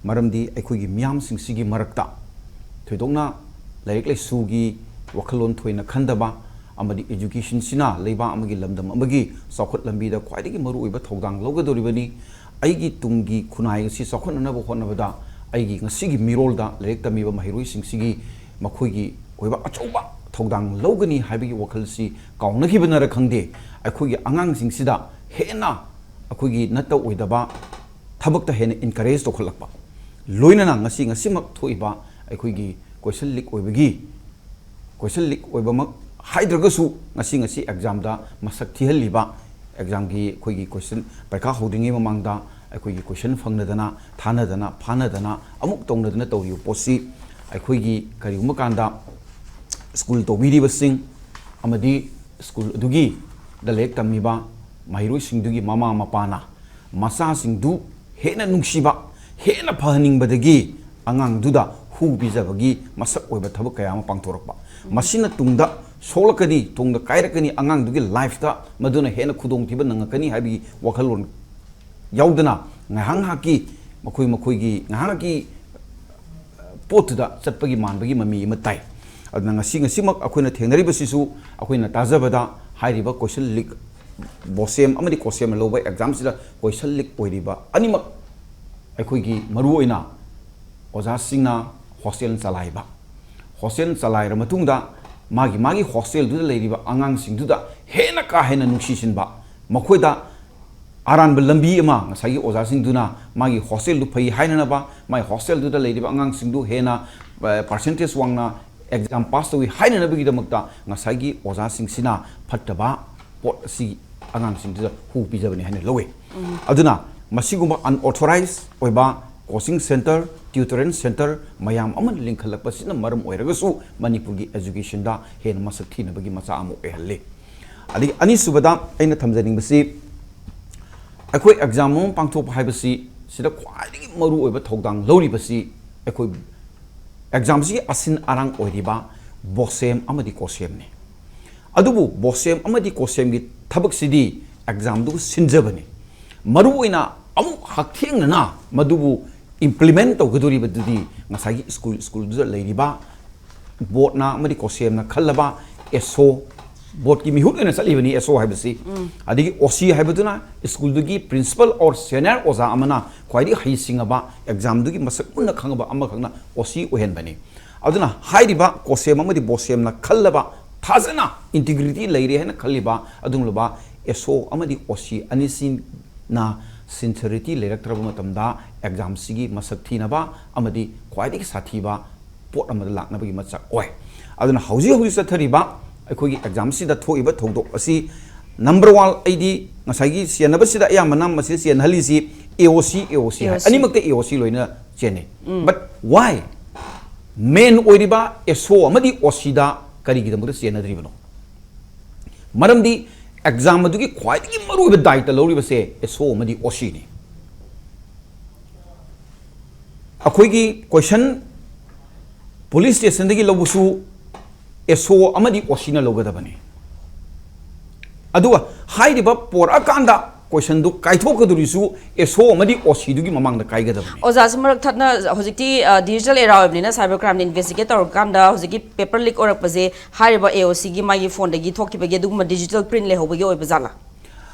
ꯃꯔꯝꯗꯤ ꯑꯩꯈꯣꯏꯒꯤ ꯃꯤꯌꯥꯝꯁꯤꯡꯁꯤꯒꯤ ꯃꯔꯛꯇ ꯊꯣꯏꯗꯣꯛꯅ ꯂꯥꯏꯔꯤꯛ ꯂꯥꯏꯁꯨꯒꯤ ꯋꯥꯈꯜꯂꯣꯟ ꯊꯣꯏꯅ ꯈꯟꯗꯕ ꯑꯃꯗꯤ education ꯁꯤꯅ ꯂꯩꯕꯥꯛ ꯑꯃꯒꯤ ꯂꯝꯗꯝ ꯑꯃꯒꯤ ꯆꯥꯎꯈꯠ ꯂꯝꯕꯤꯗ ꯈ꯭ꯋꯥꯏꯗꯒꯤ ꯃꯔꯨꯑꯣꯏꯕ ꯊꯧꯗꯥꯡ ꯂꯧꯒꯗꯧꯔꯤꯕꯅꯤ꯫ ꯑꯩꯒꯤ ꯇꯨꯡꯒꯤ ꯈꯨꯟꯅꯥꯏ ꯑꯁꯤ ꯆꯥꯎꯈꯠꯅꯅꯕ ꯍꯣꯠꯅꯕꯗ ꯑꯩꯒꯤ ꯉꯁꯤꯒꯤ ꯃꯤꯔꯣꯜꯗ ꯂꯥꯏꯔꯤꯛ ꯇꯝꯃꯤꯕ ꯃꯍꯩꯔꯣꯏꯁꯤꯡꯁꯤꯒꯤ ꯃꯈꯣꯏꯒꯤ ꯑꯣꯏꯕ ꯑꯆꯧꯕ ꯊꯧꯗꯥꯡ ꯂꯧꯒꯅꯤ ꯍꯥꯏꯕꯒꯤ ꯋꯥꯈꯜꯁꯤ ꯀꯥꯎꯅꯈꯤꯕꯅꯔ ꯈꯪꯗꯦ, ꯑꯩꯈꯣꯏꯒꯤ ꯑꯉꯥꯡꯁꯤꯡꯁꯤꯗ ꯍꯦꯟꯅ ꯑꯩꯈꯣꯏꯒꯤ ꯅꯠꯇ ꯑꯣꯏꯗꯕ ꯊꯕꯛꯇ ꯍꯦꯟꯅ encourage ꯇꯧꯈꯠꯂꯛꯄ, ꯂꯣꯏꯅꯅ ꯉꯁꯤ ꯉꯁꯤꯃꯛ ꯊꯣꯛꯏꯕ ꯑꯩꯈꯣꯏꯒꯤ question leak ꯑꯣꯏꯕꯒꯤ, question leak ꯑꯣꯏꯕꯃꯛ ꯍꯥꯏꯗ꯭ꯔꯒꯁꯨ ꯉꯁꯤ ꯉꯁꯤ ꯑꯦꯛꯖꯥꯝꯗ ꯃꯁꯛ ꯊꯤꯍꯜꯂꯤꯕ, ꯑꯦꯛꯖꯥꯝꯒꯤ ꯑꯩꯈꯣꯏꯒꯤ question, ꯄꯔꯤꯈꯥ ꯍꯧꯗ꯭ꯔꯤꯉꯩ ꯃꯃꯥꯡꯗ ꯑꯩꯈꯣꯏꯒꯤ question ꯐꯪꯅꯗꯅ, ꯊꯥꯅꯗꯅ, ꯐꯥꯅꯗꯅ, ꯑꯃꯨꯛ ꯇꯧꯅꯗꯅ ꯇꯧꯔꯤꯕ ꯄꯣꯠꯁꯤ ꯑꯩꯈꯣꯏꯒꯤ ꯀꯔꯤꯒꯨꯝꯕ ꯀꯥꯟꯗ ꯁ꯭ꯀꯨꯜ ꯇꯧꯕꯤꯔꯤꯕꯁꯤꯡ ꯑꯃꯗꯤ ꯁ꯭ꯀꯨꯜ ꯑꯗꯨꯒꯤ ꯗ ꯂꯥꯏꯔꯤꯛ ꯇꯝꯃꯤꯕ ꯃꯍꯩꯔꯣꯏꯁꯤꯡꯗꯨꯒꯤ ꯃꯃꯥ ꯃꯄꯥꯅ ꯃꯆꯥꯁꯤꯡꯗꯨ ꯍꯦꯟꯅ ꯅꯨꯡꯁꯤꯕ, ꯍꯦꯟꯅ ꯐꯍꯟꯅꯤꯡꯕꯗꯒꯤ ꯑꯉꯥꯡꯗꯨꯗ ꯍꯨ ꯄꯤꯖꯕꯒꯤ ꯃꯁꯛ ꯑꯣꯏꯕ ꯊꯕꯛ ꯀꯌꯥ ꯑꯃ ꯄꯥꯡꯊꯣꯔꯛꯄ꯫ ꯃꯁꯤꯅ ꯇꯨꯡꯗ ꯁꯣꯛꯂꯛꯀꯅꯤ, ꯇꯨꯡꯗ ꯀꯥꯏꯔꯛꯀꯅꯤ, ꯑꯉꯥꯡꯗꯨꯒꯤ ꯂꯥꯏꯐꯇ ꯃꯗꯨꯅ ꯍꯦꯟꯅ ꯈꯨꯗꯣꯡꯊꯤꯕ ꯅꯪꯉꯛꯀꯅꯤ ꯍꯥꯏꯕꯒꯤ ꯋꯥꯈꯜꯂꯣꯟ ꯌꯥꯎꯗꯅ ꯉꯥꯏꯍꯥꯛ ꯉꯥꯏꯍꯥꯛꯀꯤ ꯃꯈꯣꯏ ꯃꯈꯣꯏꯒꯤ ꯉꯥꯏꯍꯥꯛꯀꯤ ꯄꯣꯠꯇꯨꯗ ꯆꯠꯄꯒꯤ ꯃꯥꯟꯕꯒꯤ ꯃꯃꯤ ꯑꯃ ꯇꯥꯏ꯫ ꯑꯗꯨꯅ ꯉꯁꯤ ꯉꯁꯤꯃꯛ ꯑꯩꯈꯣꯏꯅ ꯊꯦꯡꯅꯔꯤꯕꯁꯤꯁꯨ ꯑꯩꯈꯣꯏꯅ ꯇꯥꯖꯕꯗ ꯍꯥꯏꯔꯤꯕ question leak, ꯕꯣꯁꯦꯝ ꯑꯃꯗꯤ ꯀꯣꯁꯦꯝꯅ ꯂꯧꯕ ꯑꯦꯛꯖꯥꯝꯁꯤꯗ question leak ꯑꯣꯏꯔꯤꯕ ꯑꯅꯤꯃꯛ ꯑꯩꯈꯣꯏꯒꯤ ꯃꯔꯨꯑꯣꯏꯅ ꯑꯣꯖꯥꯁꯤꯡꯅ hostel ꯆꯂꯥꯏꯕ, hostel ꯆꯂꯥꯏꯔ ꯃꯇꯨꯡꯗ ꯃꯥꯒꯤ ꯃꯥꯒꯤ ꯍꯣꯁꯇꯦꯜꯗꯨꯗ ꯂꯩꯔꯤꯕ ꯑꯉꯥꯡꯁꯤꯡꯗꯨꯗ ꯍꯦꯟꯅ ꯀꯥ ꯍꯦꯟꯅ ꯅꯨꯡꯁꯤꯁꯤꯟꯕ, ꯃꯈꯣꯏꯗ ꯑꯔꯥꯟꯕ ꯂꯝꯕꯤ ꯑꯃ ꯉꯁꯥꯏꯒꯤ ꯑꯣꯖꯥꯁꯤꯡꯗꯨꯅ ꯃꯥꯒꯤ ꯍꯣꯁꯇꯦꯜꯗꯨ ꯐꯩ ꯍꯥꯏꯅꯅꯕ, ꯃꯥꯒꯤ ꯍꯣꯁꯇꯦꯜꯗꯨꯗ ꯂꯩꯔꯤꯕ ꯑꯉꯥꯡꯁꯤꯡꯗꯨ ꯍꯦꯟꯅ ꯄꯥꯔꯁꯦꯟꯇꯦꯖ ꯋꯥꯡꯅ ꯑꯦꯛꯖꯥꯝ ꯄꯥꯁ ꯇꯧꯏ ꯍꯥꯏꯅꯅꯕꯒꯤꯗꯃꯛꯇ ꯉꯁꯥꯏꯒꯤ ꯑꯣꯖꯥꯁꯤꯡꯁꯤꯅ ꯐꯠꯇꯕ ꯄꯣꯠ ꯑꯁꯤ ꯑꯉꯥꯡꯁꯤꯡꯗꯨꯗ ꯍꯨ ꯄꯤꯖꯕꯅꯤ ꯍꯥꯏꯅ ꯂꯧꯋꯤ꯫ ꯑꯗꯨꯅ ꯃꯁꯤꯒꯨꯝꯕ unauthorized ꯑꯣꯏꯕ coaching centre, tutoring centre ꯃꯌꯥꯝ ꯑꯃ ꯂꯤꯡꯈꯠꯂꯛꯄꯁꯤꯅ ꯃꯔꯝ ꯑꯣꯏꯔꯒꯁꯨ ꯃꯅꯤꯄꯨꯔꯒꯤ educationꯗ ꯍꯦꯟꯅ ꯃꯁꯛ ꯊꯤꯅꯕꯒꯤ ꯃꯆꯥꯛ ꯑꯃ ꯑꯣꯏꯍꯜꯂꯤ꯫ ꯑꯗꯒꯤ ꯑꯅꯤꯁꯨꯕꯗ ꯑꯩꯅ ꯊꯝꯖꯅꯤꯡꯕꯁꯤ, ꯑꯩꯈꯣꯏ ꯑꯦꯛꯖꯥꯝ ꯑꯃ ꯄꯥꯡꯊꯣꯛꯄ ꯍꯥꯏꯕꯁꯤ ꯁꯤꯗ ꯈ꯭ꯋꯥꯏꯗꯒꯤ ꯃꯔꯨꯑꯣꯏꯕ ꯊꯧꯗꯥꯡ ꯂꯧꯔꯤꯕꯁꯤ ꯑꯩꯈꯣꯏ ꯑꯦꯛꯖꯥꯝꯁꯤꯒꯤ ꯑꯁꯤꯟ ꯑꯔꯥꯡ ꯑꯣꯏꯔꯤꯕ ꯕꯣꯁꯦꯝ ꯑꯃꯗꯤ ꯀꯣꯁꯦꯝꯅꯤ꯫ ꯑꯗꯨꯕꯨ ꯕꯣꯁꯦꯝ ꯑꯃꯗꯤ ꯀꯣꯁꯦꯝꯒꯤ ꯊꯕꯛꯁꯤꯗꯤ ꯑꯦꯛꯖꯥꯝꯗꯨ ꯁꯤꯟꯖꯕꯅꯤ꯫ ꯃꯔꯨꯑꯣꯏꯅ ꯑꯃꯨꯛ ꯍꯛꯊꯦꯡꯅꯅ ꯃꯗꯨꯕꯨ implement ꯇꯧꯒꯗꯧꯔꯤꯕꯗꯨꯗꯤ ꯉꯁꯥꯏꯒꯤ ꯁ꯭ꯀꯨꯜ, ꯁ꯭ꯀꯨꯜꯗꯨꯗ ꯂꯩꯔꯤꯕ ꯕꯣꯔꯗꯅ ꯑꯃꯗꯤ ꯀꯣꯁꯦꯝꯅ ꯈꯜꯂꯕ ꯑꯦꯁ ꯑꯣ, ꯕꯣꯔꯗꯀꯤ ꯃꯤꯍꯨꯠ ꯑꯣꯏꯅ ꯆꯠꯂꯤꯕꯅꯤ ꯑꯦꯁ ꯑꯣ ꯍꯥꯏꯕꯁꯤ꯫ ꯑꯗꯒꯤ ꯑꯣ ꯁꯤ ꯍꯥꯏꯕꯗꯨꯅ ꯁ꯭ꯀꯨꯜꯗꯨꯒꯤ ꯄ꯭ꯔꯤꯟꯁꯤꯄꯜ or senior ꯑꯣꯖꯥ ꯑꯃꯅ ꯈ꯭ꯋꯥꯏꯗꯒꯤ ꯍꯩꯁꯤꯡꯉꯕ, ꯑꯦꯛꯖꯥꯝꯗꯨꯒꯤ ꯃꯁꯛ ꯃꯨꯟꯅ ꯈꯪꯉꯕ ꯑꯃꯈꯛꯅ ꯑꯣ ꯁꯤ ꯑꯣꯏꯍꯟꯕꯅꯤ꯫ ꯑꯗꯨꯅ ꯍꯥꯏꯔꯤꯕ ꯀꯣꯁꯦꯝ ꯑꯃꯗꯤ ꯕꯣꯁꯦꯝꯅ ꯈꯜꯂꯕ, ꯊꯥꯖꯅ integrity ꯂꯩꯔꯦ ꯍꯥꯏꯅ ꯈꯜꯂꯤꯕ ꯑꯗꯨꯒꯨꯝꯂꯕ ꯑꯦꯁ ꯑꯣ ꯑꯃꯗꯤ ꯑꯣ ꯁꯤ ꯑꯅꯤꯁꯤꯅ sincerity ꯂꯩꯔꯛꯇ꯭ꯔꯕ ꯃꯇꯝꯗ ꯑꯦꯛꯖꯥꯝꯁꯤꯒꯤ ꯃꯁꯛ ꯊꯤꯅꯕ ꯑꯃꯗꯤ ꯈ꯭ꯋꯥꯏꯗꯒꯤ ꯁꯥꯊꯤꯕ ꯄꯣꯠ ꯑꯃꯗ ꯂꯥꯛꯅꯕꯒꯤ ꯃꯆꯥꯛ ꯑꯣꯏ꯫ ꯑꯗꯨꯅ ꯍꯧꯖꯤꯛ ꯍꯧꯖꯤꯛ ꯆꯠꯊꯔꯤꯕ ꯑꯩꯈꯣꯏꯒꯤ ꯑꯦꯛꯖꯥꯝꯁꯤꯗ ꯊꯣꯛꯏꯕ ꯊꯧꯗꯣꯛ ꯑꯁꯤ number one, ꯑꯩꯗꯤ ꯉꯁꯥꯏꯒꯤ ꯆꯦꯟꯅꯕꯁꯤꯗ ꯑꯌꯥꯝꯕꯅ ꯃꯁꯤꯗ ꯆꯦꯟꯍꯜꯂꯤꯁꯤ ꯑꯦ ꯑꯣ ꯁꯤ, ꯑꯦ ꯑꯣ ꯁꯤ ꯍꯥꯏ꯫ ꯑꯦ ꯑꯣ ꯁꯤ꯫ ꯑꯅꯤꯃꯛꯇ ꯑꯦ ꯑꯣ ꯁꯤ ꯂꯣꯏꯅ ꯆꯦꯟꯅꯩ꯫ ꯎꯝ꯫ But why? ꯃꯦꯟ ꯑꯣꯏꯔꯤꯕ ꯑꯦꯁ ꯑꯣ ꯑꯃꯗꯤ ꯑꯣ ꯁꯤꯗ ꯀꯔꯤꯒꯤꯗꯃꯛꯇ ꯆꯦꯟꯅꯗ꯭ꯔꯤꯕꯅꯣ? ꯃꯔꯝꯗꯤ ꯑꯦꯛꯖꯥꯝ ꯑꯗꯨꯒꯤ ꯈ꯭ꯋꯥꯏꯗꯒꯤ ꯃꯔꯨꯑꯣꯏꯕ ꯗꯥꯏꯇ ꯂꯧꯔꯤꯕꯁꯦ ꯑꯦꯁ ꯑꯣ ꯑꯃꯗꯤ ꯑꯣ ꯁꯤꯅꯤ꯫ ꯑꯩꯈꯣꯏꯒꯤ ꯀꯣꯏꯁꯟ ꯄꯨꯂꯤꯁ ꯁ꯭ꯇꯦꯁꯟꯗꯒꯤ ꯂꯧꯕꯁꯨ ꯑꯦꯁ ꯑꯣ ꯑꯃꯗꯤ ꯑꯣ ꯁꯤꯅ ꯂꯧꯒꯗꯕꯅꯤ꯫ ꯑꯗꯨꯒ ꯍꯥꯏꯔꯤꯕ ꯄꯣꯔꯛꯑꯀꯥꯟꯗ ꯀꯣꯏꯁꯟꯗꯨ ꯀꯥꯏꯊꯣꯛꯀꯗꯧꯔꯤꯁꯨ ꯑꯦꯁ ꯑꯣ ꯑꯃꯗꯤ ꯑꯣ ꯁꯤꯗꯨꯒꯤ ꯃꯃꯥꯡꯗ ꯀꯥꯏꯒꯗꯕꯅꯤ꯫ ꯑꯣꯖꯥꯁꯨ ꯃꯔꯛ ꯊꯠꯅ ꯍꯧꯖꯤꯛꯇꯤ, ꯑ, digital era ꯑꯣꯏꯕꯅꯤꯅ cyber crime ꯗ investigate ꯇꯧꯔꯀꯥꯟꯗ ꯍꯧꯖꯤꯛꯀꯤ paper leak ꯑꯣꯏꯔꯛꯄꯁꯦ ꯍꯥꯏꯔꯤꯕ ꯑꯦ ꯑꯣ ꯁꯤꯒꯤ ꯃꯥꯒꯤ ꯐꯣꯟꯗꯒꯤ ꯊꯣꯛꯈꯤꯕꯒꯤ ꯑꯗꯨꯒꯨꯝꯕ digital print ꯂꯩꯍꯧꯕꯒꯤ ꯑꯣꯏꯕ ꯖꯥꯠꯂꯥ?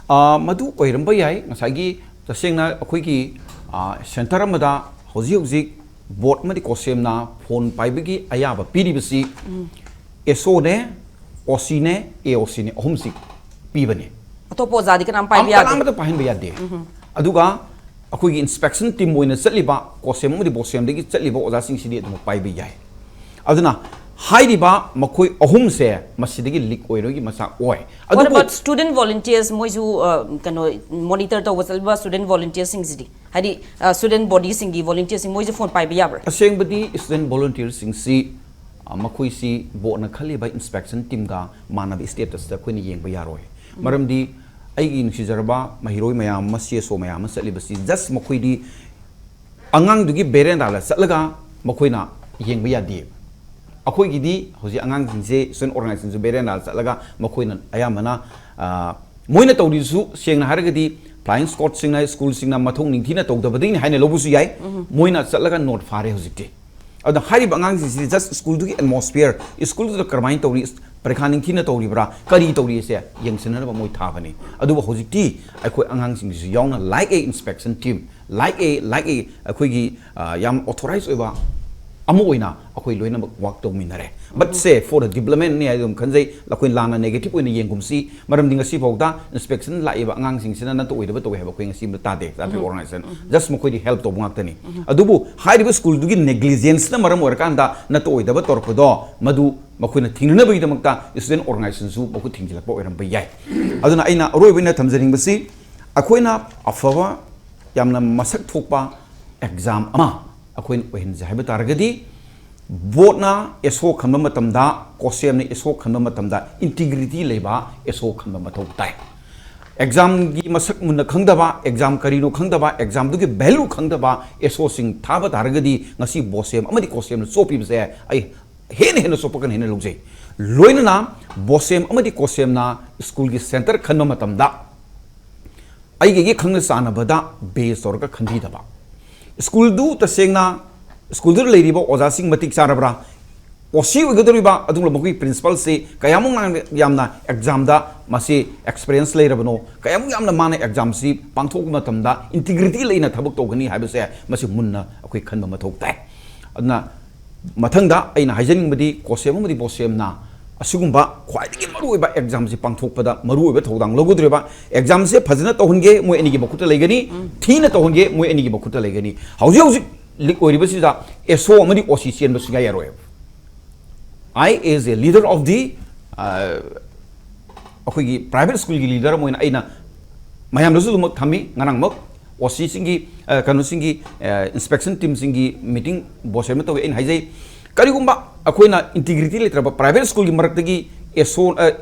ꯑ, ꯃꯗꯨ ꯑꯣꯏꯔꯝꯕ ꯌꯥꯏ꯫ ꯉꯁꯥꯏꯒꯤ ꯇꯁꯦꯡꯅ ꯑꯩꯈꯣꯏꯒꯤ, ꯑ, ꯁꯦꯟꯇꯔ ꯑꯃꯗ ꯍꯧꯖꯤꯛ ꯍꯧꯖꯤꯛ ꯕꯣꯔꯗ ꯑꯃꯗꯤ ꯀꯣꯁꯦꯝꯅ ꯐꯣꯟ ꯄꯥꯏꯕꯒꯤ ꯑꯌꯥꯕ ꯄꯤꯔꯤꯕꯁꯤ ꯎꯝ꯫ ꯑꯦꯁ ꯑꯣꯅꯦ, ꯑꯣ ꯁꯤꯅꯦ, ꯑꯦ ꯑꯣ ꯁꯤꯅꯦ, ꯑꯍꯨꯝꯁꯤ ꯄꯤꯕꯅꯦ꯫ ꯑꯇꯣꯞꯄ ꯑꯣꯖꯥꯗꯤ ꯀꯅꯥꯝ ꯄꯥꯏꯕ ꯑꯃ ꯌꯥꯗꯦ꯫ ꯀꯅꯥꯝꯇ ꯄꯥꯏꯍꯟꯕ ꯌꯥꯗꯦ꯫ ꯑꯗꯨꯒ ꯑꯩꯈꯣꯏꯒꯤ ꯏꯟꯁꯄꯦꯛꯁꯟ ꯇꯤꯝ ꯑꯣꯏꯅ ꯆꯠꯂꯤꯕ ꯀꯣꯁꯦꯝ ꯑꯃꯗꯤ ꯕꯣꯁꯦꯝꯗꯒꯤ ꯆꯠꯂꯤꯕ ꯑꯣꯖꯥꯁꯤꯡꯁꯤꯗꯤ ꯑꯗꯨꯝ ꯄꯥꯏꯕ ꯌꯥꯏ꯫ ꯑꯗꯨꯅ ꯍꯥꯏꯔꯤꯕ ꯃꯈꯣꯏ ꯑꯍꯨꯝꯁꯦ ꯃꯁꯤꯗꯒꯤ ꯂꯤꯛ ꯑꯣꯏꯔꯣꯏꯒꯤ ꯃꯆꯥꯛ ꯑꯣꯏ꯫ What about student volunteers? ꯃꯣꯏꯁꯨ ꯑ, ꯀꯩꯅꯣ ꯃꯣꯅꯤꯇꯔ ꯇꯧꯕ ꯆꯠꯂꯤꯕ ꯁ꯭ꯇꯨꯗꯦꯟ ꯚꯣꯂꯨꯟꯇꯤꯌꯔꯁꯤꯡꯁꯤꯗꯤ, ꯍꯥꯏꯗꯤ ꯁ꯭ꯇꯨꯗꯦꯟ ꯕꯣꯗꯤꯁꯤꯡꯒꯤ ꯚꯣꯂꯨꯟꯇꯤꯌꯔꯁꯤꯡ ꯃꯣꯏꯁꯨ ꯐꯣꯟ ꯄꯥꯏꯕ ꯌꯥꯕ꯭ꯔꯥ? ꯑꯁꯦꯡꯕꯗꯤ ꯁ꯭ꯇꯨꯗꯦꯟ ꯚꯣꯂꯨꯟꯇꯤꯌꯔꯁꯤꯡꯁꯤ ꯑ, ꯃꯈꯣꯏꯁꯤ ꯕꯣꯔꯗꯅ ꯈꯜꯂꯤꯕ ꯏꯟꯁꯄꯦꯛꯁꯟ ꯇꯤꯝꯒ ꯃꯥꯟꯅꯕ ꯁ꯭ꯇꯦꯇꯁꯇ ꯑꯩꯈꯣꯏꯅ ꯌꯦꯡꯕ ꯌꯥꯔꯣꯏ꯫ ꯃꯔꯝꯗꯤ ꯑꯩꯒꯤ ꯅꯨꯡꯁꯤꯖꯔꯕ ꯃꯍꯩꯔꯣꯏ ꯃꯌꯥꯝ ꯑꯃ, ꯁꯤ ꯑꯦꯁ ꯑꯣ ꯃꯌꯥꯝ ꯑꯃ ꯆꯠꯂꯤꯕꯁꯤ ꯖꯁ ꯃꯈꯣꯏꯗꯤ ꯑꯉꯥꯡꯗꯨꯒꯤ ꯕꯦꯔꯦꯟꯗꯥꯗ ꯆꯠꯂꯒ ꯃꯈꯣꯏꯅ ꯌꯦꯡꯕ ꯌꯥꯗꯦ꯫ ꯑꯩꯈꯣꯏꯒꯤꯗꯤ ꯍꯧꯖꯤꯛ ꯑꯉꯥꯡꯁꯤꯡꯁꯦ ꯁ꯭ꯇꯨꯗꯦꯟ ꯑꯣꯔꯒꯅꯥꯏꯖꯦꯁꯟꯁꯨ ꯕꯦꯔꯦꯟꯗꯥꯗ ꯆꯠꯂꯒ ꯃꯈꯣꯏꯅ ꯑꯌꯥꯝꯕꯅ, ꯑ, ꯃꯣꯏꯅ ꯇꯧꯔꯤꯁꯨ ꯁꯦꯡꯅ ꯍꯥꯏꯔꯒꯗꯤ ꯐ꯭ꯂꯥꯏꯌꯤꯡ ꯁ꯭ꯀꯣꯠꯁꯤꯡꯅ, ꯁ꯭ꯀꯨꯜꯁꯤꯡꯅ ꯃꯊꯧ ꯅꯤꯡꯊꯤꯅ ꯇꯧꯗꯕꯗꯒꯤꯅꯤ ꯍꯥꯏꯅ ꯂꯧꯕꯁꯨ ꯌꯥꯏ꯫ ꯃꯣꯏꯅ ꯆꯠꯂꯒ ꯅꯣꯠ ꯐꯥꯔꯦ ꯍꯧꯖꯤꯛꯇꯤ꯫ ꯑꯗꯨꯅ ꯍꯥꯏꯔꯤꯕ ꯑꯉꯥꯡꯁꯤꯡꯁꯤꯗꯤ ꯖꯁ ꯁ꯭ꯀꯨꯜꯗꯨꯒꯤ ꯑꯦꯠꯃꯣꯁꯐꯤꯌꯔ, ꯁ꯭ꯀꯨꯜꯗꯨꯗ ꯀꯔꯝꯍꯥꯏꯅ ꯇꯧꯔꯤ, ꯄꯔꯤꯈꯥ ꯅꯤꯡꯊꯤꯅ ꯇꯧꯔꯤꯕ꯭ꯔꯥ, ꯀꯔꯤ ꯇꯧꯔꯤꯁꯦ ꯌꯦꯡꯁꯤꯟꯅꯅꯕ ꯃꯣꯏ ꯊꯥꯕꯅꯤ꯫ ꯑꯗꯨꯕꯨ ꯍꯧꯖꯤꯛꯇꯤ ꯑꯩꯈꯣꯏ ꯑꯉꯥꯡꯁꯤꯡꯁꯤꯁꯨ ꯌꯥꯎꯅ, like a inspection team, like a, like a ꯑꯩꯈꯣꯏꯒꯤ, ꯑ, ꯌꯥꯝ ꯑꯣꯊꯣꯔꯥꯏꯖ ꯑꯣꯏꯕ ꯑꯃ ꯑꯣꯏꯅ ꯑꯩꯈꯣꯏ ꯂꯣꯏꯅꯃꯛ ꯋꯥꯛ ꯇꯧꯃꯤꯟꯅꯔꯦ꯫ But say, for the development ꯅꯤ ꯍꯥꯏꯗꯨ ꯑꯗꯨꯝ ꯈꯟꯖꯩ꯫ ꯑꯩꯈꯣꯏ ꯂꯥꯟꯅ ꯅꯦꯒꯦꯇꯤꯚ ꯑꯣꯏꯅ ꯌꯦꯡꯒꯨꯝꯁꯤ, ꯃꯔꯝꯗꯤ ꯉꯁꯤ ꯐꯥꯎꯗ ꯏꯟꯁꯄꯦꯛꯁꯟ ꯂꯥꯛꯏꯕ ꯑꯉꯥꯡꯁꯤꯡꯁꯤꯅ ꯅꯠꯇ ꯑꯣꯏꯗꯕ ꯇꯧꯋꯦ ꯍꯥꯏꯕ ꯑꯩꯈꯣꯏ ꯉꯁꯤ ꯑꯃꯇ ꯇꯥꯗꯦ, ꯆꯥꯇ꯭ꯔꯦꯠ ꯑꯣꯔꯒꯅꯥꯏꯖꯦꯁꯟ꯫ ꯖꯁ ꯃꯈꯣꯏꯗꯤ ꯍꯦꯜꯞ ꯇꯧꯕ ꯉꯥꯛꯇꯅꯤ꯫ ꯑꯗꯨꯕꯨ ꯍꯥꯏꯔꯤꯕ ꯁ꯭ꯀꯨꯜꯗꯨꯒꯤ ꯅꯦꯒ꯭ꯂꯤꯖꯦꯟꯁꯅ ꯃꯔꯝ ꯑꯣꯏꯔꯀꯥꯟꯗ ꯅꯠꯇ ꯑꯣꯏꯗꯕ ꯇꯧꯔꯛꯄꯗꯣ, ꯃꯗꯨ ꯃꯈꯣꯏꯅ ꯊꯤꯡꯅꯅꯕꯒꯤꯗꯃꯛꯇ ꯁ꯭ꯇꯨꯗꯦꯟ ꯑꯣꯔꯒꯅꯥꯏꯖꯦꯁꯟꯁꯨ ꯃꯈꯨꯠ ꯊꯤꯡꯖꯤꯜꯂꯛꯄ ꯑꯣꯏꯔꯝꯕ ꯌꯥꯏ꯫ ꯑꯗꯨꯅ ꯑꯩꯅ ꯑꯔꯣꯏꯕ ꯑꯣꯏꯅ ꯊꯝꯖꯅꯤꯡꯕꯁꯤ, ꯑꯩꯈꯣꯏꯅ ꯑꯐꯕ, ꯌꯥꯝꯅ ꯃꯁꯛ ꯊꯣꯛꯄ ꯑꯦꯛꯖꯥꯝ ꯑꯃ ꯑꯩꯈꯣꯏꯅ ꯑꯣꯏꯍꯟꯁꯦ ꯍꯥꯏꯕ ꯇꯥꯔꯒꯗꯤ, ꯕꯣꯔꯗꯅ ꯑꯦꯁ ꯑꯣ ꯈꯟꯕ ꯃꯇꯝꯗ, ꯀꯣꯁꯦꯝꯅ ꯑꯦꯁ ꯑꯣ ꯈꯟꯕ ꯃꯇꯝꯗ ꯏꯟꯇꯤꯒ꯭ꯔꯤꯇꯤ ꯂꯩꯕ ꯑꯦꯁ ꯑꯣ ꯈꯟꯕ ꯃꯊꯧ ꯇꯥꯏ꯫ ꯑꯦꯛꯖꯥꯝꯒꯤ ꯃꯁꯛ ꯃꯨꯟꯅ ꯈꯪꯗꯕ, ꯑꯦꯛꯖꯥꯝ ꯀꯔꯤꯅꯣ ꯈꯪꯗꯕ, ꯑꯦꯛꯖꯥꯝꯗꯨꯒꯤ ꯚꯦꯂꯨ ꯈꯪꯗꯕ ꯑꯦꯁ ꯑꯣꯁꯤꯡ ꯊꯥꯕ ꯇꯥꯔꯒꯗꯤ ꯉꯁꯤ ꯕꯣꯁꯦꯝ ꯑꯃꯗꯤ ꯀꯣꯁꯦꯝꯅ ꯆꯣꯞꯄꯤꯕꯁꯦ ꯑꯩ ꯍꯦꯟꯅ ꯍꯦꯟꯅ ꯆꯣꯞꯄꯛꯀꯅꯤ ꯍꯥꯏꯅ ꯂꯧꯖꯩ꯫ ꯂꯣꯏꯅꯅ ꯕꯣꯁꯦꯝ ꯑꯃꯗꯤ ꯀꯣꯁꯦꯝꯅ ꯁ꯭ꯀꯨꯜꯒꯤ ꯁꯦꯟꯇꯔ ꯈꯟꯕ ꯃꯇꯝꯗ ꯑꯩꯒꯤ ꯈꯪꯅ ꯆꯥꯟꯅꯕꯗ ꯕꯦꯖ ꯇꯧꯔꯒ ꯈꯟꯕꯤꯗꯕ, ꯁ꯭ꯀꯨꯜꯗꯨ ꯇꯁꯦꯡꯅ ꯁ꯭ꯀꯨꯜꯗꯨꯗ ꯂꯩꯔꯤꯕ ꯑꯣꯖꯥꯁꯤꯡ ꯃꯇꯤꯛ ꯆꯥꯔꯕ꯭ꯔꯥ, ꯑꯣ ꯁꯤ ꯑꯣꯏꯒꯗꯧꯔꯤꯕ, ꯑꯗꯨꯒ ꯃꯈꯣꯏꯒꯤ ꯄ꯭ꯔꯤꯟꯁꯤꯄꯥꯜꯁꯤ ꯀꯌꯥꯃꯨꯛ ꯌꯥꯝꯅ ꯑꯦꯛꯖꯥꯝꯗ ꯃꯁꯤ ꯑꯦꯛꯁꯄꯤꯔꯤꯌꯦꯟꯁ ꯂꯩꯔꯕꯅꯣ, ꯀꯌꯥꯃꯨꯛ ꯌꯥꯝꯅ ꯃꯥꯅ ꯑꯦꯛꯖꯥꯝꯁꯤ ꯄꯥꯡꯊꯣꯛꯄ ꯃꯇꯝꯗ ꯏꯟꯇꯤꯒ꯭ꯔꯤꯇꯤ ꯂꯩꯅ ꯊꯕꯛ ꯇꯧꯒꯅꯤ ꯍꯥꯏꯕꯁꯦ ꯃꯁꯤ ꯃꯨꯟꯅ ꯑꯩꯈꯣꯏ ꯈꯟꯕ ꯃꯊꯧ ꯇꯥꯏ꯫ ꯑꯗꯨꯅ ꯃꯊꯪꯗ ꯑꯩꯅ ꯍꯥꯏꯖꯅꯤꯡꯕꯗꯤ, ꯀꯣꯁꯦꯝ ꯑꯃꯗꯤ ꯕꯣꯁꯦꯝꯅ ꯑꯁꯤꯒꯨꯝꯕ ꯈ꯭ꯋꯥꯏꯗꯒꯤ ꯃꯔꯨꯑꯣꯏꯕ ꯑꯦꯛꯖꯥꯝꯁꯤ ꯄꯥꯡꯊꯣꯛꯄꯗ ꯃꯔꯨꯑꯣꯏꯕ ꯊꯧꯗꯥꯡ ꯂꯧꯒꯗꯧꯔꯤꯕ, ꯑꯦꯛꯖꯥꯝꯁꯦ ꯐꯖꯅ ꯇꯧꯍꯟꯒꯦ, ꯃꯣꯏ ꯑꯅꯤꯒꯤ ꯃꯈꯨꯠꯇ ꯂꯩꯒꯅꯤ꯫ ꯊꯤꯅ ꯇꯧꯍꯟꯒꯦ, ꯃꯣꯏ ꯑꯅꯤꯒꯤ ꯃꯈꯨꯠꯇ ꯂꯩꯒꯅꯤ꯫ ꯍꯧꯖꯤꯛ ꯍꯧꯖꯤꯛ ꯂꯤꯛ ꯑꯣꯏꯔꯤꯕꯁꯤꯗ ꯑꯦꯁ ꯑꯣ ꯑꯃꯗꯤ ꯑꯣ ꯁꯤ ꯆꯦꯟꯕ ꯁꯨꯡꯌꯥ ꯌꯥꯔꯣꯏꯕ꯫ I, as a leader of the, ꯑꯩꯈꯣꯏꯒꯤ ꯄ꯭ꯔꯥꯏꯚꯦꯠ ꯁ꯭ꯀꯨꯜꯒꯤ ꯂꯤꯗꯔ ꯑꯃ ꯑꯣꯏꯅ ꯑꯩꯅ ꯃꯌꯥꯝꯗꯁꯨ ꯑꯗꯨꯃꯛ ꯊꯝꯃꯤ꯫ ꯉꯔꯥꯡꯃꯛ ꯑꯣ ꯁꯤꯁꯤꯡꯒꯤ, ꯀꯩꯅꯣꯁꯤꯡꯒꯤ, ꯏꯟꯁꯄꯦꯛꯁꯟ ꯇꯤꯝꯁꯤꯡꯒꯤ ꯃꯤꯇꯤꯡ ꯕꯣꯁꯦꯝꯅ ꯇꯧꯋꯤ꯫ ꯑꯩꯅ ꯍꯥꯏꯖꯩ, ꯀꯔꯤꯒꯨꯝꯕ ꯑꯩꯈꯣꯏꯅ ꯏꯟꯇꯤꯒ꯭ꯔꯤꯇꯤ ꯂꯩꯇ꯭ꯔꯕ ꯄ꯭ꯔꯥꯏꯚꯦꯠ ꯁ꯭ꯀꯨꯜꯒꯤ ꯃꯔꯛꯇꯒꯤ ꯑꯦꯁ ꯑꯣ,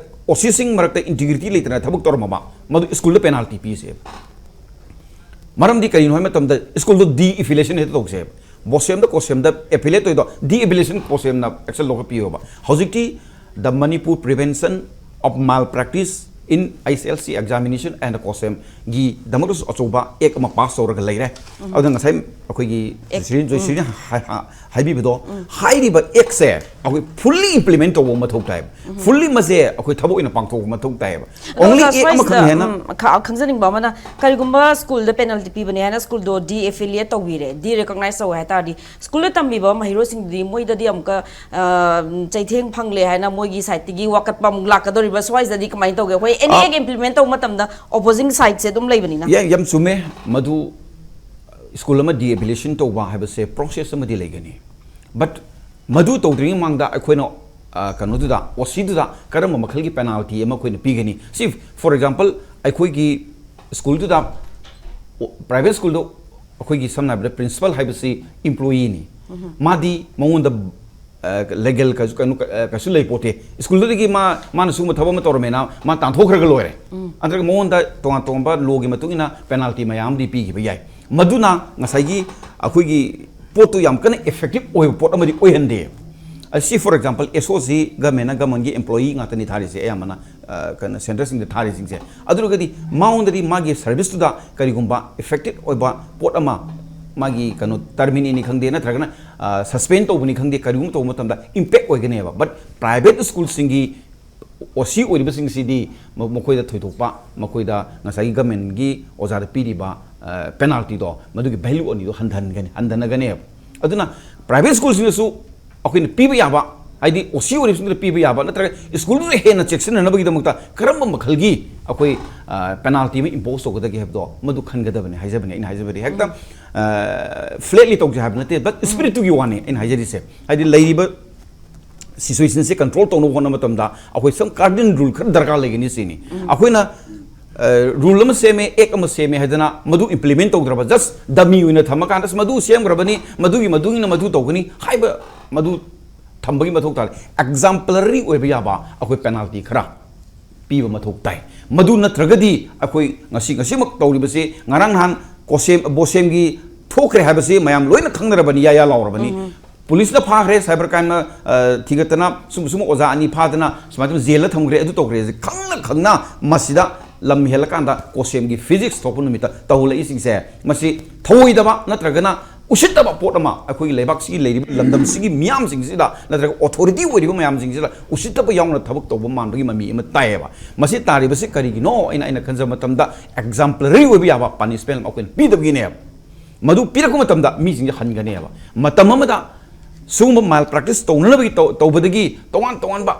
ꯑꯣ ꯁꯤꯁꯤꯡ ꯃꯔꯛꯇ ꯏꯟꯇꯤꯒ꯭ꯔꯤꯇꯤ ꯂꯩꯇꯅ ꯊꯕꯛ ꯇꯧꯔꯝꯃꯕ, ꯃꯗꯨ ꯁ꯭ꯀꯨꯜꯗ ꯄꯦꯅꯥꯜꯇꯤ ꯄꯤꯁꯦꯕ꯫ ꯃꯔꯝꯗꯤ ꯀꯔꯤꯅꯣ ꯍꯥꯏꯕ ꯃꯇꯝꯗ, ꯁ꯭ꯀꯨꯜꯗꯣ ꯗꯤ ꯑꯦꯐꯤꯂꯤꯌꯦꯁꯟ ꯍꯦꯛꯇ ꯇꯧꯁꯦꯕ꯫ ꯕꯣꯁꯦꯝꯗ ꯀꯣꯁꯦꯝꯗ ꯑꯦꯐꯤꯂꯤꯌꯦꯠ ꯇꯧꯔꯤꯗꯣ ꯗꯤ ꯑꯦꯐꯤꯂꯤꯌꯦꯁꯟ ꯀꯣꯁꯦꯝꯅ ꯑꯦꯛꯁꯟ ꯂꯧꯈꯠꯄꯤꯌꯣꯕ꯫ ꯍꯧꯖꯤꯛꯇꯤ the Manipur Prevention of Malpractice in H S L C Examination and ꯀꯣꯁꯦꯝꯒꯤꯗꯃꯛꯇꯁꯨ ꯑꯆꯧꯕ ꯑꯦꯛ ꯑꯃ ꯄꯥꯁ ꯇꯧꯔꯒ ꯂꯩꯔꯦ꯫ ꯑꯗꯨꯅ ꯉꯁꯥꯏ ꯑꯩꯈꯣꯏꯒꯤ ꯁ꯭ꯔꯤ ꯖꯣꯏꯁ꯭ꯔꯤꯅ ꯍꯥꯏ-, ꯍꯥ-, ꯍꯥꯏꯕꯤꯕꯗꯣ, ꯍꯥꯏꯔꯤꯕ ꯑꯦꯛꯁꯦ ꯑꯩꯈꯣꯏ ꯐꯨꯜꯂꯤ ꯏꯝꯄ꯭ꯂꯤꯃꯦꯟ ꯇꯧꯕ ꯃꯊꯧ ꯇꯥꯏꯕ꯫ ꯐꯨꯜꯂꯤ ꯃꯁꯦ ꯑꯩꯈꯣꯏ ꯊꯕꯛ ꯑꯣꯏꯅ ꯄꯥꯡꯊꯣꯛꯄ ꯃꯊꯧ ꯇꯥꯏꯕ꯫ ꯑꯗꯣ ꯑꯣꯡꯂꯤ ꯑꯣꯖꯥ, ꯑꯦꯛ ꯁ꯭ꯋꯥꯏꯁꯤꯗ, ꯑꯃꯈꯛꯅꯤ ꯍꯥꯏꯅ ꯎꯝ, ꯈ-, ꯈꯪꯖꯅꯤꯡꯕ ꯑꯃꯅ, ꯀꯔꯤꯒꯨꯝꯕ ꯁ꯭ꯀꯨꯜꯗ ꯄꯦꯅꯥꯜꯇꯤ ꯄꯤꯕꯅꯦ ꯍꯥꯏꯅ ꯁ꯭ꯀꯨꯜꯗꯣ ꯗꯤ ꯑꯦꯐꯤꯂꯤꯌꯦꯠ ꯇꯧꯕꯤꯔꯦ, ꯗꯤ ꯔꯤꯀꯣꯒꯅꯥꯏꯖ ꯇꯧꯋꯦ ꯍꯥꯏ ꯇꯥꯔꯗꯤ, ꯁ꯭ꯀꯨꯜꯗ ꯇꯝꯕꯤꯕ ꯃꯍꯩꯔꯣꯏꯁꯤꯡꯗꯨꯗꯤ ꯃꯣꯏꯗꯗꯤ ꯑꯃꯨꯛꯀ, ꯑ, ꯆꯩꯊꯦꯡ ꯐꯪꯂꯦ ꯍꯥꯏꯅ ꯃꯣꯏꯒꯤ ꯁꯥꯏꯠꯇꯒꯤ ꯋꯥꯀꯠꯄ ꯑꯃꯨꯛ ꯂꯥꯛꯀꯗꯧꯔꯤꯕ, ꯁ꯭ꯋꯥꯏꯁꯤꯗꯗꯤ ꯀꯃꯥꯏꯅ ꯇꯧꯒꯦ? ꯑꯩꯈꯣꯏ ꯑꯦꯅꯤ ꯑ, ꯑꯦꯛ ꯏꯝꯄ꯭ꯂꯤꯃꯦꯟ ꯇꯧꯕ ꯃꯇꯝꯗ ꯑꯣꯄꯣꯖꯤꯡ ꯁꯥꯏꯠꯁꯦ ꯑꯗꯨꯝ ꯂꯩꯕꯅꯤꯅ꯫ ꯌꯥ-, ꯌꯥꯝ ꯆꯨꯝꯃꯦ꯫ ꯃꯗꯨ ꯁ꯭ꯀꯨꯜ ꯑꯃ ꯗꯤ ꯑꯦꯐꯤꯂꯤꯌꯦꯁꯟ ꯇꯧꯕ ꯍꯥꯏꯕꯁꯦ ꯄ꯭ꯔꯣꯁꯦꯁ ꯑꯃꯗꯤ ꯂꯩꯒꯅꯤ꯫ But ꯃꯗꯨ ꯇꯧꯗ꯭ꯔꯤꯉꯩ ꯃꯃꯥꯡꯗ ꯑꯩꯈꯣꯏꯅ, ꯑ, ꯀꯩꯅꯣꯗꯨꯗ, ꯑꯣ ꯁꯤꯗꯨꯗ ꯀꯔꯝꯕ ꯃꯈꯜꯒꯤ ꯄꯦꯅꯥꯜꯇꯤ ꯑꯃ ꯑꯩꯈꯣꯏꯅ ꯄꯤꯒꯅꯤ? ꯁꯤ, for example, ꯑꯩꯈꯣꯏꯒꯤ ꯁ꯭ꯀꯨꯜꯗꯨꯗ, ꯄ꯭ꯔꯥꯏꯚꯦꯠ ꯁ꯭ꯀꯨꯜꯗ ꯑꯩꯈꯣꯏꯒꯤ ꯁꯝꯅ ꯍꯥꯏꯔꯕꯗ ꯄ꯭ꯔꯤꯟꯁꯤꯄꯥꯜ ꯍꯥꯏꯕꯁꯤ ꯏꯝꯄ꯭ꯂꯣꯌꯤꯅꯤ꯫ ꯃꯥꯗꯤ ꯃꯉꯣꯟꯗ, ꯑ, ꯂꯤꯒꯦꯜ ꯀꯩꯁꯨ, ꯀꯩꯅꯣ, ꯑ, ꯀꯩꯁꯨ ꯂꯩ ꯄꯣꯠꯇꯦ꯫ ꯁ꯭ꯀꯨꯜꯗꯨꯗꯒꯤ ꯃꯥ, ꯃꯥꯅ ꯁꯤꯒꯨꯝꯕ ꯊꯕꯛ ꯑꯃ ꯇꯧꯔꯝꯃꯦꯅ ꯃꯥ ꯇꯥꯟꯊꯣꯛꯈ꯭ꯔꯒ ꯂꯣꯏꯔꯦ꯫ ꯅꯠꯇ꯭ꯔꯒ ꯃꯉꯣꯟꯗ ꯇꯣꯉꯥꯟ ꯇꯣꯉꯥꯟꯕ ꯂꯣꯒꯤ ꯃꯇꯨꯡ ꯏꯟꯅ ꯄꯦꯅꯥꯜꯇꯤ ꯃꯌꯥꯝ ꯑꯃꯗꯤ ꯄꯤꯈꯤꯕ ꯌꯥꯏ꯫ ꯃꯗꯨꯅ ꯉꯁꯥꯏꯒꯤ ꯑꯩꯈꯣꯏꯒꯤ ꯄꯣꯠꯇꯨ ꯌꯥꯝ ꯀꯟꯅ ꯏꯐꯦꯛꯇꯤꯚ ꯑꯣꯏꯕ ꯄꯣꯠ ꯑꯃꯗꯤ ꯑꯣꯏꯍꯟꯗꯦ꯫ ꯑꯁꯤ, for example, ꯑꯦꯁ ꯑꯣ ꯁꯤ ꯒꯃꯦꯟꯅ, ꯒꯃꯦꯟꯒꯤ ꯑꯦꯝꯄ꯭ꯂꯣꯌꯤ ꯉꯥꯛꯇꯅꯤ ꯊꯥꯔꯤꯁꯦ ꯑꯌꯥꯝꯕꯅ, ꯑ, ꯀꯩꯅꯣ, ꯁꯦꯟꯇꯔꯁꯤꯡꯗ ꯊꯥꯔꯤꯁꯤꯡꯁꯦ꯫ ꯑꯗꯨ ꯑꯣꯏꯔꯒꯗꯤ ꯃꯉꯣꯟꯗꯗꯤ ꯃꯥꯒꯤ ꯁꯔꯚꯤꯁꯇꯨꯗ ꯀꯔꯤꯒꯨꯝꯕ ꯏꯐꯦꯛꯇꯤꯚ ꯑꯣꯏꯕ ꯄꯣꯠ ꯑꯃ, ꯃꯥꯒꯤ ꯀꯩꯅꯣ, ꯇꯔꯃꯤꯅꯦꯠꯅꯤ ꯈꯪꯗꯦ, ꯅꯠꯇ꯭ꯔꯒꯅ, ꯑ, ꯁꯁꯄꯦꯟ ꯇꯧꯕꯅꯤ ꯈꯪꯗꯦ, ꯀꯔꯤꯒꯨꯝꯕ ꯇꯧꯕ ꯃꯇꯝꯗ ꯏꯝꯄꯦꯛ ꯑꯣꯏꯒꯅꯦꯕ꯫ But ꯄ꯭ꯔꯥꯏꯚꯦꯠ ꯁ꯭ꯀꯨꯜꯁꯤꯡꯒꯤ ꯑꯣ ꯁꯤ ꯑꯣꯏꯔꯤꯕꯁꯤꯡꯁꯤꯗꯤ ꯃ-, ꯃꯈꯣꯏꯗ ꯊꯣꯏꯗꯣꯛꯄ, ꯃꯈꯣꯏꯗ ꯉꯁꯥꯏꯒꯤ ꯒꯃꯦꯟꯒꯤ ꯑꯣꯖꯥꯗ ꯄꯤꯔꯤꯕ, ꯑ, ꯄꯦꯅꯥꯜꯇꯤꯗꯣ, ꯃꯗꯨꯒꯤ ꯚꯦꯂꯨ ꯑꯅꯤꯗꯣ ꯍꯟꯊꯍꯟꯒꯅꯤ, ꯍꯟꯊꯅꯒꯅꯦꯕ꯫ ꯑꯗꯨꯅ ꯄ꯭ꯔꯥꯏꯚꯦꯠ ꯁ꯭ꯀꯨꯜꯁꯤꯡꯗꯁꯨ ꯑꯩꯈꯣꯏꯅ ꯄꯤꯕ ꯌꯥꯕ, ꯍꯥꯏꯗꯤ ꯑꯣ ꯁꯤ ꯑꯣꯏꯔꯤꯕꯁꯤꯡꯗꯨꯗ ꯄꯤꯕ ꯌꯥꯕ, ꯅꯠꯇ꯭ꯔꯒ ꯁ꯭ꯀꯨꯜꯗꯨꯗ ꯍꯦꯟꯅ ꯆꯦꯛꯁꯤꯟꯅꯅꯕꯒꯤꯗꯃꯛꯇ ꯀꯔꯝꯕ ꯃꯈꯜꯒꯤ ꯑꯩꯈꯣꯏ ꯄꯦꯅꯥꯜꯇꯤ ꯑꯃ ꯏꯝꯄꯣꯁ ꯇꯧꯒꯗꯒꯦ ꯍꯥꯏꯕꯗꯣ ꯃꯗꯨ ꯈꯟꯒꯗꯕꯅꯤ ꯍꯥꯏꯖꯕꯅꯤ꯫ ꯑꯩꯅ ꯍꯥꯏꯖꯕꯗꯤ ꯍꯦꯛꯇ ꯐ꯭ꯂꯦꯠꯂꯤ ꯇꯧꯁꯦ ꯍꯥꯏꯕ ꯅꯠꯇꯦ, ꯕꯠ ꯁ꯭ꯄꯤꯔꯤꯠꯇꯨꯒꯤ ꯋꯥꯅꯤ ꯑꯩꯅ ꯍꯥꯏꯖꯔꯤꯁꯦ꯫ ꯍꯥꯏꯗꯤ ꯂꯩꯔꯤꯕ ꯁꯤꯆꯨꯋꯦꯁꯟꯁꯦ ꯀꯟꯇ꯭ꯔꯣꯜ ꯇꯧꯅꯕ ꯍꯣꯠꯅꯕ ꯃꯇꯝꯗ ꯑꯩꯈꯣꯏ ꯁꯝ ꯀꯥꯔꯗꯤꯅꯦꯜ ꯔꯨꯜ ꯈꯔ ꯗꯔꯀꯥꯔ ꯂꯩꯒꯅꯤ ꯁꯤꯅꯤ꯫ ꯑꯩꯈꯣꯏꯅ ꯔꯨꯜ ꯑꯃ ꯁꯦꯝꯃꯦ, ꯑꯦꯛ ꯑꯃ ꯁꯦꯝꯃꯦ ꯍꯥꯏꯗꯅ ꯃꯗꯨ ꯏꯝꯄ꯭ꯂꯤꯃꯦꯟ ꯇꯧꯗ꯭ꯔꯕ, ꯖꯁ ꯗꯃꯤ ꯑꯣꯏꯅ ꯊꯝꯃꯀꯥꯟꯗ, "ꯑꯁ, ꯃꯗꯨ ꯁꯦꯝꯈ꯭ꯔꯕꯅꯤ, ꯃꯗꯨꯒꯤ ꯃꯇꯨꯡ ꯏꯟꯅ ꯃꯗꯨ ꯇꯧꯒꯅꯤ" ꯍꯥꯏꯕ ꯃꯗꯨ ꯊꯝꯕꯒꯤ ꯃꯊꯧ ꯇꯥꯗꯦ꯫ ꯑꯦꯛꯖꯥꯝꯄꯂꯔꯤ ꯑꯣꯏꯕ ꯌꯥꯕ ꯑꯩꯈꯣꯏ ꯄꯦꯅꯥꯜꯇꯤ ꯈꯔ ꯄꯤꯕ ꯃꯊꯧ ꯇꯥꯏ꯫ ꯃꯗꯨ ꯅꯠꯇ꯭ꯔꯒꯗꯤ ꯑꯩꯈꯣꯏ ꯉꯁꯤ, ꯉꯁꯤꯃꯛ ꯇꯧꯔꯤꯕꯁꯤ, ꯉꯔꯥꯡ ꯅꯍꯥꯟ ꯀꯣꯁꯦꯝ, ꯕꯣꯁꯦꯝꯒꯤ ꯊꯣꯛꯈ꯭ꯔꯦ ꯍꯥꯏꯕꯁꯤ ꯃꯌꯥꯝ ꯂꯣꯏꯅ ꯈꯪꯅꯔꯕꯅꯤ, ꯌꯥ ꯌꯥ ꯂꯥꯎꯔꯕꯅꯤ꯫ ꯄꯨꯂꯤꯁꯅ ꯐꯥꯈ꯭ꯔꯦ, ꯁꯥꯏꯕꯔ ꯀ꯭ꯔꯥꯏꯝꯅ, ꯑ, ꯊꯤꯒꯠꯇꯅ, ꯁꯨꯝ, ꯁꯨꯝ ꯑꯣꯖꯥ ꯑꯅꯤ ꯐꯥꯗꯅ ꯁꯨꯃꯥꯏꯅ ꯇꯧꯗꯅ ꯖꯦꯜꯗ ꯊꯝꯈ꯭ꯔꯦ, ꯑꯗꯨ ꯇꯧꯈ꯭ꯔꯦ ꯍꯥꯏꯁꯦ ꯈꯪꯅ ꯈꯪꯅ ꯃꯁꯤꯗ ꯂꯝ ꯍꯦꯜꯂꯀꯥꯟꯗ ꯀꯣꯁꯦꯝꯒꯤ ꯐꯤꯖꯤꯛꯁ ꯊꯣꯛꯄ ꯅꯨꯃꯤꯠꯇ ꯇꯧꯍꯜꯂꯛꯏꯁꯤꯡꯁꯦ, ꯃꯁꯤ ꯊꯧꯑꯣꯏꯗꯕ ꯅꯠꯇ꯭ꯔꯒꯅ ꯎꯁꯤꯠꯇꯕ ꯄꯣꯠ ꯑꯃ ꯑꯩꯈꯣꯏꯒꯤ ꯂꯩꯕꯥꯛꯁꯤꯒꯤ ꯂꯩꯔꯤꯕ ꯂꯝꯗꯝꯁꯤꯒꯤ ꯃꯤꯌꯥꯝꯁꯤꯡꯁꯤꯗ ꯅꯠꯇ꯭ꯔꯒ ꯑꯣꯊꯣꯔꯤꯇꯤ ꯑꯣꯏꯔꯤꯕ ꯃꯌꯥꯝꯁꯤꯡꯁꯤꯗ ꯎꯁꯤꯠꯇꯕ ꯌꯥꯎꯅ ꯊꯕꯛ ꯇꯧꯕ ꯃꯥꯟꯕꯒꯤ ꯃꯃꯤ ꯑꯃ ꯇꯥꯏꯌꯦꯕ꯫ ꯃꯁꯤ ꯇꯥꯔꯤꯕꯁꯤ ꯀꯔꯤꯒꯤꯅꯣ? ꯑꯩꯅ, ꯑꯩꯅ ꯈꯟꯖꯕ ꯃꯇꯝꯗ ꯑꯦꯛꯖꯥꯝꯄꯂꯔꯤ ꯑꯣꯏꯕ ꯌꯥꯕ ꯄꯅꯤꯁꯃꯦꯟ ꯑꯃ ꯑꯩꯈꯣꯏꯅ ꯄꯤꯗꯕꯒꯤꯅꯦꯕ꯫ ꯃꯗꯨ ꯄꯤꯔꯛꯄ ꯃꯇꯝꯗ ꯃꯤꯁꯤꯡꯁꯦ ꯍꯟꯒꯅꯦꯕ꯫ ꯃꯇꯝ ꯑꯃꯗ ꯁꯤꯒꯨꯝꯕ ꯃꯥꯜ ꯄ꯭ꯔꯦꯛꯇꯤꯁ ꯇꯧꯅꯅꯕꯒꯤ ꯇꯧ-, ꯇꯧꯕꯗꯒꯤ ꯇꯣꯉꯥꯟ ꯇꯣꯉꯥꯟꯕ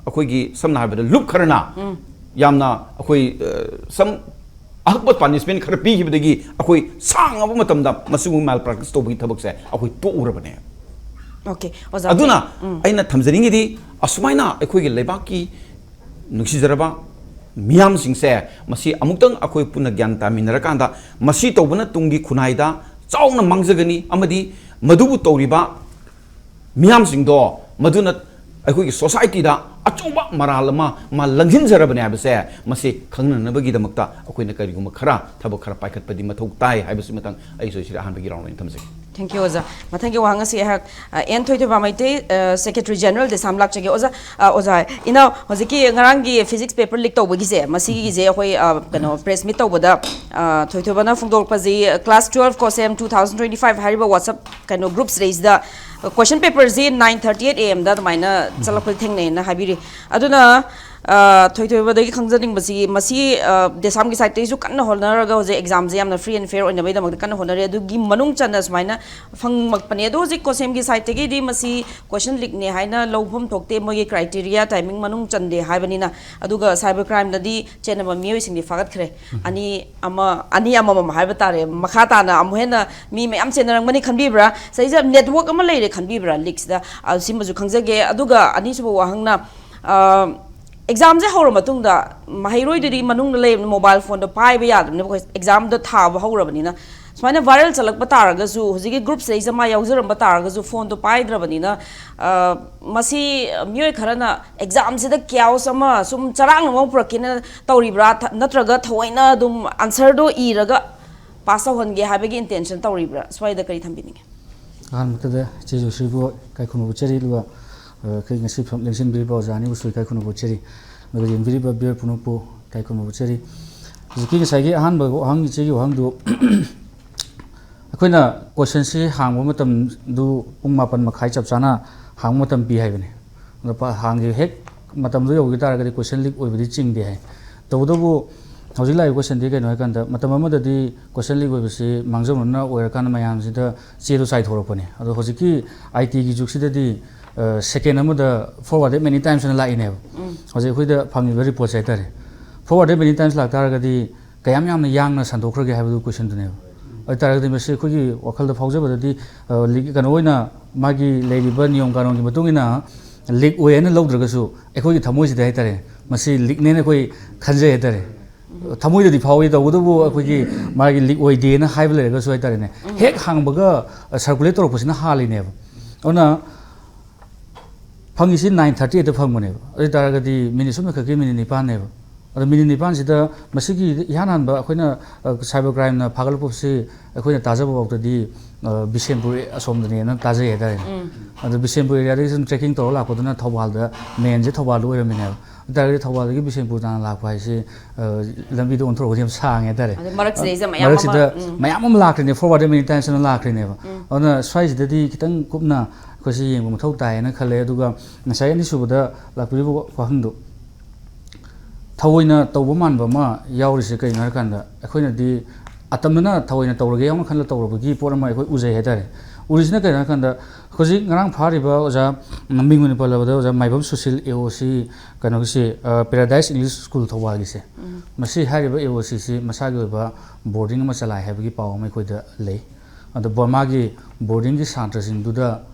ꯑꯩꯈꯣꯏꯒꯤ, ꯁꯝꯅ ꯍꯥꯏꯔꯕꯗ, ꯂꯨꯞ ꯈꯔꯅ ꯌꯥꯝꯅ ꯑꯩꯈꯣꯏ, ꯑ, ꯁꯝ ꯑꯍꯛꯄ ꯄꯅꯤꯁꯃꯦꯟ ꯈꯔ ꯄꯤꯈꯤꯕꯗꯒꯤ ꯑꯩꯈꯣꯏ ꯁꯥꯡꯉꯕ ꯃꯇꯝꯗ ꯃꯁꯤꯒꯨꯝꯕ ꯃꯥꯜ ꯄ꯭ꯔꯦꯛꯇꯤꯁ ꯇꯧꯕꯒꯤ ꯊꯕꯛꯁꯦ ꯑꯩꯈꯣꯏ ꯇꯣꯛꯎꯔꯕꯅꯦ꯫ ꯑꯣꯀꯦ, ꯑꯣꯖꯥ꯫ ꯑꯗꯨꯅ ꯑꯩꯅ ꯊꯝꯖꯅꯤꯡꯉꯤꯗꯤ, ꯑꯁꯨꯃꯥꯏꯅ ꯑꯩꯈꯣꯏꯒꯤ ꯂꯩꯕꯥꯛꯀꯤ ꯅꯨꯡꯁꯤꯖꯔꯕ ꯃꯤꯌꯥꯝꯁꯤꯡꯁꯦ, ꯃꯁꯤ ꯑꯃꯨꯛꯇꯪ ꯑꯩꯈꯣꯏ ꯄꯨꯟꯅ ꯒ꯭ꯌꯥꯟ ꯇꯥꯃꯤꯟꯅꯔꯀꯥꯟꯗ, ꯃꯁꯤ ꯇꯧꯕꯅ ꯇꯨꯡꯒꯤ ꯈꯨꯟꯅꯥꯏꯗ ꯆꯥꯎꯅ ꯃꯥꯡꯖꯒꯅꯤ ꯑꯃꯗꯤ ꯃꯗꯨꯕꯨ ꯇꯧꯔꯤꯕ ꯃꯤꯌꯥꯝꯁꯤꯡꯗꯣ, ꯃꯗꯨꯅ ꯑꯩꯈꯣꯏꯒꯤ ꯁꯣꯁꯥꯏꯇꯤꯗ ꯑꯆꯧꯕ ꯃꯔꯥꯜ ꯑꯃ ꯃꯥ ꯂꯪꯁꯤꯟꯖꯔꯕꯅꯦ ꯍꯥꯏꯕꯁꯦ ꯃꯁꯤ ꯈꯪꯅꯅꯕꯒꯤꯗꯃꯛꯇ ꯑꯩꯈꯣꯏꯅ ꯀꯔꯤꯒꯨꯝꯕ ꯈꯔ, ꯊꯕꯛ ꯈꯔ ꯄꯥꯏꯈꯠꯄꯗꯤ ꯃꯊꯧ ꯇꯥꯏ ꯍꯥꯏꯕꯁꯤꯃꯇꯪ ꯑꯩ ꯁꯣꯏꯁꯤꯗ ꯑꯍꯥꯟꯕꯒꯤ ꯔꯥꯎꯟ ꯑꯣꯏꯅ ꯊꯝꯖꯒꯦ꯫ Thank you, ꯑꯣꯖꯥ꯫ ꯃꯊꯪꯒꯤ ꯋꯥꯍꯪ ꯑꯁꯤ ꯑꯩꯍꯥꯛ, ꯑ, ꯑꯦꯟ ꯊꯣꯏꯊꯣꯏꯕ ꯃꯩꯇꯩ, ꯑ, ꯁꯦꯀ꯭ꯔꯦꯇꯔꯤ ꯖꯦꯅꯔꯦꯜꯗ ꯁꯥꯝ ꯂꯥꯛꯆꯒꯦ꯫ ꯑꯣꯖꯥ, ꯑ, ꯑꯣꯖꯥ, ꯏꯅꯥꯎ, ꯍꯧꯖꯤꯛꯀꯤ ꯉꯔꯥꯡꯒꯤ ꯐꯤꯖꯤꯛꯁ ꯄꯦꯄꯔ ꯂꯤꯛ ꯇꯧꯕꯒꯤꯁꯦ, ꯃꯁꯤꯒꯤꯁꯦ ꯑꯩꯈꯣꯏ, ꯑ, ꯀꯩꯅꯣ, ꯄ꯭ꯔꯦꯁ ꯃꯤꯠ ꯇꯧꯕꯗ, ꯑ, ꯊꯣꯏꯊꯣꯏꯕꯅ ꯐꯣꯡꯗꯣꯔꯛꯄꯁꯤ, ꯀ꯭ꯂꯥꯁ ꯇꯨꯋꯦꯜꯐ ꯀꯣꯁꯦꯝ ꯇꯨ ꯊꯥꯎꯖꯟ ꯇ꯭ꯋꯦꯟꯇꯤ ꯐꯥꯏꯚ ꯍꯥꯏꯔꯤꯕ WhatsApp ꯀꯩꯅꯣ ꯒ꯭ꯔꯨꯞꯁꯤꯗꯩꯁꯤꯗ ꯀꯣꯏꯁꯟ ꯄꯦꯄꯔꯁꯤ ꯅꯥꯏꯟ ꯊꯥꯔꯇꯤ ꯑꯦꯠ ꯑꯦ ꯑꯦꯝꯗ ꯑꯗꯨꯃꯥꯏꯅ ꯆꯠꯂꯛꯄꯗ ꯊꯦꯡꯅꯩꯅ ꯍꯥꯏꯕꯤꯔꯤ꯫ ꯑꯗꯨꯅ ꯑ, ꯊꯣꯏꯊꯣꯏꯕꯗꯒꯤ ꯈꯪꯖꯅꯤꯡꯕꯁꯤ, ꯃꯁꯤ, ꯑ, ꯗꯦꯁꯥꯝꯒꯤ ꯁꯥꯏꯠꯇꯒꯤꯁꯨ ꯀꯟꯅ ꯍꯣꯠꯅꯔꯒ ꯍꯧꯖꯤꯛ ꯑꯦꯛꯖꯥꯝꯁꯦ ꯌꯥꯝꯅ ꯐ꯭ꯔꯤ ꯑꯦꯟ ꯐꯤꯌꯔ ꯑꯣꯏꯅꯕꯒꯤꯗꯃꯛꯇ ꯀꯟꯅ ꯍꯣꯠꯅꯔꯤ꯫ ꯑꯗꯨꯒꯤ ꯃꯅꯨꯡ ꯆꯟꯅ ꯁꯨꯃꯥꯏꯅ ꯐꯪꯉꯛꯄꯅꯦ꯫ ꯑꯗꯣ ꯍꯧꯖꯤꯛ ꯀꯣꯁꯦꯝꯒꯤ ꯁꯥꯏꯠꯇꯒꯤꯗꯤ ꯃꯁꯤ ꯀꯣꯏꯁꯟ ꯂꯤꯛꯅꯦ ꯍꯥꯏꯅ ꯂꯧꯐꯝ ꯊꯣꯛꯇꯦ, ꯃꯣꯏꯒꯤ ꯀ꯭ꯔꯥꯏꯇꯦꯔꯤꯌꯥ ꯇꯥꯏꯃꯤꯡ ꯃꯅꯨꯡ ꯆꯟꯗꯦ ꯍꯥꯏꯕꯅꯤꯅ꯫ ꯑꯗꯨꯒ ꯁꯥꯏꯕꯔ ꯀ꯭ꯔꯥꯏꯝꯗꯗꯤ ꯆꯦꯟꯅꯕ ꯃꯤꯑꯣꯏꯁꯤꯡꯗꯤ ꯐꯥꯒꯠꯈ꯭ꯔꯦ꯫ ꯑꯅꯤ ꯑꯃ, ꯑꯅꯤ ꯑꯃꯃꯝ ꯍꯥꯏꯕ ꯇꯥꯔꯦ꯫ ꯃꯈꯥ ꯇꯥꯅ ꯑꯃꯨꯛ ꯍꯦꯟꯅ ꯃꯤ ꯃꯌꯥꯝ ꯆꯦꯟꯅꯔꯝꯒꯅꯤ ꯈꯟꯕꯤꯕ꯭ꯔꯥ? ꯁꯤꯗꯩꯁꯤꯗ ꯅꯦꯠꯋꯥꯔꯛ ꯑꯃ ꯂꯩꯔꯦ ꯈꯟꯕꯤꯕ꯭ꯔꯥ ꯂꯤꯛꯁꯤꯗ? ꯑ, ꯁꯤꯃꯁꯨ ꯈꯪꯖꯒꯦ꯫ ꯑꯗꯨꯒ ꯑꯅꯤꯁꯨꯕ ꯋꯥꯍꯪꯅ, ꯑ, ꯑꯦꯛꯖꯥꯝꯁꯦ ꯍꯧꯔ ꯃꯇꯨꯡꯗ ꯃꯍꯩꯔꯣꯏꯗꯨꯗꯤ ꯃꯅꯨꯡꯗ ꯂꯩꯕꯅꯤ, ꯃꯣꯕꯥꯏꯜ ꯐꯣꯟꯗꯣ ꯄꯥꯏꯕ ꯌꯥꯗꯕꯅꯦꯕ, ꯑꯩꯈꯣꯏ ꯑꯦꯛꯖꯥꯝꯗꯣ ꯊꯥꯕ ꯍꯧꯔꯕꯅꯤꯅ꯫ ꯁꯨꯃꯥꯏꯅ ꯚꯥꯏꯔꯦꯜ ꯆꯠꯂꯛꯄ ꯇꯥꯔꯒꯁꯨ, ꯍꯧꯖꯤꯛꯀꯤ ꯒ꯭ꯔꯨꯞꯁꯤꯗꯩꯁꯤꯗ ꯃꯥ ꯌꯥꯎꯖꯔꯝꯕ ꯇꯥꯔꯒꯁꯨ, ꯐꯣꯟꯗꯣ ꯄꯥꯏꯗ꯭ꯔꯕꯅꯤꯅ, ꯑ, ꯃꯁꯤ ꯃꯤꯑꯣꯏ ꯈꯔꯅ ꯑꯦꯛꯖꯥꯝꯁꯤꯗ ꯀꯤꯌꯥꯎꯁ ꯑꯃ ꯁꯨꯝ ꯆꯔꯥꯡꯅꯕ ꯑꯃ ꯄꯨꯔꯛꯀꯦꯅ ꯇꯧꯔꯤꯕ꯭ꯔꯥ? ꯊ-, ꯅꯠꯇ꯭ꯔꯒ ꯊꯑꯣꯏꯅ ꯑꯗꯨꯝ ꯑꯟꯁꯔꯗꯣ ꯏꯔꯒ ꯄꯥꯁ ꯇꯧꯍꯟꯒꯦ ꯍꯥꯏꯕꯒꯤ ꯏꯟꯇꯦꯟꯁꯟ ꯇꯧꯔꯤꯕ꯭ꯔꯥ? ꯁ꯭ꯋꯥꯏꯗ ꯀꯔꯤ ꯊꯝꯕꯤꯅꯤꯡꯉꯤ? ꯑꯍꯥꯟꯕꯗ ꯏꯆꯦ ꯖꯣꯏꯁ꯭ꯔꯤꯕꯨ ꯏꯀꯥꯏ ꯈꯨꯝꯅꯕ ꯎꯠꯆꯔꯤ, ꯑꯗꯨꯒ, ꯑ, ꯑꯩꯈꯣꯏ ꯉꯁꯤ ꯐꯝ ꯂꯦꯡꯁꯤꯟꯕꯤꯔꯤꯕ ꯑꯣꯖꯥ ꯑꯅꯤꯕꯨꯁꯨ ꯏꯀꯥꯏ ꯈꯨꯝꯅꯕ ꯎꯠꯆꯔꯤ, ꯑꯗꯨꯒ ꯌꯦꯡꯕꯤꯔꯤꯕ ꯚꯤꯌꯔ ꯄꯨꯝꯅꯃꯛꯄꯨ ꯏꯀꯥꯏ ꯈꯨꯝꯅꯕ ꯎꯠꯆꯔꯤ꯫ ꯍꯧꯖꯤꯛꯀꯤ ꯉꯁꯥꯏꯒꯤ ꯑꯍꯥꯟꯕ ꯋꯥꯍꯪ, ꯏꯆꯦꯒꯤ ꯋꯥꯍꯪꯗꯨ, ꯑꯩꯈꯣꯏꯅ ꯀꯣꯏꯁꯟꯁꯤ ꯍꯥꯡꯕ ꯃꯇꯝꯗꯨ ꯄꯨꯡ ꯃꯥꯄꯟ ꯃꯈꯥꯏ ꯆꯞ ꯆꯥꯅ ꯍꯥꯡꯕ ꯃꯇꯝ ꯄꯤ ꯍꯥꯏꯕꯅꯤ꯫ ꯑꯗꯣ ꯄ-, ꯍꯥꯡꯈꯤꯕ ꯍꯦꯛ ꯃꯇꯝꯗꯣ ꯌꯧꯈꯤ ꯇꯥꯔꯒꯗꯤ ꯀꯣꯏꯁꯟ ꯂꯤꯛ ꯑꯣꯏꯕꯗꯤ ꯆꯤꯡꯗꯦ ꯍꯥꯏ꯫ ꯇꯧꯕꯇꯕꯨ ꯍꯧꯖꯤꯛ ꯂꯥꯛꯏꯕ ꯀꯣꯏꯁꯟꯗꯤ ꯀꯩꯅꯣ ꯍꯥꯏꯀꯥꯟꯗ, ꯃꯇꯝ ꯑꯃꯗꯗꯤ ꯀꯣꯏꯁꯟ ꯂꯤꯛ ꯑꯣꯏꯕꯁꯤ ꯃꯥꯡꯖꯧꯅꯅ ꯑꯣꯏꯔꯀꯥꯟꯗ ꯃꯌꯥꯝꯁꯤꯗ ꯆꯦꯗꯣ ꯆꯥꯏꯊꯣꯔꯛꯄꯅꯦ꯫ ꯑꯗꯣ ꯍꯧꯖꯤꯛꯀꯤ ꯑꯥꯏ ꯇꯤꯒꯤ ꯖꯨꯒꯁꯤꯗꯗꯤ, ꯑ, ꯁꯦꯀꯦꯟ ꯑꯃꯗ forwarded many times ꯍꯥꯏꯅ ꯂꯥꯛꯏꯅꯦꯕ꯫ ꯎꯝ꯫ ꯍꯧꯖꯤꯛ ꯑꯩꯈꯣꯏꯗ ꯐꯪꯉꯤꯕ ꯔꯤꯄꯣꯔꯠꯁꯦ ꯍꯥꯏꯇꯥꯔꯦ, forwarded many times ꯂꯥꯛꯇꯥꯔꯒꯗꯤ ꯀꯌꯥꯝ ꯌꯥꯝꯅ ꯌꯥꯡꯅ ꯁꯟꯗꯣꯛꯈ꯭ꯔꯒꯦ ꯍꯥꯏꯕꯗꯨ ꯀꯣꯏꯁꯟꯗꯨꯅꯦꯕ꯫ ꯑꯗꯨ ꯇꯥꯔꯒꯗꯤ ꯃꯁꯤ ꯑꯩꯈꯣꯏꯒꯤ ꯋꯥꯈꯜꯗ ꯐꯥꯎꯖꯕꯗꯗꯤ, ꯑ, ꯂꯤꯛ, ꯀꯩꯅꯣ ꯑꯣꯏꯅ ꯃꯥꯒꯤ ꯂꯩꯔꯤꯕ ꯅꯤꯌꯣꯝ ꯀꯥꯅꯣꯟꯒꯤ ꯃꯇꯨꯡ ꯏꯟꯅ ꯂꯤꯛ ꯑꯣꯏ ꯍꯥꯏꯅ ꯂꯧꯗ꯭ꯔꯒꯁꯨ, ꯑꯩꯈꯣꯏꯒꯤ ꯊꯃꯣꯏꯁꯤꯗ ꯍꯥꯏꯇꯥꯔꯦ, ꯃꯁꯤ ꯂꯤꯛꯅꯦꯅ ꯑꯩꯈꯣꯏ ꯈꯟꯖꯩ ꯍꯥꯏꯇꯥꯔꯦ꯫ ꯊꯃꯣꯏꯗꯗꯤ ꯐꯥꯎꯏ, ꯇꯧꯕꯇꯕꯨ ꯑꯩꯈꯣꯏꯒꯤ ꯃꯥꯒꯤ ꯂꯤꯛ ꯑꯣꯏꯗꯦꯅ ꯍꯥꯏꯕ ꯂꯩꯔꯒꯁꯨ ꯍꯥꯏꯇꯥꯔꯦꯅꯦ, ꯎꯝ꯫ ꯍꯦꯛ ꯍꯥꯡꯕꯒ, ꯑ, ꯁꯔꯀꯨꯂꯦꯠ ꯇꯧꯔꯛꯄꯁꯤꯅ ꯍꯥꯜꯂꯤꯅꯦꯕ꯫ ꯑꯗꯨꯅ ꯐꯪꯉꯤꯁꯤ nine thirty eight ꯐꯪꯕꯅꯦꯕ꯫ ꯑꯗꯨ ꯑꯣꯏ ꯇꯥꯔꯒꯗꯤ ꯃꯤꯅꯤꯠ ꯁꯨꯞꯅ ꯈꯛꯀꯤ ꯃꯤꯅꯤꯠ ꯅꯤꯄꯥꯟꯅꯦꯕ꯫ ꯑꯗꯣ ꯃꯤꯅꯤꯠ ꯅꯤꯄꯥꯟꯁꯤꯗ ꯃꯁꯤꯒꯤ ꯏꯍꯥꯟ ꯍꯥꯟꯕ ꯑꯩꯈꯣꯏꯅ, ꯑ, ꯁꯥꯏꯕꯔ ꯀ꯭ꯔꯥꯏꯝꯅ ꯐꯥꯒꯠꯂꯛꯄꯁꯤ ꯑꯩꯈꯣꯏꯅ ꯇꯥꯖꯕ ꯐꯥꯎꯗꯗꯤ, ꯑ, ꯕꯤꯁꯦꯝꯄꯨꯔ ꯑꯁꯣꯝꯗꯅꯦꯅ ꯇꯥꯖꯩ ꯍꯥꯏꯇꯥꯔꯦꯅꯦ꯫ ꯎꯝ꯫ ꯑꯗꯣ ꯕꯤꯁꯦꯝꯄꯨꯔ ꯑꯦꯔꯤꯌꯥꯗꯒꯤ ꯁꯨꯝ ꯇ꯭ꯔꯦꯀꯤꯡ ꯇꯧꯔ ꯂꯥꯛꯄꯗꯨꯅ ꯊꯧꯕꯥꯜꯗ, ꯃꯦꯟꯁꯦ ꯊꯧꯕꯥꯜꯗ ꯑꯣꯏꯔꯝꯃꯤꯅꯦꯕ꯫ ꯑꯗꯨ ꯇꯥꯔꯒꯗꯤ ꯊꯧꯕꯥꯜꯗꯒꯤ ꯕꯤꯁꯦꯝꯄꯨꯔ ꯇꯥꯟꯅ ꯂꯥꯛꯄ ꯍꯥꯏꯁꯤ, ꯑ, ꯂꯝꯕꯤꯗꯣ ꯑꯣꯟꯊꯣꯔꯛꯄꯗꯤ ꯌꯥꯝ ꯁꯥꯡꯉꯦ ꯍꯥꯏꯇꯥꯔꯦ꯫ ꯑꯗꯩ ꯃꯔꯛꯁꯤꯗꯩꯁꯤꯗ ꯃꯌꯥꯝ ꯑꯃ, ꯃꯔꯛꯁꯤꯗ ꯎꯝ꯫ ꯃꯌꯥꯝ ꯑꯃ ꯂꯥꯛꯈ꯭ꯔꯤꯅꯦ, forwarded many times ꯑꯅ ꯂꯥꯛꯈ꯭ꯔꯤꯅꯦꯕ꯫ ꯎꯝ꯫ ꯑꯗꯨꯅ ꯁ꯭ꯋꯥꯏꯁꯤꯗꯗꯤ ꯈꯤꯇꯪ ꯀꯨꯞꯅ ꯑꯩꯈꯣꯏꯁꯤ ꯌꯦꯡꯕ ꯃꯊꯧ ꯇꯥꯏꯌꯦꯅ ꯈꯜꯂꯦ꯫ ꯑꯗꯨꯒ ꯉꯁꯥꯏ ꯑꯅꯤꯁꯨꯕꯗ ꯂꯥꯛꯄꯤꯔꯤꯕ ꯋꯥꯍꯪꯗꯣ, ꯊꯑꯣꯏꯅ ꯇꯧꯕ ꯃꯥꯟꯕ ꯑꯃ ꯌꯥꯎꯔꯤꯁꯦ ꯀꯩꯅꯣ ꯍꯥꯏꯔꯀꯥꯟꯗ, ꯑꯩꯈꯣꯏꯅꯗꯤ ꯑꯇꯝꯅꯅ ꯊꯑꯣꯏꯅ ꯇꯧꯔꯒꯦ ꯌꯥꯎꯅ ꯈꯜꯂ ꯇꯧꯔꯕꯒꯤ ꯄꯣꯠ ꯑꯃ ꯑꯩꯈꯣꯏ ꯎꯖꯩ ꯍꯥꯏꯇꯥꯔꯦ꯫ ꯎꯔꯤꯁꯤꯅ ꯀꯩꯅꯣ ꯍꯥꯏꯔꯀꯥꯟꯗ, ꯍꯧꯖꯤꯛ ꯉꯔꯥꯡ ꯐꯥꯔꯤꯕ ꯑꯣꯖꯥ, ꯃꯃꯤꯡ ꯑꯣꯏꯅ ꯄꯜꯂꯕꯗ ꯑꯣꯖꯥ ꯃꯥꯏꯕꯝ ꯁꯨꯁꯤꯜ, ꯑꯦ ꯑꯣ ꯁꯤ ꯀꯩꯅꯣꯒꯤꯁꯦ, ꯑ, ꯄꯦꯔꯥꯗꯥꯏꯁ ꯏꯪꯂꯤꯁ ꯁ꯭ꯀꯨꯜ ꯊꯧꯕꯥꯜꯒꯤꯁꯦ, ꯎꯝ꯫ ꯃꯁꯤ ꯍꯥꯏꯔꯤꯕ ꯑꯦ ꯑꯣ ꯁꯤꯁꯤ ꯃꯁꯥꯒꯤ ꯑꯣꯏꯕ ꯕꯣꯔꯗꯤꯡ ꯑꯃ ꯆꯂꯥꯏ ꯍꯥꯏꯕꯒꯤ ꯄꯥꯎ ꯑꯃ ꯑꯩꯈꯣꯏꯗ ꯂꯩ꯫ ꯑꯗꯣ ꯕꯣ-, ꯃꯥꯒꯤ ꯕꯣꯔꯗꯤꯡꯒꯤ ꯁꯥꯇ꯭ꯔꯁꯤꯡꯗꯨꯗ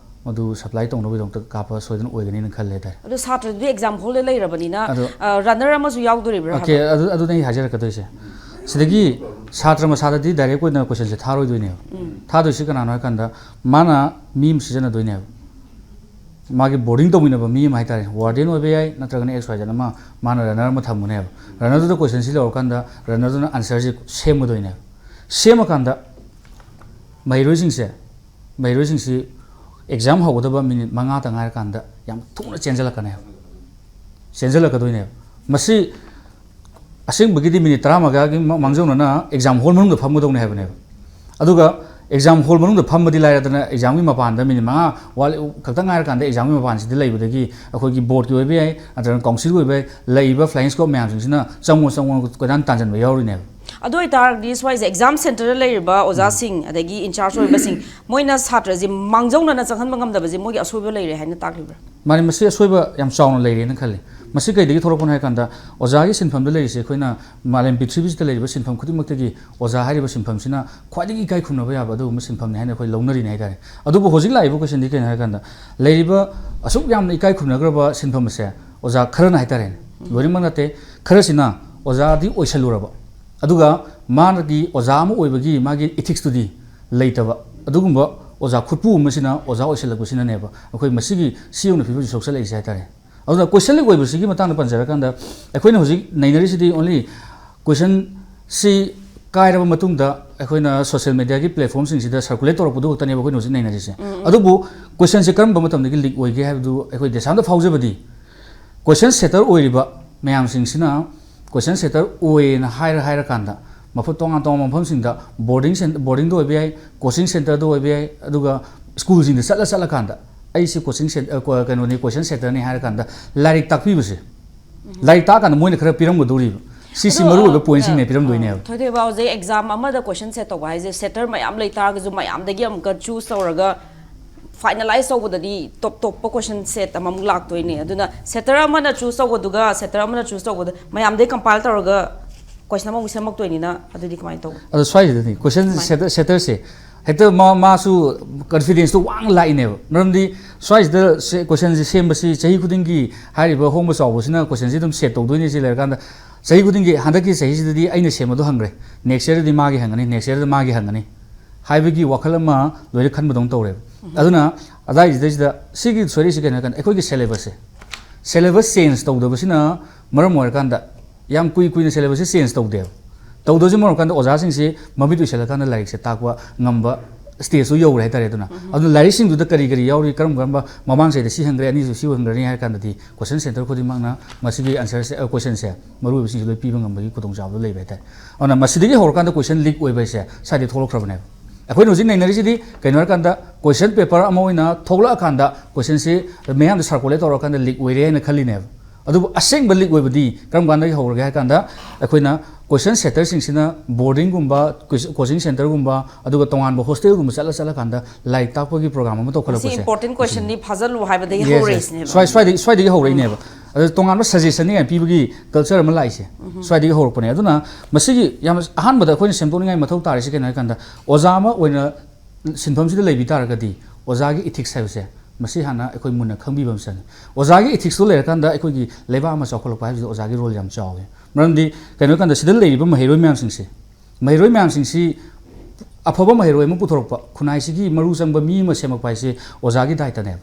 ꯃꯗꯨ ꯁꯄ꯭ꯂꯥꯏ ꯇꯧꯅꯕꯒꯤꯗꯃꯛꯇ ꯀꯥꯞꯄ ꯁꯣꯏꯗꯅ ꯑꯣꯏꯒꯅꯤꯅ ꯈꯜꯂꯦ ꯍꯥꯏꯇꯥꯔꯦ꯫ ꯑꯗꯣ ꯁꯥꯇ꯭ꯔꯗꯨꯗꯤ ꯑꯦꯛꯖꯥꯝ ꯍꯣꯜꯗ ꯂꯩꯔꯕꯅꯤꯅ, ꯑꯗꯣ ꯑ, ꯔꯟꯅꯔ ꯑꯃꯁꯨ ꯌꯥꯎꯗꯣꯔꯤꯕ꯭ꯔꯥ ꯑꯣꯀꯦ, ꯍꯥꯏꯕ? ꯑꯗꯨ, ꯑꯗꯨꯅꯦ ꯑꯩ ꯍꯥꯏꯖꯔꯛꯀꯗꯣꯏꯁꯦ꯫ ꯁꯤꯗꯒꯤ ꯁꯥꯇ꯭ꯔ ꯃꯁꯥꯗꯗꯤ ꯗꯥꯏꯔꯦꯛ ꯑꯣꯏꯅ ꯀꯣꯏꯁꯟꯁꯦ ꯊꯥꯔꯣꯏꯗꯣꯏꯅꯦꯕ꯫ ꯎꯝ꯫ ꯊꯥꯗꯣꯏꯁꯤ ꯀꯅꯥꯅꯣ ꯍꯥꯏꯀꯥꯟꯗ, ꯃꯥꯅ ꯃꯤ ꯑꯃ ꯁꯤꯖꯤꯟꯅꯗꯣꯏꯅꯦꯕ꯫ ꯃꯥꯒꯤ ꯕꯣꯔꯗꯤꯡ ꯇꯧꯃꯤꯟꯅꯕ ꯃꯤ ꯑꯃ ꯍꯥꯏꯇꯥꯔꯦ, ꯋꯥꯔꯗꯦꯟ ꯑꯣꯏꯕ ꯌꯥꯏ, ꯅꯠꯇ꯭ꯔꯒꯅ ꯑꯦꯛꯁ ꯋꯥꯏ ꯖꯦꯠ ꯑꯃ, ꯃꯥꯅ ꯔꯟꯅꯔ ꯑꯃ ꯊꯝꯒꯅꯦꯕ꯫ ꯔꯟꯅꯔꯗꯨꯗ ꯀꯣꯏꯁꯟꯁꯤ ꯂꯧꯔꯀꯥꯟꯗ, ꯔꯟꯅꯔꯗꯨꯅ ꯑꯟꯁꯔꯁꯤ ꯁꯦꯝꯒꯗꯣꯏꯅꯦꯕ꯫ ꯁꯦꯝꯃꯀꯥꯟꯗ ꯃꯍꯩꯔꯣꯏꯁꯤꯡꯁꯦ, ꯃꯍꯩꯔꯣꯏꯁꯤꯡꯁꯤ ꯑꯦꯛꯖꯥꯝ ꯍꯧꯒꯗꯕ ꯃꯤꯅꯤꯠ ꯃꯉꯥꯇ ꯉꯥꯏꯔꯀꯥꯟꯗ ꯌꯥꯝ ꯊꯨꯅ ꯆꯦꯟꯁꯤꯜꯂꯛꯀꯅꯦꯕ, ꯆꯦꯟꯁꯤꯜꯂꯛꯀꯗꯣꯏꯅꯦꯕ꯫ ꯃꯁꯤ ꯑꯁꯦꯡꯕꯒꯤꯗꯤ ꯃꯤꯅꯤꯠ ꯇꯔꯥꯃꯉꯥꯒꯤ ꯃ-, ꯃꯥꯡꯖꯧꯅꯅ ꯑꯦꯛꯖꯥꯝ ꯍꯣꯜ ꯃꯅꯨꯡꯗ ꯐꯝꯒꯗꯧꯅꯦ ꯍꯥꯏꯕꯅꯦꯕ꯫ ꯑꯗꯨꯒ ꯑꯦꯛꯖꯥꯝ ꯍꯣꯜ ꯃꯅꯨꯡꯗ ꯐꯝꯕꯗꯤ ꯂꯥꯏꯔꯗꯅ, ꯑꯦꯛꯖꯥꯝꯒꯤ ꯃꯄꯥꯟꯗ ꯃꯤꯅꯤꯠ ꯃꯉꯥ ꯋꯥꯠꯂꯤ, ꯈꯛꯇ ꯉꯥꯏꯔꯀꯥꯟꯗ ꯑꯦꯛꯖꯥꯝꯒꯤ ꯃꯄꯥꯟꯁꯤꯗ ꯂꯩꯕꯗꯒꯤ ꯑꯩꯈꯣꯏꯒꯤ ꯕꯣꯔꯗꯀꯤ ꯑꯣꯏꯕ ꯌꯥꯏ, ꯅꯠꯇ꯭ꯔꯒꯅ ꯀꯥꯎꯟꯁꯤꯜꯒꯤ ꯑꯣꯏꯕ ꯌꯥꯏ, ꯂꯩꯔꯤꯕ ꯐ꯭ꯂꯥꯏꯌꯤꯡ ꯁ꯭ꯀ꯭ꯋꯥꯗ ꯃꯌꯥꯝꯁꯤꯡꯁꯤꯅ ꯆꯪꯉꯣ ꯆꯪꯉꯣ ꯀꯣꯏꯇꯥꯟ ꯇꯥꯟꯁꯤꯟꯕ ꯌꯥꯎꯔꯤꯅꯦꯕ꯫ ꯑꯗꯨ ꯑꯣꯏꯇꯥꯔꯗꯤ ꯁ꯭ꯋꯥꯏꯁꯦ ꯑꯦꯛꯖꯥꯝ ꯁꯦꯟꯇꯔꯗ ꯂꯩꯔꯤꯕ ꯑꯣꯖꯥꯁꯤꯡ, ꯑꯗꯒꯤ ꯏꯟꯆꯥꯔꯖ ꯑꯣꯏꯕꯁꯤꯡ, ꯃꯣꯏꯅ ꯁꯥꯇ꯭ꯔꯁꯦ ꯃꯥꯡꯖꯧꯅꯅ ꯆꯪꯍꯟꯕ ꯉꯝꯗꯕꯁꯦ ꯃꯣꯏꯒꯤ ꯑꯁꯣꯏꯕ ꯂꯩꯔꯦ ꯍꯥꯏꯅ ꯇꯥꯛꯂꯤꯕ꯭ꯔꯥ? ꯃꯥꯅꯦ, ꯃꯁꯤ ꯑꯁꯣꯏꯕ ꯌꯥꯝ ꯆꯥꯎꯅ ꯂꯩꯔꯦꯅ ꯈꯜꯂꯤ꯫ ꯃꯁꯤ ꯀꯩꯗꯒꯤ ꯊꯣꯛꯂꯛꯄꯅꯣ ꯍꯥꯏ ꯀꯥꯟꯗ, ꯑꯣꯖꯥꯒꯤ ꯁꯤꯟꯐꯝꯗ ꯂꯩꯔꯤꯁꯦ ꯑꯩꯈꯣꯏꯅ ꯃꯥꯂꯦꯝ ꯄ꯭ꯔꯤꯊꯤꯕꯤꯁꯤꯗ ꯂꯩꯔꯤꯕ ꯁꯤꯟꯐꯝ ꯈꯨꯗꯤꯡꯃꯛꯇꯒꯤ ꯑꯣꯖꯥ ꯍꯥꯏꯔꯤꯕ ꯁꯤꯟꯐꯝꯁꯤꯅ ꯈ꯭ꯋꯥꯏꯗꯒꯤ ꯏꯀꯥꯏ ꯈꯨꯝꯅꯕ ꯌꯥꯕ ꯑꯗꯨꯒꯨꯝꯕ ꯁꯤꯟꯐꯝꯅꯤ ꯍꯥꯏꯅ ꯑꯩꯈꯣꯏ ꯂꯧꯅꯔꯤꯅꯤ ꯍꯥꯏꯇꯥꯔꯦ꯫ ꯑꯗꯨꯕꯨ ꯍꯧꯖꯤꯛ ꯂꯥꯛꯏꯕ ꯀꯣꯏꯁꯟꯗꯤ ꯀꯩꯅꯣ ꯍꯥꯏ ꯀꯥꯟꯗ, ꯂꯩꯔꯤꯕ ꯑꯁꯨꯛ ꯌꯥꯝꯅ ꯏꯀꯥꯏ ꯈꯨꯝꯅꯈ꯭ꯔꯕ ꯁꯤꯟꯐꯝ ꯑꯁꯦ ꯑꯣꯖꯥ ꯈꯔꯅ ꯍꯥꯏꯇꯥꯔꯦꯅꯦ, ꯂꯣꯏꯅꯃꯛ ꯅꯠꯇꯦ, ꯈꯔꯁꯤꯅ ꯑꯣꯖꯥꯗꯤ ꯑꯣꯏꯁꯜꯂꯨꯔꯕ, ꯑꯗꯨꯒ ꯃꯥꯒꯤ ꯑꯣꯖꯥ ꯑꯃ ꯑꯣꯏꯕꯒꯤ ꯃꯥꯒꯤ ꯏꯊꯤꯛꯁꯇꯨꯗꯤ ꯂꯩꯇꯕ, ꯑꯗꯨꯒꯨꯝꯕ ꯑꯣꯖꯥ ꯈꯨꯠꯄꯨ ꯑꯃꯁꯤꯅ ꯑꯣꯖꯥ ꯑꯣꯏꯁꯜꯂꯛꯄꯁꯤꯅꯅꯦꯕ ꯑꯩꯈꯣꯏ ꯃꯁꯤꯒꯤ ꯁꯤ ꯌꯧꯅ ꯐꯤꯕꯝꯁꯤ ꯁꯣꯛꯆꯜꯂꯛꯏꯁꯦ ꯍꯥꯏꯇꯥꯔꯦ꯫ ꯑꯗꯨꯅ ꯀꯣꯏꯁꯟ ꯂꯤꯛ ꯑꯣꯏꯕꯁꯤꯒꯤ ꯃꯇꯥꯡꯗ ꯄꯟꯖꯔꯀꯥꯟꯗ, ꯑꯩꯈꯣꯏꯅ ꯍꯧꯖꯤꯛ ꯅꯩꯅꯔꯤꯁꯤꯗꯤ only ꯀꯣꯏꯁꯟꯁꯤ ꯀꯥꯏꯔꯕ ꯃꯇꯨꯡꯗ ꯑꯩꯈꯣꯏꯅ ꯁꯣꯁꯤꯌꯦꯜ ꯃꯦꯗꯤꯌꯥꯒꯤ ꯄ꯭ꯂꯦꯠꯐꯣꯔꯝꯁꯤꯡꯁꯤꯗ ꯁꯔꯀꯨꯂꯦꯠ ꯇꯧꯔꯛꯄꯗꯨ ꯈꯛꯇꯅꯦꯕ ꯑꯩꯈꯣꯏꯅ ꯍꯧꯖꯤꯛ ꯅꯩꯅꯔꯤꯁꯦ꯫ ꯎꯝ, ꯎꯝ꯫ ꯑꯗꯨꯕꯨ ꯀꯣꯏꯁꯟꯁꯦ ꯀꯔꯝꯕ ꯃꯇꯝꯗꯒꯤ ꯂꯤꯛ ꯑꯣꯏꯒꯦ ꯍꯥꯏꯕꯗꯨ ꯑꯩꯈꯣꯏ ꯗꯦꯁꯥꯝꯗ ꯐꯥꯎꯖꯕꯗꯤ, ꯀꯣꯏꯁꯟ ꯁꯦꯇꯔ ꯑꯣꯏꯔꯤꯕ ꯃꯌꯥꯝꯁꯤꯡꯁꯤꯅ ꯀꯣꯏꯁꯟ ꯁꯦꯇꯔ ꯑꯣꯏꯌꯦꯅ ꯍꯥꯏꯔ ꯍꯥꯏꯔꯀꯥꯟꯗ, ꯃꯐꯝ ꯇꯣꯉꯥꯟ ꯇꯣꯉꯥꯟꯕ ꯃꯐꯝꯁꯤꯡꯗ ꯕꯣꯔꯗꯤꯡ ꯁꯦꯟ-, ꯕꯣꯔꯗꯤꯡꯗ ꯑꯣꯏꯕ ꯌꯥꯏ, ꯀꯣꯆꯤꯡ ꯁꯦꯟꯇꯔꯗ ꯑꯣꯏꯕ ꯌꯥꯏ, ꯑꯗꯨꯒ ꯁ꯭ꯀꯨꯜꯁꯤꯡꯗ ꯆꯠꯂ ꯆꯠꯂꯀꯥꯟꯗ, "ꯑꯩꯁꯤ ꯀꯣꯆꯤꯡ ꯁꯦꯟ-, ꯑ, ꯀꯣ-, ꯀꯩꯅꯣꯅꯤ, ꯀꯣꯏꯁꯟ ꯁꯦꯟꯇꯔꯅꯤ" ꯍꯥꯏꯔꯀꯥꯟꯗ ꯂꯥꯏꯔꯤꯛ ꯇꯥꯛꯄꯤꯕꯁꯦ, ꯂꯥꯏꯔꯤꯛ ꯇꯥꯛꯑꯀꯥꯟꯗ ꯃꯣꯏꯅ ꯈꯔ ꯄꯤꯔꯝꯒꯗꯧꯔꯤꯕ꯫ ꯁꯤꯁꯤ ꯑꯗꯣ, ꯃꯔꯨꯑꯣꯏꯕ ꯑ, ꯄꯣꯏꯟꯁꯤꯡꯅꯦ ꯑ, ꯄꯤꯔꯝꯗꯣꯏꯅꯦꯕ꯫ ꯊꯣꯏꯊꯣꯏꯕ, ꯍꯧꯖꯤꯛ ꯑꯦꯛꯖꯥꯝ ꯑꯃꯗ ꯀꯣꯏꯁꯟ ꯁꯦꯠ ꯇꯧꯕ ꯍꯥꯏꯁꯦ, ꯁꯦꯇꯔ ꯃꯌꯥꯝ ꯂꯩꯇꯥꯔꯒꯁꯨ ꯃꯌꯥꯝꯗꯒꯤ ꯑꯃꯨꯛꯀ ꯆꯨꯁ ꯇꯧꯔꯒ ꯐꯥꯏꯅꯂꯥꯏꯁ ꯇꯧꯕꯗꯗꯤ ꯇꯣꯞ ꯇꯣꯞꯄ ꯀꯣꯏꯁꯟ ꯁꯦꯠ ꯑꯃꯃꯨꯛ ꯂꯥꯛꯇꯣꯏꯅꯦ꯫ ꯑꯗꯨꯅ ꯁꯦꯇꯔ ꯑꯃꯅ ꯆꯨꯁ ꯇꯧꯕꯗꯨꯒ ꯁꯦꯇꯔ ꯑꯃꯅ ꯆꯨꯁ ꯇꯧꯕꯗ ꯃꯌꯥꯝꯗꯒꯤ ꯀꯝꯄꯥꯏꯜ ꯇꯧꯔꯒ ꯀꯣꯏꯁꯟ ꯑꯃꯃꯨꯛ ꯁꯦꯝꯃꯛꯇꯣꯏꯅꯤꯅ, ꯑꯗꯨꯗꯤ ꯀꯃꯥꯏꯅ ꯇꯧꯕ? ꯑꯗꯣ ꯁ꯭ꯋꯥꯏꯁꯤꯗꯗꯤ ꯀꯣꯏꯁꯟ ꯀꯃꯥꯏꯅ? ꯁꯦꯇꯔ ꯁꯦꯇꯔꯁꯦ ꯍꯦꯛꯇ ꯃꯥ ꯃꯥꯁꯨ ꯀꯟꯐꯤꯗꯦꯟꯁꯇꯣ ꯋꯥꯡꯅ ꯂꯥꯛꯏꯅꯦꯕ꯫ ꯃꯔꯝꯗꯤ ꯁ꯭ꯋꯥꯏꯁꯤꯗ ꯁꯦ- ꯀꯣꯏꯁꯟꯁꯦ ꯁꯦꯝꯕꯁꯤ ꯆꯍꯤ ꯈꯨꯗꯤꯡꯒꯤ ꯍꯥꯏꯔꯤꯕ ꯑꯍꯣꯡꯕ ꯆꯥꯎꯕꯁꯤꯅ ꯀꯣꯏꯁꯟꯁꯦ ꯑꯗꯨꯝ ꯁꯦꯠ ꯇꯧꯗꯣꯏꯅꯦ ꯁꯤ ꯂꯩꯔꯀꯥꯟꯗ, ꯆꯍꯤ ꯈꯨꯗꯤꯡꯒꯤ ꯍꯟꯗꯛꯀꯤ ꯆꯍꯤꯁꯤꯗꯗꯤ ꯑꯩꯅ ꯁꯦꯝꯕꯗꯣ ꯍꯪꯈ꯭ꯔꯦ, ꯅꯦꯛꯁ ꯌꯔꯗꯗꯤ ꯃꯥꯒꯤ ꯍꯪꯒꯅꯤ, ꯅꯦꯛꯁ ꯌꯔꯗ ꯃꯥꯒꯤ ꯍꯪꯒꯅꯤ ꯍꯥꯏꯕꯒꯤ ꯋꯥꯈꯜ ꯑꯃ ꯂꯣꯏꯅ ꯈꯟꯕꯗꯧꯅ ꯇꯧꯔꯦꯕ꯫ ꯑꯗꯨꯅ ꯑꯗꯥꯏꯁꯤꯗꯩꯁꯤꯗ ꯁꯤꯒꯤ ꯁꯣꯏꯔꯛꯏꯁꯤ ꯀꯩꯅꯣ ꯍꯥꯏ ꯀꯥꯟꯗ, ꯑꯩꯈꯣꯏꯒꯤ ꯁꯦꯂꯦꯕꯁꯁꯦ, ꯁꯦꯂꯦꯕꯁ ꯆꯦꯟꯖ ꯇꯧꯗꯕꯁꯤꯅ ꯃꯔꯝ ꯑꯣꯏꯔꯀꯥꯟꯗ, ꯌꯥꯝ ꯀꯨꯏ ꯀꯨꯏꯅ ꯁꯦꯂꯦꯕꯁꯁꯦ ꯆꯦꯟꯖ ꯇꯧꯗꯦꯕ꯫ ꯇꯧꯗꯕꯁꯤ ꯃꯔꯝ ꯑꯣꯏꯔꯀꯥꯟꯗ ꯑꯣꯖꯥꯁꯤꯡꯁꯤ ꯃꯃꯤꯠ ꯎꯏꯁꯜꯂꯀꯥꯟꯗ ꯂꯥꯏꯔꯤꯛꯁꯦ ꯇꯥꯛꯄ ꯉꯝꯕ ꯁ꯭ꯇꯦꯖꯇꯨ ꯌꯧꯔꯦ ꯍꯥꯏꯇꯥꯔꯦ꯫ ꯑꯗꯨꯅ ꯑꯗꯨꯅ ꯂꯥꯏꯔꯤꯛꯁꯤꯡꯗꯨꯗ ꯀꯔꯤ ꯀꯔꯤ ꯌꯥꯎꯔꯤ, ꯀꯔꯝ ꯀꯔꯝꯕ, ꯃꯃꯥꯡ ꯆꯍꯤꯗ ꯁꯤ ꯍꯪꯈ꯭ꯔꯦ, ꯑꯅꯤꯁꯨ ꯁꯤ ꯍꯪꯈ꯭ꯔꯅꯤ ꯍꯥꯏꯔ ꯀꯥꯟꯗꯗꯤ ꯀꯣꯏꯁꯟ ꯁꯦꯟꯇꯔ ꯈꯨꯗꯤꯡꯃꯛꯅ ꯃꯁꯤꯒꯤ ꯑꯟꯁꯔꯁꯦ, ꯑ, ꯀꯣꯏꯁꯟꯁꯦ ꯃꯔꯨꯑꯣꯏꯕꯁꯤꯡꯁꯦ ꯂꯣꯏ ꯄꯤꯕ ꯉꯝꯕꯒꯤ ꯈꯨꯗꯣꯡꯆꯥꯕꯗꯣ ꯂꯩꯕ ꯍꯥꯏꯇꯥꯔꯦ꯫ ꯑꯗꯨꯅ ꯃꯁꯤꯗꯒꯤ ꯍꯧꯔꯀꯥꯟꯗ ꯀꯣꯏꯁꯟ ꯂꯤꯛ ꯑꯣꯏꯕ ꯍꯥꯏꯁꯦ ꯁ꯭ꯋꯥꯏꯗꯒꯤ ꯊꯣꯛꯂꯛꯈ꯭ꯔꯕꯅꯦꯕ꯫ ꯑꯩꯈꯣꯏꯅ ꯍꯧꯖꯤꯛ ꯅꯩꯅꯔꯤꯁꯤꯗꯤ ꯀꯩꯅꯣ ꯍꯥꯏꯔꯀꯥꯟꯗ, ꯀꯣꯏꯁꯟ ꯄꯦꯄꯔ ꯑꯃ ꯑꯣꯏꯅ ꯊꯣꯛꯂꯛꯑꯀꯥꯟꯗ ꯀꯣꯏꯁꯟꯁꯤ ꯃꯌꯥꯝꯗ ꯁꯥꯔꯀꯨꯂꯦꯠ ꯇꯧꯔꯀꯥꯟꯗ ꯂꯤꯛ ꯑꯣꯏꯔꯦ ꯍꯥꯏꯅ ꯈꯜꯂꯤꯅꯦꯕ꯫ ꯑꯗꯨꯕꯨ ꯑꯁꯦꯡꯕ ꯂꯤꯛ ꯑꯣꯏꯕꯗꯤ ꯀꯔꯝ ꯀꯥꯟꯗꯒꯤ ꯍꯧꯔꯒꯦ ꯍꯥꯏ ꯀꯥꯟꯗ, ꯑꯩꯈꯣꯏꯅ ꯀꯣꯏꯁꯟ ꯁꯦꯇꯔꯁꯤꯡꯁꯤꯅ ꯕꯣꯔꯗꯤꯡꯒꯨꯝꯕ, ꯀꯣꯆꯤꯡ ꯁꯦꯟꯇꯔꯒꯨꯝꯕ, ꯑꯗꯨꯒ ꯇꯣꯉꯥꯟꯕ ꯍꯣꯁꯇꯦꯜꯒꯨꯝꯕ ꯆꯠꯂ ꯆꯠꯂꯀꯥꯟꯗ ꯂꯥꯏꯔꯤꯛ ꯇꯥꯛꯄꯒꯤ ꯄ꯭ꯔꯣꯒ꯭ꯔꯥꯝ ꯑꯃ ꯃꯁꯤ ꯇꯧꯈꯠꯂꯛꯄꯁꯦ꯫ ꯏꯝꯄꯣꯔꯇꯦꯟ ꯀꯣꯏꯁꯟꯅꯤ ꯐꯥꯖꯜꯂꯨ ꯍꯥꯏꯕꯗꯒꯤ Yes, yes. ꯍꯧꯔꯛꯏꯁꯤꯅꯦꯕ꯫ ꯁ꯭ꯋꯥꯏ-, ꯁ꯭ꯋꯥꯏꯗꯒꯤ, ꯁ꯭ꯋꯥꯏꯗꯒꯤ ꯍꯧꯔꯛꯏꯅꯦꯕ꯫ ꯑꯗꯨ ꯇꯣꯉꯥꯟꯕ ꯁꯖꯦꯁꯟꯅꯤ ꯀꯥꯏꯅ ꯄꯤꯕꯒꯤ ꯀꯜꯆꯔ ꯑꯃ ꯂꯥꯛꯏꯁꯦ ꯁ꯭ꯋꯥꯏꯗꯒꯤ ꯍꯧꯔꯛꯄꯅꯦ꯫ ꯑꯗꯨꯅ ꯃꯁꯤꯒꯤ ꯌꯥꯝꯅ ꯑꯍꯥꯟꯕꯗ ꯑꯩꯈꯣꯏꯅ ꯁꯦꯝꯗꯣꯛꯅꯤꯡꯉꯥꯏ ꯃꯊꯧ ꯇꯥꯔꯤꯁꯤ ꯀꯩꯅꯣ ꯍꯥꯏ ꯀꯥꯟꯗ, ꯑꯣꯖꯥ ꯑꯃ ꯑꯣꯏꯅ ꯁꯤꯟꯐꯝꯁꯤꯗ ꯂꯩꯕꯤ ꯇꯥꯔꯒꯗꯤ ꯑꯣꯖꯥꯒꯤ ꯏꯊꯤꯛꯁ ꯍꯥꯏꯕꯁꯦ ꯃꯁꯤ ꯍꯥꯟꯅ ꯑꯩꯈꯣꯏ ꯃꯨꯟꯅ ꯈꯪꯕꯤꯕ ꯑꯃ ꯆꯪꯉꯤ꯫ ꯑꯣꯖꯥꯒꯤ ꯏꯊꯤꯛꯁꯇꯣ ꯂꯩꯔꯀꯥꯟꯗ ꯑꯩꯈꯣꯏꯒꯤ ꯂꯩꯕꯥꯛ ꯑꯃ ꯆꯥꯎꯈꯠꯂꯛꯄ ꯍꯥꯏꯕꯁꯤꯗ ꯑꯣꯖꯥꯒꯤ ꯔꯣꯜ ꯌꯥꯝ ꯆꯥꯎꯋꯤ꯫ ꯃꯔꯝꯗꯤ ꯀꯩꯅꯣ ꯍꯥꯏ ꯀꯥꯟꯗ ꯁꯤꯗ ꯂꯩꯔꯤꯕ ꯃꯍꯩꯔꯣꯏ ꯃꯌꯥꯝꯁꯤꯡꯁꯦ, ꯃꯍꯩꯔꯣꯏ ꯃꯌꯥꯝꯁꯤꯡꯁꯤ ꯑꯐꯕ ꯃꯍꯩꯔꯣꯏ ꯑꯃ ꯄꯨꯊꯣꯔꯛꯄ, ꯈꯨꯟꯅꯥꯏꯁꯤꯒꯤ ꯃꯔꯨ ꯆꯪꯕ ꯃꯤ ꯑꯃ ꯁꯦꯝꯃꯛꯄ ꯍꯥꯏꯁꯤ ꯑꯣꯖꯥꯒꯤ ꯗꯥꯏꯇꯅꯦꯕ꯫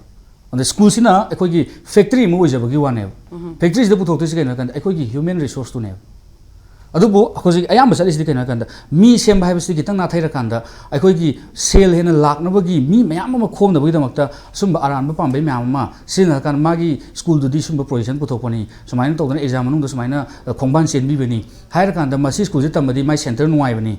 ꯑꯗ ꯁ꯭ꯀꯨꯜꯁꯤꯅ ꯑꯩꯈꯣꯏꯒꯤ ꯐꯦꯛꯇꯔꯤ ꯑꯃ ꯑꯣꯏꯖꯕꯒꯤ ꯋꯥꯅꯦꯕ꯫ ꯐꯦꯛꯇꯔꯤꯁꯤꯗ ꯄꯨꯊꯣꯛꯇꯣꯏꯁꯤ ꯀꯩꯅꯣ ꯍꯥꯏ ꯀꯥꯟꯗ, ꯑꯩꯈꯣꯏꯒꯤ ꯍ꯭ꯌꯨꯃꯦꯟ ꯔꯤꯁꯣꯔꯁꯇꯨꯅꯦꯕ꯫ ꯑꯗꯨꯕꯨ ꯍꯧꯖꯤꯛ ꯑꯌꯥꯝꯕ ꯆꯠꯂꯤꯁꯤꯗꯤ ꯀꯩꯅꯣ ꯍꯥꯏ ꯀꯥꯟꯗ, ꯃꯤ ꯁꯦꯝꯕ ꯍꯥꯏꯕꯁꯤꯗꯤ ꯈꯤꯇꯪ ꯅꯥꯊꯩꯔꯀꯥꯟꯗ, ꯑꯩꯈꯣꯏꯒꯤ ꯁꯦꯜ ꯍꯦꯟꯅ ꯂꯥꯛꯅꯕꯒꯤ, ꯃꯤ ꯃꯌꯥꯝ ꯑꯃ ꯈꯣꯝꯅꯕꯒꯤꯗꯃꯛꯇ ꯁꯨꯝꯕ ꯑꯔꯥꯟꯕ ꯄꯥꯝꯕꯩ ꯃꯌꯥꯝ ꯑꯃ ꯁꯤꯖꯤꯟꯅꯔꯀꯥꯟꯗ, ꯃꯥꯒꯤ ꯁ꯭ꯀꯨꯜꯗꯨꯗꯤ ꯁꯨꯝꯕ ꯄ꯭ꯔꯣꯖꯦꯛꯁꯟ ꯄꯨꯊꯣꯛꯄꯅꯤ, ꯁꯨꯃꯥꯏꯅ ꯇꯧꯗꯅ ꯑꯦꯛꯖꯥꯝ ꯃꯅꯨꯡꯗ ꯁꯨꯃꯥꯏꯅ, ꯑ, ꯈꯣꯡꯕꯥꯟ ꯆꯦꯟꯕꯤꯕꯅꯤ ꯍꯥꯏꯔꯀꯥꯟꯗ, ꯃꯁꯤ ꯁ꯭ꯀꯨꯜꯁꯦ ꯇꯝꯃꯗꯤ ꯃꯥꯏ ꯁꯦꯟꯇꯔ ꯅꯨꯡꯉꯥꯏꯕꯅꯤ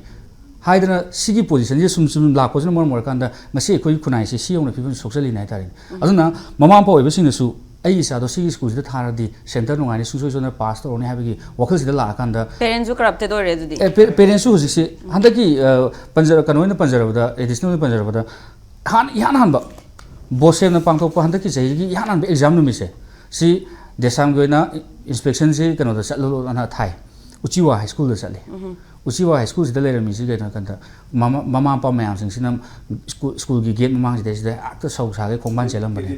ꯍꯥꯏꯗꯅ, ꯁꯤꯒꯤ ꯄꯣꯖꯤꯁꯟꯁꯦ ꯁꯨꯝ ꯁꯨꯝ ꯂꯥꯛꯄꯁꯤꯅ ꯃꯔꯝ ꯑꯣꯏꯔꯀꯥꯟꯗ ꯉꯁꯤ ꯑꯩꯈꯣꯏꯒꯤ ꯈꯨꯟꯅꯥꯏꯁꯤ ꯁꯤ ꯌꯧꯅ ꯐꯤꯕꯝ ꯁꯣꯛꯆꯜꯂꯤꯅꯦ ꯍꯥꯏꯇꯥꯔꯦꯅꯦ꯫ ꯑꯗꯨꯅ ꯃꯃꯥ ꯃꯄꯥ ꯑꯣꯏꯕꯁꯤꯡꯅꯁꯨ ꯑꯩ ꯏꯆꯥꯗꯣ ꯁꯤꯒꯤ ꯁ꯭ꯀꯨꯜꯁꯤꯗ ꯊꯥꯔꯗꯤ ꯁꯦꯟꯇꯔ ꯅꯨꯡꯉꯥꯏꯅꯤ, ꯁꯨꯡꯁꯣꯏ ꯁꯣꯏꯗꯅ ꯄꯥꯁ ꯇꯧꯔꯅꯤ ꯍꯥꯏꯕꯒꯤ ꯋꯥꯈꯜꯁꯤꯗ ꯂꯥꯛꯑꯀꯥꯟꯗ ꯄꯦꯔꯦꯟꯁꯁꯨ ꯀꯔꯞꯇꯦꯠ ꯑꯣꯏꯔꯦ ꯑꯗꯨꯗꯤ꯫ ꯑꯦ, ꯄꯦ- ꯄꯦꯔꯦꯟꯁꯁꯨ ꯍꯧꯖꯤꯛꯁꯤ ꯍꯟꯗꯛꯀꯤ ꯑ, ꯄꯟꯖ ꯀꯩꯅꯣ ꯑꯣꯏꯅ ꯄꯟꯖꯔꯕꯗ, ꯑꯦꯗꯤꯁꯅꯦꯜ ꯑꯣꯏꯅ ꯄꯟꯖꯔꯕꯗ, ꯍꯥꯟꯅ ꯏꯍꯥꯟ ꯍꯥꯟꯕ ꯕꯣꯁꯦꯝꯅ ꯄꯥꯡꯊꯣꯛꯄ ꯍꯟꯗꯛꯀꯤ ꯆꯍꯤꯒꯤ ꯏꯍꯥꯟ ꯍꯥꯟꯕ ꯑꯦꯛꯖꯥꯝ ꯅꯨꯃꯤꯠꯁꯦ, ꯁꯤ ꯗꯦꯁꯥꯝꯒꯤ ꯑꯣꯏꯅ ꯏꯟꯁꯄꯦꯛꯁꯟꯁꯤ ꯀꯩꯅꯣꯗ ꯆꯠꯂꯣꯅ ꯊꯥꯏ, ꯎꯆꯤꯋꯥ ꯍꯥꯏ ꯁ꯭ꯀꯨꯜꯗ ꯆꯠꯂꯤ꯫ ꯎꯆꯤꯋꯥ ꯍꯥꯏ ꯁ꯭ꯀꯨꯜꯁꯤꯗ ꯂꯩꯔꯝꯃꯤꯁꯤ ꯀꯩꯅꯣ ꯍꯥꯏ ꯀꯥꯟꯗ, ꯃꯃꯥ ꯃꯃꯥ ꯃꯄꯥ ꯃꯌꯥꯝꯁꯤꯡꯁꯤꯅ ꯁ꯭ꯀꯨꯜ ꯁ꯭ꯀꯨꯜꯒꯤ ꯒꯦꯠ ꯃꯃꯥꯡꯁꯤꯗꯩꯁꯤꯗ ꯍꯦꯛꯇ ꯁꯧ ꯁꯥꯒꯩ ꯈꯣꯡꯕꯥꯟ ꯆꯦꯜꯂꯝꯕꯅꯦ꯫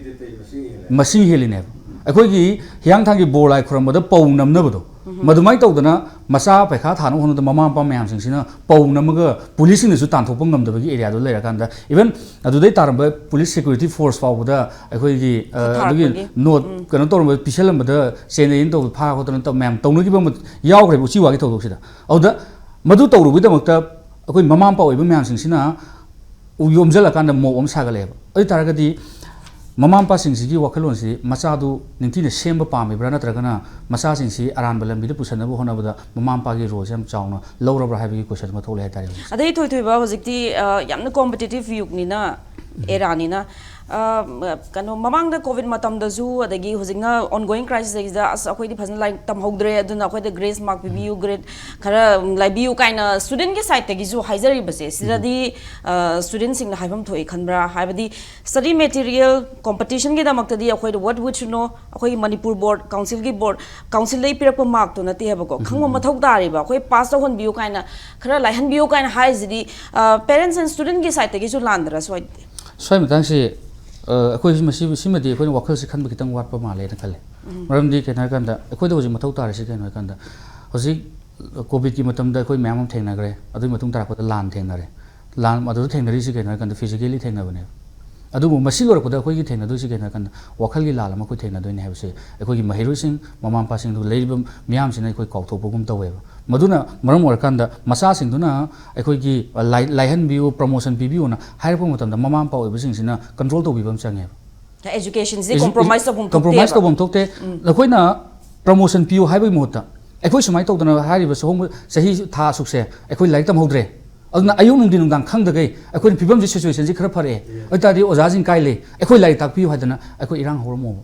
ꯃꯁꯤꯡ ꯍꯦꯜꯂꯤꯅꯦꯕ꯫ ꯑꯩꯈꯣꯏꯒꯤ ꯍꯤꯌꯥꯡꯊꯥꯡꯒꯤ ꯕꯣꯔ ꯂꯥꯏ ꯈꯨꯔꯝꯕꯗ ꯄꯧ ꯅꯝꯅꯕꯗꯣ, ꯃꯗꯨꯃꯥꯏꯅ ꯇꯧꯗꯅ ꯃꯆꯥ ꯄꯩꯈꯥ ꯊꯥꯅꯕ ꯍꯣꯠꯅꯕꯗ ꯃꯃꯥ ꯃꯄꯥ ꯃꯌꯥꯝꯁꯤꯡꯁꯤꯅ ꯄꯧ ꯅꯝꯃꯒ ꯄꯨꯂꯤꯁꯁꯤꯡꯅꯁꯨ ꯇꯥꯟꯊꯣꯛꯄ ꯉꯝꯗꯕꯒꯤ ꯑꯦꯔꯤꯌꯥꯗꯣ ꯂꯩꯔꯀꯥꯟꯗ, ꯏꯚꯟ ꯑꯗꯨꯗꯩ ꯇꯥꯔꯝꯕ ꯄꯨꯂꯤꯁ ꯁꯦꯀ꯭ꯌꯨꯔꯤꯇꯤ ꯐꯣꯔꯁ ꯐꯥꯎꯕꯗ ꯑꯩꯈꯣꯏꯒꯤ ꯑ, ꯑꯗꯨꯒꯤ ꯊꯥꯔꯛꯄꯒꯤ꯫ ꯅꯣꯠ ꯀꯩꯅꯣ ꯇꯧꯔꯝꯕ, ꯄꯤꯁꯜꯂꯝꯕꯗ ꯆꯦꯟꯅꯩꯅ ꯇꯧꯕ ꯐꯥ ꯈꯣꯠꯇꯅ ꯇꯧ ꯃꯌꯥꯝ ꯇꯧꯅꯈꯤꯕ ꯑꯃ ꯌꯥꯎꯈ꯭ꯔꯦꯕ ꯎꯆꯤꯋꯥꯒꯤ ꯊꯧꯗꯣꯛꯁꯤꯗ꯫ ꯑꯗꯨꯗ ꯃꯗꯨ ꯇꯧꯔꯨꯕꯒꯤꯗꯃꯛꯇ ꯑꯩꯈꯣꯏ ꯃꯃꯥ ꯃꯄꯥ ꯑꯣꯏꯕ ꯃꯌꯥꯝꯁꯤꯡꯁꯤꯅ ꯎ ꯌꯣꯝꯁꯤꯜꯂꯀꯥꯟꯗ ꯃꯣꯞ ꯑꯃ ꯁꯥꯒꯠꯂꯛꯑꯦꯕ꯫ ꯑꯗꯨ ꯑꯣꯏ ꯇꯥꯔꯒꯗꯤ ꯃꯃꯥ ꯃꯄꯥꯁꯤꯡꯁꯤꯒꯤ ꯋꯥꯈꯜꯂꯣꯟꯁꯤ ꯃꯆꯥꯗꯨ ꯅꯤꯡꯊꯤꯅ ꯁꯦꯝꯕ ꯄꯥꯝꯃꯤꯕ꯭ꯔꯥ, ꯅꯠꯇ꯭ꯔꯒꯅ ꯃꯆꯥꯁꯤꯡꯁꯤ ꯑꯔꯥꯟꯕ ꯂꯝꯕꯤꯗ ꯄꯨꯁꯟꯅꯕ ꯍꯣꯠꯅꯕꯗ ꯃꯃꯥ ꯃꯄꯥꯒꯤ ꯔꯣꯜꯁꯦ ꯌꯥꯝ ꯆꯥꯎꯅ ꯂꯧꯔꯕ꯭ꯔꯥ ꯍꯥꯏꯕꯒꯤ ꯀꯣꯏꯁꯟ ꯑꯃ ꯊꯣꯛꯂꯛꯑꯦ ꯍꯥꯏꯇꯥꯔꯦ ꯍꯧꯖꯤꯛ꯫ ꯑꯗꯩ ꯊꯣꯏꯊꯣꯏꯕ ꯍꯧꯖꯤꯛꯇꯤ ꯑ, ꯌꯥꯝꯅ ꯀꯣꯝꯄꯤꯇꯤꯇꯤꯞ ꯌꯨꯒꯅꯤꯅ, ꯑꯦꯔꯥꯅꯤꯅ, ꯑ, ꯀꯩꯅꯣ, ꯃꯃꯥꯡꯗ ꯀꯣꯚꯤꯗ ꯃꯇꯝꯗꯁꯨ, ꯑꯗꯒꯤ ꯍꯧꯖꯤꯛꯅ ꯑꯣꯟꯒꯣꯋꯤꯡ ꯀ꯭ꯔꯥꯏꯁꯤꯁ ꯁꯤꯗ, "ꯑꯁ, ꯑꯩꯈꯣꯏꯗꯤ ꯐꯖꯅ ꯂꯥꯏꯔꯤꯛ ꯇꯝꯍꯧꯗ꯭ꯔꯦ, ꯑꯗꯨꯅ ꯑꯩꯈꯣꯏꯗ ꯒ꯭ꯔꯦꯁ ꯃꯥꯔꯛ ꯄꯤꯕꯤꯌꯨ, ꯒ꯭ꯔꯦꯗ ꯈꯔ ꯂꯥꯏꯕꯤꯌꯨ" ꯀꯥꯏꯅ ꯁ꯭ꯇꯨꯗꯦꯟꯒꯤ ꯁꯥꯏꯠꯇꯒꯤꯁꯨ ꯍꯥꯏꯖꯔꯤꯕꯁꯦ, ꯁꯤꯗꯗꯤ ꯁ꯭ꯇꯨꯗꯦꯟꯁꯤꯡꯅ ꯍꯥꯏꯐꯝ ꯊꯣꯛꯏ ꯈꯟꯕ꯭ꯔꯥ? ꯍꯥꯏꯕꯗꯤ ꯁ꯭ꯇꯗꯤ ꯃꯦꯇꯤꯔꯤꯌꯦꯜ ꯀꯣꯝꯄꯤꯇꯤꯁꯟꯒꯤꯗꯃꯛꯇꯗꯤ ꯑꯩꯈꯣꯏꯗ what we should know, ꯑꯩꯈꯣꯏꯒꯤ ꯃꯅꯤꯄꯨꯔ ꯕꯣꯔꯗ, ꯀꯥꯎꯟꯁꯤꯜꯒꯤ ꯕꯣꯔꯗ, ꯀꯥꯎꯟꯁꯤꯜꯗꯒꯤ ꯄꯤꯔꯛꯄ ꯃꯥꯔꯛꯇꯣ ꯅꯠꯇꯦ ꯍꯥꯏꯕꯀꯣ, ꯈꯪꯕ ꯃꯊꯧ ꯇꯥꯔꯤꯕ, ꯑꯩꯈꯣꯏ ꯄꯥꯁ ꯇꯧꯍꯟꯕꯤꯌꯨ ꯀꯥꯏꯅ, ꯈꯔ ꯂꯥꯏꯍꯟꯕꯤꯌꯨ ꯀꯥꯏꯅ ꯍꯥꯏꯁꯤꯗꯤ, ꯄꯦꯔꯦꯟꯁ ꯑꯦꯟ ꯁ꯭ꯇꯨꯗꯦꯟꯒꯤ ꯁꯥꯏꯠꯇꯒꯤꯁꯨ ꯂꯥꯟꯗ꯭ꯔꯥ ꯁ꯭ꯋꯥꯏꯗꯗꯤ? ꯁ꯭ꯋꯥꯏ ꯃꯇꯥꯡꯁꯤ, ꯑ, ꯑꯩꯈꯣꯏ ꯃꯁꯤ, ꯁꯤꯃꯗꯤ ꯑꯩꯈꯣꯏꯅ ꯋꯥꯈꯜꯁꯤ ꯈꯟꯕ ꯈꯤꯇꯪ ꯋꯥꯠꯄ ꯃꯥꯜꯂꯦꯅ ꯈꯜꯂꯦ꯫ ꯃꯔꯝꯗꯤ ꯀꯩꯅꯣ ꯍꯥꯏꯀꯥꯟꯗ, ꯑꯩꯈꯣꯏꯗ ꯍꯧꯖꯤꯛ ꯃꯊꯧ ꯇꯥꯔꯤꯁꯤ ꯀꯩꯅꯣ ꯍꯥꯏꯀꯥꯟꯗ, ꯍꯧꯖꯤꯛ ꯀꯣꯚꯤꯗꯀꯤ ꯃꯇꯝꯗ ꯑꯩꯈꯣꯏ ꯃꯌꯥꯝ ꯑꯃ ꯊꯦꯡꯅꯈ꯭ꯔꯦ, ꯑꯗꯨꯒꯤ ꯃꯇꯨꯡ ꯇꯥꯔꯛꯄꯗ ꯂꯥꯟ ꯊꯦꯡꯅꯔꯦ꯫ ꯂꯥꯟ ꯑꯗꯨꯗ ꯊꯦꯡꯅꯔꯤꯁꯤ ꯀꯩꯅꯣ ꯍꯥꯏꯀꯥꯟꯗ, ꯐꯤꯖꯤꯀꯦꯂꯤ ꯊꯦꯡꯅꯕꯅꯦꯕ꯫ ꯑꯗꯨꯕꯨ ꯃꯁꯤ ꯂꯣꯏꯔꯛꯄꯗ ꯑꯩꯈꯣꯏꯒꯤ ꯊꯦꯡꯅꯗꯣꯏꯁꯤ ꯀꯩꯅꯣ ꯍꯥꯏꯀꯥꯟꯗ, ꯋꯥꯈꯜꯒꯤ ꯂꯥꯜ ꯑꯃ ꯑꯩꯈꯣꯏ ꯊꯦꯡꯅꯗꯣꯏꯅꯦ ꯍꯥꯏꯕꯁꯦ ꯑꯩꯈꯣꯏꯒꯤ ꯃꯍꯩꯔꯣꯏꯁꯤꯡ, ꯃꯃꯥ ꯃꯄꯥꯁꯤꯡꯗꯨ, ꯂꯩꯔꯤꯕ ꯃꯤꯌꯥꯝꯁꯤꯅ ꯑꯩꯈꯣꯏ ꯀꯥꯎꯊꯣꯛꯄꯒꯨꯝ ꯇꯧꯋꯦꯕ꯫ ꯃꯗꯨꯅ ꯃꯔꯝ ꯑꯣꯏꯔꯀꯥꯟꯗ ꯃꯆꯥꯁꯤꯡꯗꯨꯅ ꯑꯩꯈꯣꯏꯒꯤ ꯂꯥꯏ-, ꯂꯥꯏꯍꯟꯕꯤꯌꯨ, ꯄ꯭ꯔꯃꯣꯁꯟ ꯄꯤꯕꯤꯌꯨꯅ ꯍꯥꯏꯔꯛꯄ ꯃꯇꯝꯗ ꯃꯃꯥ ꯃꯄꯥ ꯑꯣꯏꯕꯁꯤꯡꯁꯤꯅ ꯀꯟꯇ꯭ꯔꯣꯜ ꯇꯧꯕꯤꯕ ꯑꯃ ꯆꯪꯉꯦꯕ꯫ ꯑꯦꯖꯨꯀꯦꯁꯟꯁꯤ Edu-, ꯀꯣꯝꯄ꯭ꯔꯣꯃꯥꯏꯁ ꯇꯧꯐꯝ ꯀꯝꯄ꯭ꯔꯣꯃꯥꯏꯁ ꯊꯣꯛꯇꯦꯕ꯫ ꯇꯧꯐꯝ ꯊꯣꯛꯇꯦ꯫ ꯑꯩꯈꯣꯏꯅ ꯄ꯭ꯔꯃꯣꯁꯟ ꯄꯤꯌꯨ ꯍꯥꯏꯕꯒꯤ ꯃꯍꯨꯠꯇ, ꯑꯩꯈꯣꯏ ꯁꯨꯃꯥꯏꯅ ꯇꯧꯗꯅ ꯍꯥꯏꯔꯤꯕ ꯁꯤꯒꯨꯝꯕ ꯆꯍꯤ ꯊꯥ ꯑꯁꯨꯛꯁꯦ ꯑꯩꯈꯣꯏ ꯂꯥꯏꯔꯤꯛ ꯇꯝꯍꯧꯗ꯭ꯔꯦ, ꯑꯗꯨꯅ ꯑꯌꯨꯛ ꯅꯨꯡꯊꯤꯟ ꯅꯨꯡꯗꯥꯡ ꯈꯪꯗꯈꯩ ꯑꯩꯈꯣꯏꯅ ꯐꯤꯕꯝꯁꯤ, ꯁꯤꯆꯨꯋꯦꯁꯟꯁꯤ ꯈꯔ ꯐꯔꯛꯑꯦ, ꯑꯗꯨ ꯑꯣꯏ ꯇꯥꯔꯗꯤ ꯑꯣꯖꯥꯁꯤꯡ ꯀꯥꯏ ꯂꯩ, ꯑꯩꯈꯣꯏ ꯂꯥꯏꯔꯤꯛ ꯇꯥꯛꯄꯤꯌꯨ ꯍꯥꯏꯗꯅ ꯑꯩꯈꯣꯏ ꯏꯔꯥꯡ ꯍꯧꯔꯝꯃꯣꯕ꯫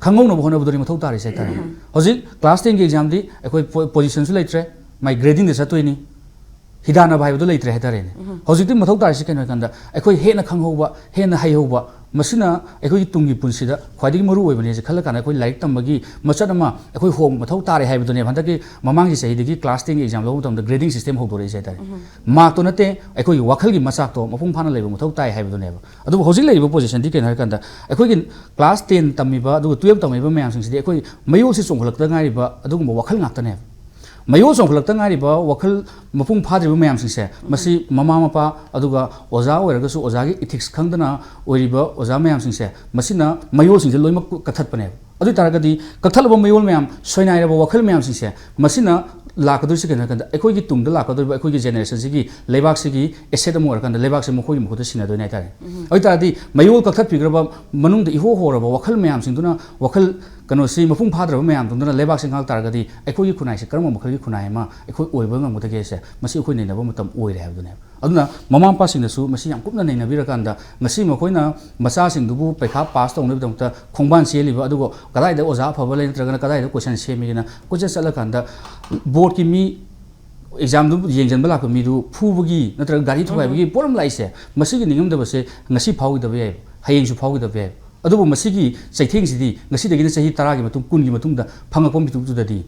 ꯈꯪꯍꯧꯅꯕ ꯍꯣꯠꯅꯕꯗꯨꯅꯤ ꯃꯊꯧ ꯇꯥꯔꯤꯁꯦ ꯍꯥꯏꯇꯥꯔꯦ꯫ ꯍꯧꯖꯤꯛ ꯀ꯭ꯂꯥꯁ ꯇꯦꯟꯒꯤ ꯑꯦꯛꯖꯥꯝꯗꯤ ꯑꯩꯈꯣꯏ ꯄꯣ-, ꯄꯣꯖꯤꯁꯟꯁꯨ ꯂꯩꯇ꯭ꯔꯦ, ꯃꯥꯏ ꯒ꯭ꯔꯦꯗꯤꯡꯗ ꯆꯠꯇꯣꯏꯅꯤ, ꯍꯤꯗꯥꯟꯅꯕ ꯍꯥꯏꯕꯗꯨ ꯂꯩꯇ꯭ꯔꯦ ꯍꯥꯏꯇꯥꯔꯦꯅꯦ꯫ ꯍꯧꯖꯤꯛꯇꯤ ꯃꯊꯧ ꯇꯥꯔꯤꯁꯤ ꯀꯩꯅꯣ ꯍꯥꯏ ꯀꯥꯟꯗ, ꯑꯩꯈꯣꯏ ꯍꯦꯟꯅ ꯈꯪꯍꯧꯕ, ꯍꯦꯟꯅ ꯍꯩꯍꯧꯕ, ꯃꯁꯤꯅ ꯑꯩꯈꯣꯏꯒꯤ ꯇꯨꯡꯒꯤ ꯄꯨꯟꯁꯤꯗ ꯈ꯭ꯋꯥꯏꯗꯒꯤ ꯃꯔꯨ ꯑꯣꯏꯕꯅꯦꯁꯦ ꯈꯜꯂ ꯀꯥꯟꯗ, ꯑꯩꯈꯣꯏ ꯂꯥꯏꯔꯤꯛ ꯇꯝꯕꯒꯤ ꯃꯆꯠ ꯑꯃ ꯑꯩꯈꯣꯏ ꯍꯣꯡꯕ ꯃꯊꯧ ꯇꯥꯔꯦ ꯍꯥꯏꯕꯗꯨꯅꯦꯕ꯫ ꯍꯟꯗꯛꯀꯤ ꯃꯃꯥꯡꯒꯤ ꯆꯍꯤꯗꯒꯤ ꯀ꯭ꯂꯥꯁ ꯇꯦꯟꯒꯤ ꯑꯦꯛꯖꯥꯝ ꯂꯧꯕ ꯃꯇꯝꯗ ꯒ꯭ꯔꯦꯗꯤꯡ ꯁꯤꯁꯇꯦꯝ ꯍꯧꯗꯣꯔꯛꯏꯁꯦ ꯍꯥꯏꯇꯥꯔꯦ꯫ ꯃꯥꯔꯛꯇꯣ ꯅꯠꯇꯦ, ꯑꯩꯈꯣꯏꯒꯤ ꯋꯥꯈꯜꯒꯤ ꯃꯆꯥꯛꯇꯣ ꯃꯄꯨꯡ ꯐꯥꯅ ꯂꯩꯕ ꯃꯊꯧ ꯇꯥꯏ ꯍꯥꯏꯕꯗꯨꯅꯦꯕ꯫ ꯑꯗꯨꯕꯨ ꯍꯧꯖꯤꯛ ꯂꯩꯔꯤꯕ ꯄꯣꯖꯤꯁꯟꯗꯤ ꯀꯩꯅꯣ ꯍꯥꯏ ꯀꯥꯟꯗ, ꯑꯩꯈꯣꯏꯒꯤ ꯀ꯭ꯂꯥꯁ ꯇꯦꯟ ꯇꯝꯃꯤꯕ ꯑꯗꯨꯒ ꯇꯨꯌꯦꯜꯞ ꯇꯝꯃꯤꯕ ꯃꯌꯥꯝꯁꯤꯡꯁꯤꯗꯤ ꯑꯩꯈꯣꯏ ꯃꯌꯣꯜꯁꯦ ꯆꯣꯡꯈꯠꯂꯛꯇ ꯉꯥꯏꯔꯤꯕ ꯑꯗꯨꯒꯨꯝꯕ ꯋꯥꯈꯜ ꯉꯥꯛꯇꯅꯦꯕ꯫ ꯃꯌꯣꯜ ꯆꯣꯡꯈꯠꯂꯛꯇ ꯉꯥꯏꯔꯤꯕ ꯋꯥꯈꯜ ꯃꯄꯨꯡ ꯐꯥꯗ꯭ꯔꯤꯕ ꯃꯌꯥꯝꯁꯤꯡꯁꯦ, ꯃꯁꯤ ꯃꯃꯥ ꯃꯄꯥ ꯑꯗꯨꯒ ꯑꯣꯖꯥ ꯑꯣꯏꯔꯒꯁꯨ ꯑꯣꯖꯥꯒꯤ ꯏꯊꯤꯛꯁ ꯈꯪꯗꯅ ꯑꯣꯏꯔꯤꯕ ꯑꯣꯖꯥ ꯃꯌꯥꯝꯁꯤꯡꯁꯦ, ꯃꯁꯤꯅ ꯃꯌꯣꯜꯁꯤꯡꯁꯦ ꯂꯣꯏꯅꯃꯛ ꯀꯛꯊꯠꯄꯅꯦꯕ꯫ ꯑꯗꯨ ꯑꯣꯏ ꯇꯥꯔꯒꯗꯤ ꯀꯛꯊꯠꯂꯕ ꯃꯌꯣꯜ ꯃꯌꯥꯝ, ꯁꯣꯏꯅꯥꯏꯔꯕ ꯋꯥꯈꯜ ꯃꯌꯥꯝꯁꯤꯡꯁꯦ, ꯃꯁꯤꯅ ꯂꯥꯛꯀꯗꯣꯏꯁꯤ ꯀꯩꯅꯣ ꯍꯥꯏ ꯀꯥꯟꯗ, ꯑꯩꯈꯣꯏꯒꯤ ꯇꯨꯡꯗ ꯂꯥꯛꯀꯗꯧꯔꯤꯕ ꯑꯩꯈꯣꯏꯒꯤ ꯖꯦꯅꯦꯔꯦꯁꯟꯁꯤꯒꯤ ꯂꯩꯕꯥꯛꯁꯤꯒꯤ ꯑꯦꯁꯦꯠ ꯑꯃ ꯑꯣꯏꯔꯀꯥꯟꯗ, ꯂꯩꯕꯥꯛꯁꯦ ꯃꯈꯣꯏꯒꯤ ꯃꯈꯨꯠꯇ ꯁꯤꯟꯅꯗꯣꯏꯅꯦ ꯍꯥꯏꯇꯥꯔꯦ꯫ ꯑꯗꯨ ꯑꯣꯏ ꯇꯥꯔꯗꯤ ꯃꯌꯣꯜ ꯀꯛꯊꯠꯄꯤꯈ꯭ꯔꯕ, ꯃꯅꯨꯡꯗ ꯏꯍꯣ ꯍꯣꯔꯕ ꯋꯥꯈꯜ ꯃꯌꯥꯝꯁꯤꯡꯗꯨꯅ, ꯋꯥꯈꯜ ꯀꯩꯅꯣꯁꯤ ꯃꯄꯨꯡ ꯐꯥꯗ꯭ꯔꯕ ꯃꯌꯥꯝꯗꯨꯅ ꯂꯩꯕꯥꯛꯁꯤ ꯉꯥꯛ ꯇꯥꯔꯒꯗꯤ, ꯑꯩꯈꯣꯏꯒꯤ ꯈꯨꯟꯅꯥꯏꯁꯤ ꯀꯔꯝꯕ ꯃꯈꯜꯒꯤ ꯈꯨꯟꯅꯥꯏ ꯑꯃ ꯑꯩꯈꯣꯏ ꯑꯣꯏꯕ ꯉꯝꯒꯗꯒꯦꯁꯦ, ꯃꯁꯤ ꯑꯩꯈꯣꯏ ꯅꯩꯅꯕ ꯃꯇꯝ ꯑꯣꯏꯔꯦ ꯍꯥꯏꯕꯗꯨꯅꯦꯕ꯫ ꯑꯗꯨꯅ ꯃꯃꯥ ꯃꯄꯥꯁꯤꯡꯅꯁꯨ ꯃꯁꯤ ꯌꯥꯝ ꯀꯨꯞꯅ ꯅꯩꯅꯕꯤꯔꯀꯥꯟꯗ, ꯉꯁꯤ ꯃꯈꯣꯏꯅ ꯃꯆꯥꯁꯤꯡꯗꯨꯕꯨ ꯄꯩꯈꯥ ꯄꯥꯁ ꯇꯧꯅꯕꯒꯤꯗꯃꯛꯇ ꯈꯣꯡꯕꯥꯟ ꯆꯦꯜꯂꯤꯕ, ꯑꯗꯨꯒ ꯀꯗꯥꯏꯗ ꯑꯣꯖꯥ ꯑꯐꯕ ꯂꯩ ꯅꯠꯇ꯭ꯔꯒꯅ ꯀꯗꯥꯏꯗ ꯀꯣꯏꯁꯟ ꯁꯦꯝꯃꯤꯒꯦꯅ ꯀꯣꯏꯆꯠ ꯆꯠꯂꯀꯥꯟꯗ, ꯕꯣꯔꯗꯀꯤ ꯃꯤ, ꯑꯦꯛꯖꯥꯝꯗꯨ ꯌꯦꯡꯁꯤꯟꯕ ꯂꯥꯛꯄ ꯃꯤꯗꯨ ꯐꯨꯕꯒꯤ ꯅꯠꯇ꯭ꯔꯒ ꯒꯥꯔꯤ ꯊꯨꯒꯥꯏꯕꯒꯤ ꯄꯣꯠ ꯑꯃ ꯂꯥꯛꯏꯁꯦ, ꯃꯁꯤꯒꯤ ꯅꯤꯡꯉꯝꯗꯕꯁꯦ ꯉꯁꯤ ꯐꯥꯎꯈꯤꯗꯕ ꯌꯥꯏ, ꯍꯌꯦꯡꯁꯨ ꯐꯥꯎꯈꯤꯗꯕ ꯌꯥꯏ꯫ ꯑꯗꯨꯕꯨ ꯃꯁꯤꯒꯤ ꯆꯩꯊꯦꯡꯁꯤꯗꯤ ꯉꯁꯤꯗꯒꯤꯅ ꯆꯍꯤ ꯇꯔꯥꯒꯤ ꯃꯇꯨꯡ, ꯀꯨꯟꯒꯤ ꯃꯇꯨꯡꯗ ꯐꯪꯉꯛꯄ ꯃꯤꯀꯨꯞꯇꯨꯗꯗꯤ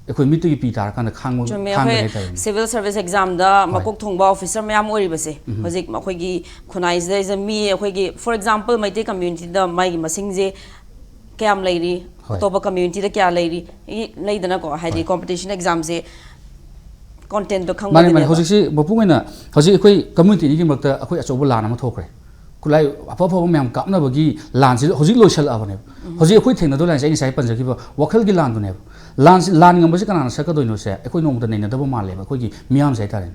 ꯑꯩꯈꯣꯏ ꯃꯤꯠꯇꯒꯤ ꯄꯤ ꯇꯥꯔꯀꯥꯟꯗ ꯈꯥꯡꯕ, ꯆꯨꯝꯃꯦ, ꯈꯥꯡꯕ ꯑꯩꯈꯣꯏ ꯍꯥꯏꯇꯥꯔꯦꯅꯦ꯫ ꯁꯤꯚꯤꯜ ꯁꯔꯚꯤꯁ ꯑꯦꯛꯖꯥꯝꯗ ꯍꯣꯏ꯫ ꯃꯀꯣꯛ ꯊꯣꯡꯕ ꯑꯣꯐꯤꯁꯔ ꯃꯌꯥꯝ ꯑꯣꯏꯔꯤꯕꯁꯦ, ꯎꯝ꯫ ꯍꯧꯖꯤꯛ ꯑꯩꯈꯣꯏꯒꯤ ꯈꯨꯟꯅꯥꯏꯁꯤꯗꯩꯁꯤꯗ ꯃꯤ, ꯑꯩꯈꯣꯏꯒꯤ, ꯐꯣꯔ ꯑꯦꯛꯖꯥꯝꯄꯜ, ꯃꯩꯇꯩ ꯀꯝꯃ꯭ꯌꯨꯅꯤꯇꯤꯗ ꯃꯥꯒꯤ ꯃꯁꯤꯡꯁꯦ ꯀꯌꯥꯝ ꯂꯩꯔꯤ, ꯍꯣꯏ꯫ ꯑꯇꯣꯞꯄ ꯀꯝꯃ꯭ꯌꯨꯅꯤꯇꯤꯗ ꯀꯌꯥ ꯂꯩꯔꯤ, ꯏ-, ꯂꯩꯗꯅꯀꯣ, ꯍꯥꯏꯗꯤ ꯍꯣꯏ꯫ ꯀꯣꯝꯄꯤꯇꯤꯁꯟ ꯑꯦꯛꯖꯥꯝꯁꯦ ꯀꯣꯟꯇꯦꯟꯗꯣ ꯃꯥꯅꯦ, ꯃꯥꯅꯦ꯫ ꯈꯪꯕꯗꯨꯅꯦꯕ꯫ ꯍꯧꯖꯤꯛꯁꯤ ꯃꯄꯨꯡ ꯑꯣꯏꯅ ꯍꯧꯖꯤꯛ ꯑꯩꯈꯣꯏ ꯀꯝꯃ꯭ꯌꯨꯅꯤꯇꯤ ꯑꯅꯤꯒꯤ ꯃꯔꯛꯇ ꯑꯩꯈꯣꯏ ꯑꯆꯧꯕ ꯂꯥꯟ ꯑꯃ ꯊꯣꯛꯈ꯭ꯔꯦ꯫ ꯈꯨꯠꯂꯥꯏ ꯑꯐ ꯑꯐꯕ ꯃꯌꯥꯝ ꯀꯥꯞꯅꯕꯒꯤ ꯂꯥꯟꯁꯤ ꯍꯧꯖꯤꯛ ꯂꯣꯏꯁꯤꯜꯂꯛꯑꯕꯅꯦꯕ꯫ ꯍꯧꯖꯤꯛ ꯑꯩꯈꯣꯏ ꯊꯦꯡꯅꯗꯧ ꯂꯥꯟꯁꯦ ꯑꯩ ꯉꯁꯥꯏ ꯄꯟꯖꯈꯤꯕ ꯋꯥꯈꯜꯒꯤ ꯂꯥꯟꯗꯨꯅꯦꯕ꯫ ꯂꯥꯟꯁꯤ, ꯂꯥꯟ ꯉꯝꯕꯁꯤ ꯀꯅꯥꯅ ꯁꯛꯀꯗꯣꯏꯅꯣꯁꯦ ꯑꯩꯈꯣꯏ ꯅꯣꯡꯃꯇ ꯅꯩꯅꯗꯕ ꯃꯥꯜꯂꯦꯕ, ꯑꯩꯈꯣꯏꯒꯤ ꯃꯤꯌꯥꯝꯁꯦ ꯍꯥꯏꯇꯥꯔꯦꯅꯦ꯫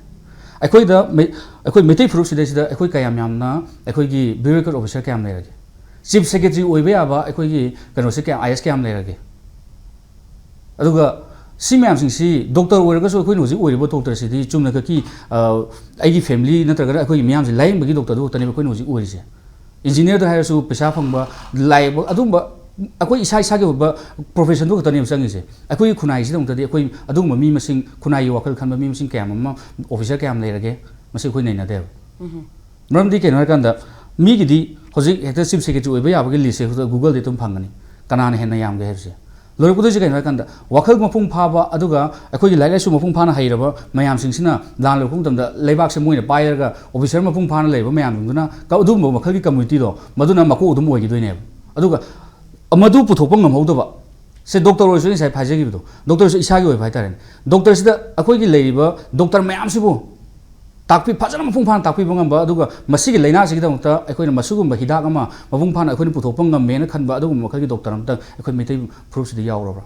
ꯑꯩꯈꯣꯏꯗ ꯃꯩ-, ꯑꯩꯈꯣꯏ ꯃꯩꯇꯩ ꯐꯨꯔꯨꯞꯁꯤꯗꯩꯁꯤꯗ ꯑꯩꯈꯣꯏ ꯀꯌꯥꯝ ꯌꯥꯝꯅ, ꯑꯩꯈꯣꯏꯒꯤ ꯕ꯭ꯌꯨꯔꯣꯀ꯭ꯔꯦꯠ ꯑꯣꯐꯤꯁꯔ ꯀꯌꯥꯝ ꯂꯩꯔꯒꯦ? ꯆꯤꯐ ꯁꯦꯀ꯭ꯔꯦꯇꯔꯤ ꯑꯣꯏꯕ ꯌꯥꯕ ꯑꯩꯈꯣꯏꯒꯤ ꯀꯩꯅꯣꯁꯦ ꯀꯌꯥꯝ, ꯑꯥꯏ ꯑꯦꯁ ꯀꯌꯥꯝ ꯂꯩꯔꯒꯦ? ꯑꯗꯨꯒ ꯁꯤ ꯃꯌꯥꯝꯁꯤꯡꯁꯤ, ꯗꯣꯛꯇꯔ ꯑꯣꯏꯔꯒꯁꯨ ꯑꯩꯈꯣꯏꯅ ꯍꯧꯖꯤꯛ ꯑꯣꯏꯔꯤꯕ ꯗꯣꯛꯇꯔꯁꯤꯗꯤ ꯆꯨꯝꯅ ꯈꯛꯀꯤ, ꯑ, ꯑꯩꯒꯤ ꯐꯦꯃꯤꯂꯤ ꯅꯠꯇ꯭ꯔꯒꯅ ꯑꯩꯈꯣꯏꯒꯤ ꯃꯤꯌꯥꯝꯁꯤ ꯂꯥꯌꯦꯡꯕꯒꯤ ꯗꯣꯛꯇꯔꯗꯨ ꯈꯛꯇꯅꯦꯕ ꯑꯩꯈꯣꯏꯅ ꯍꯧꯖꯤꯛ ꯑꯣꯏꯔꯤꯁꯦ꯫ ꯏꯟꯖꯤꯅꯤꯌꯔꯗ ꯍꯥꯏꯔꯁꯨ ꯄꯩꯁꯥ ꯐꯪꯕ, ꯂꯥꯏ ꯌꯦꯛꯄ, ꯑꯗꯨꯝꯕ ꯑꯩꯈꯣꯏ ꯏꯁꯥ ꯏꯁꯥꯒꯤ ꯑꯣꯏꯕ professionꯗꯨ ꯈꯛꯇꯅꯦꯕ ꯆꯪꯉꯤꯁꯦ꯫ ꯑꯩꯈꯣꯏꯒꯤ ꯈꯨꯟꯅꯥꯏꯁꯤꯗꯃꯛꯇꯗꯤ ꯑꯩꯈꯣꯏ ꯑꯗꯨꯒꯨꯝꯕ ꯃꯤ ꯃꯁꯤꯡ, ꯈꯨꯟꯅꯥꯏꯒꯤ ꯋꯥꯈꯜ ꯈꯟꯕ ꯃꯤ ꯃꯁꯤꯡ ꯀꯌꯥꯝ ꯑꯃ, officer ꯀꯌꯥꯝ ꯂꯩꯔꯒꯦ, ꯃꯁꯤ ꯑꯩꯈꯣꯏ ꯅꯩꯅꯗꯦꯕ꯫ ꯃꯔꯝꯗꯤ ꯀꯩꯅꯣ ꯍꯥꯏꯔꯀꯥꯟꯗ, ꯃꯤꯒꯤꯗꯤ ꯍꯧꯖꯤꯛ ꯍꯦꯛꯇ chief secretary ꯑꯣꯏꯕ ꯌꯥꯕꯒꯤ listꯁꯦ ꯍꯧꯖꯤꯛ Googleꯗ ꯑꯗꯨꯝ ꯐꯪꯒꯅꯤ, ꯀꯅꯥꯅ ꯍꯦꯟꯅ ꯌꯥꯝꯒꯦ ꯍꯥꯏꯕꯁꯦ꯫ ꯂꯣꯏꯔꯛꯄꯗꯣꯏꯁꯦ ꯀꯩꯅꯣ ꯍꯥꯏꯔꯀꯥꯟꯗ, ꯋꯥꯈꯜ ꯃꯄꯨꯡ ꯐꯥꯕ, ꯑꯗꯨꯒ ꯑꯩꯈꯣꯏꯒꯤ ꯂꯥꯏꯔꯤꯛ ꯂꯥꯏꯁꯨ ꯃꯄꯨꯡ ꯐꯥꯅ ꯍꯩꯔꯕ ꯃꯌꯥꯝꯁꯤꯡꯁꯤꯅ ꯂꯥꯟ ꯂꯣꯏꯔꯛꯄ ꯃꯇꯝꯗ ꯂꯩꯕꯥꯛꯁꯦ ꯃꯣꯏꯅ ꯄꯥꯏꯔꯒ officer ꯃꯄꯨꯡ ꯐꯥꯅ ꯂꯩꯕ ꯃꯌꯥꯝꯗꯨꯅ ꯀ-, ꯑꯗꯨꯒꯨꯝꯕ ꯃꯈꯜꯒꯤ communityꯗꯣ, ꯃꯗꯨꯅ ꯃꯀꯣꯛ ꯑꯗꯨꯝ ꯑꯣꯏꯈꯤꯗꯣꯏꯅꯦꯕ꯫ ꯑꯗꯨꯒ ꯃꯗꯨ ꯄꯨꯊꯣꯛꯄ ꯉꯝꯍꯧꯗꯕ, ꯁꯦ doctor ꯑꯣꯏꯔꯁꯨ ꯑꯩ ꯉꯁꯥꯏ ꯍꯥꯏꯖꯈꯤꯕꯗꯣ, doctorꯁꯨ ꯏꯁꯥꯒꯤ ꯑꯣꯏꯕ ꯍꯥꯏꯇꯥꯔꯦꯅꯦ, doctorꯁꯤꯗ ꯑꯩꯈꯣꯏꯒꯤ ꯂꯩꯔꯤꯕ doctor ꯃꯌꯥꯝꯁꯤꯕꯨ ꯇꯥꯛꯄꯤ-, ꯐꯖꯅ ꯃꯄꯨꯡ ꯐꯥꯅ ꯇꯥꯛꯄꯤꯕ ꯉꯝꯕ, ꯑꯗꯨꯒ ꯃꯁꯤꯒꯤ ꯂꯥꯏꯅꯥꯁꯤꯒꯤꯗꯃꯛꯇ ꯑꯩꯈꯣꯏꯅ ꯃꯁꯤꯒꯨꯝꯕ ꯍꯤꯗꯥꯛ ꯑꯃ ꯃꯄꯨꯡ ꯐꯥꯅ ꯑꯩꯈꯣꯏꯅ ꯄꯨꯊꯣꯛꯄ ꯉꯝꯃꯦꯅ ꯈꯟꯕ ꯑꯗꯨꯒꯨꯝꯕ ꯃꯈꯜꯒꯤ doctor ꯑꯝꯇꯪ ꯑꯩꯈꯣꯏ ꯃꯩꯇꯩ ꯐꯨꯔꯨꯞꯁꯤꯗ ꯌꯥꯎꯔꯕ꯭ꯔꯥ?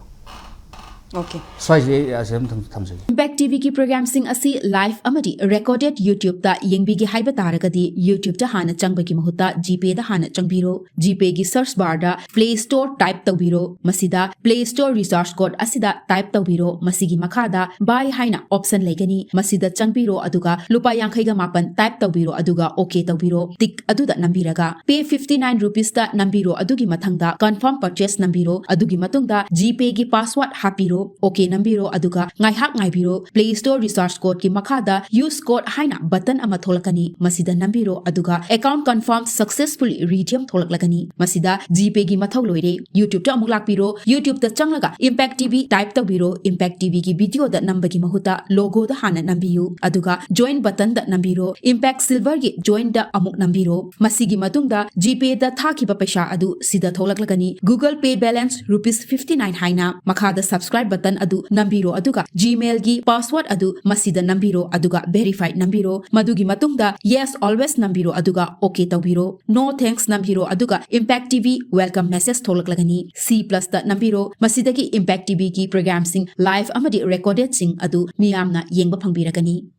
Okay. ꯁ꯭ꯋꯥꯏꯁꯤꯗꯤ ꯑꯩ ꯑꯁꯤ ꯑꯃ ꯊꯝ-, ꯊꯝꯖꯒꯦ꯫ Impact TVꯒꯤ programꯁꯤꯡ ꯑꯁꯤ live ꯑꯃꯗꯤ recorded YouTubeꯇ ꯌꯦꯡꯕꯤꯒꯦ ꯍꯥꯏꯕ ꯇꯥꯔꯒꯗꯤ, YouTubeꯇ ꯍꯥꯟꯅ ꯆꯪꯕꯒꯤ ꯃꯍꯨꯠꯇ GPayꯗ ꯍꯥꯟꯅ ꯆꯪꯕꯤꯔꯣ꯫ GPayꯒꯤ search barꯗ Play Store type ꯇꯧꯕꯤꯔꯣ꯫ ꯃꯁꯤꯗ Play Store recharge code ꯑꯁꯤꯗ type ꯇꯧꯕꯤꯔꯣ꯫ ꯃꯁꯤꯒꯤ ꯃꯈꯥꯗ buy ꯍꯥꯏꯅ option ꯂꯩꯒꯅꯤ꯫ ꯃꯁꯤꯗ ꯆꯪꯕꯤꯔꯣ, ꯑꯗꯨꯒ ꯂꯨꯄꯥ ꯌꯥꯡꯈꯩꯒ ꯃꯥꯄꯟ type ꯇꯧꯕꯤꯔꯣ, ꯑꯗꯨꯒ OK ꯇꯧꯕꯤꯔꯣ꯫ Tick ꯑꯗꯨꯗ ꯅꯝꯕꯤꯔꯒ Pay fifty nine rupeesꯇ ꯅꯝꯕꯤꯔꯣ, ꯑꯗꯨꯒꯤ ꯃꯊꯪꯗ Confirm Purchase ꯅꯝꯕꯤꯔꯣ꯫ ꯑꯗꯨꯒꯤ ꯃꯇꯨꯡꯗ GPayꯒꯤ password ꯍꯥꯞꯄꯤꯔꯣ, OK ꯅꯝꯕꯤꯔꯣ, ꯑꯗꯨꯒ ꯉꯥꯏꯍꯥꯛ ꯉꯥꯏꯕꯤꯔꯣ꯫ Play Store recharge codeꯀꯤ ꯃꯈꯥꯗ Use code ꯍꯥꯏꯅ button ꯑꯃ ꯊꯣꯛꯂꯛꯀꯅꯤ, ꯃꯁꯤꯗ ꯅꯝꯕꯤꯔꯣ, ꯑꯗꯨꯒ Account confirm successfully redeem ꯊꯣꯛꯂꯛꯂꯒꯅꯤ꯫ ꯃꯁꯤꯗ GPayꯒꯤ ꯃꯊꯧ ꯂꯣꯏꯔꯦ꯫ YouTubeꯇ ꯑꯃꯨꯛ ꯂꯥꯛꯄꯤꯔꯣ꯫ YouTubeꯇ ꯆꯪꯂꯒ Impact TV type ꯇꯧꯕꯤꯔꯣ꯫ Impact TVꯒꯤ videoꯗ ꯅꯝꯕꯒꯤ ꯃꯍꯨꯠꯇ logoꯗ ꯍꯥꯟꯅ ꯅꯝꯕꯤꯌꯨ, ꯑꯗꯨꯒ Join buttonꯗ ꯅꯝꯕꯤꯔꯣ꯫ Impact Silverꯒꯤ Joinꯗ ꯑꯃꯨꯛ ꯅꯝꯕꯤꯔꯣ꯫ ꯃꯁꯤꯒꯤ ꯃꯇꯨꯡꯗ GPayꯗ ꯊꯥꯈꯤꯕ ꯄꯩꯁꯥ ꯑꯗꯨ ꯁꯤꯗ ꯊꯣꯛꯂꯛꯂꯒꯅꯤ꯫ Google Pay balance rupees fifty nine ꯍꯥꯏꯅ꯫ ꯃꯈꯥꯗ Subscribe button ꯑꯗꯨ ꯅꯝꯕꯤꯔꯣ, ꯑꯗꯨꯒ Gmailꯒꯤ password ꯑꯗꯨ ꯃꯁꯤꯗ ꯅꯝꯕꯤꯔꯣ, ꯑꯗꯨꯒ Verify ꯅꯝꯕꯤꯔꯣ꯫ ꯃꯗꯨꯒꯤ ꯃꯇꯨꯡꯗ Yes Always ꯅꯝꯕꯤꯔꯣ, ꯑꯗꯨꯒ OK ꯇꯧꯕꯤꯔꯣ꯫ No Thanks ꯅꯝꯕꯤꯔꯣ, ꯑꯗꯨꯒ Impact TV welcome message ꯊꯣꯛꯂꯛꯂꯒꯅꯤ꯫ C plusꯇ ꯅꯝꯕꯤꯔꯣ꯫ ꯃꯁꯤꯗꯒꯤ Impact TVꯒꯤ programꯁꯤꯡ live ꯑꯃꯗꯤ recordedꯁꯤꯡ ꯑꯗꯨ ꯃꯤꯌꯥꯝꯅ ꯌꯦꯡꯕ ꯐꯪꯕꯤꯔꯒꯅꯤ꯫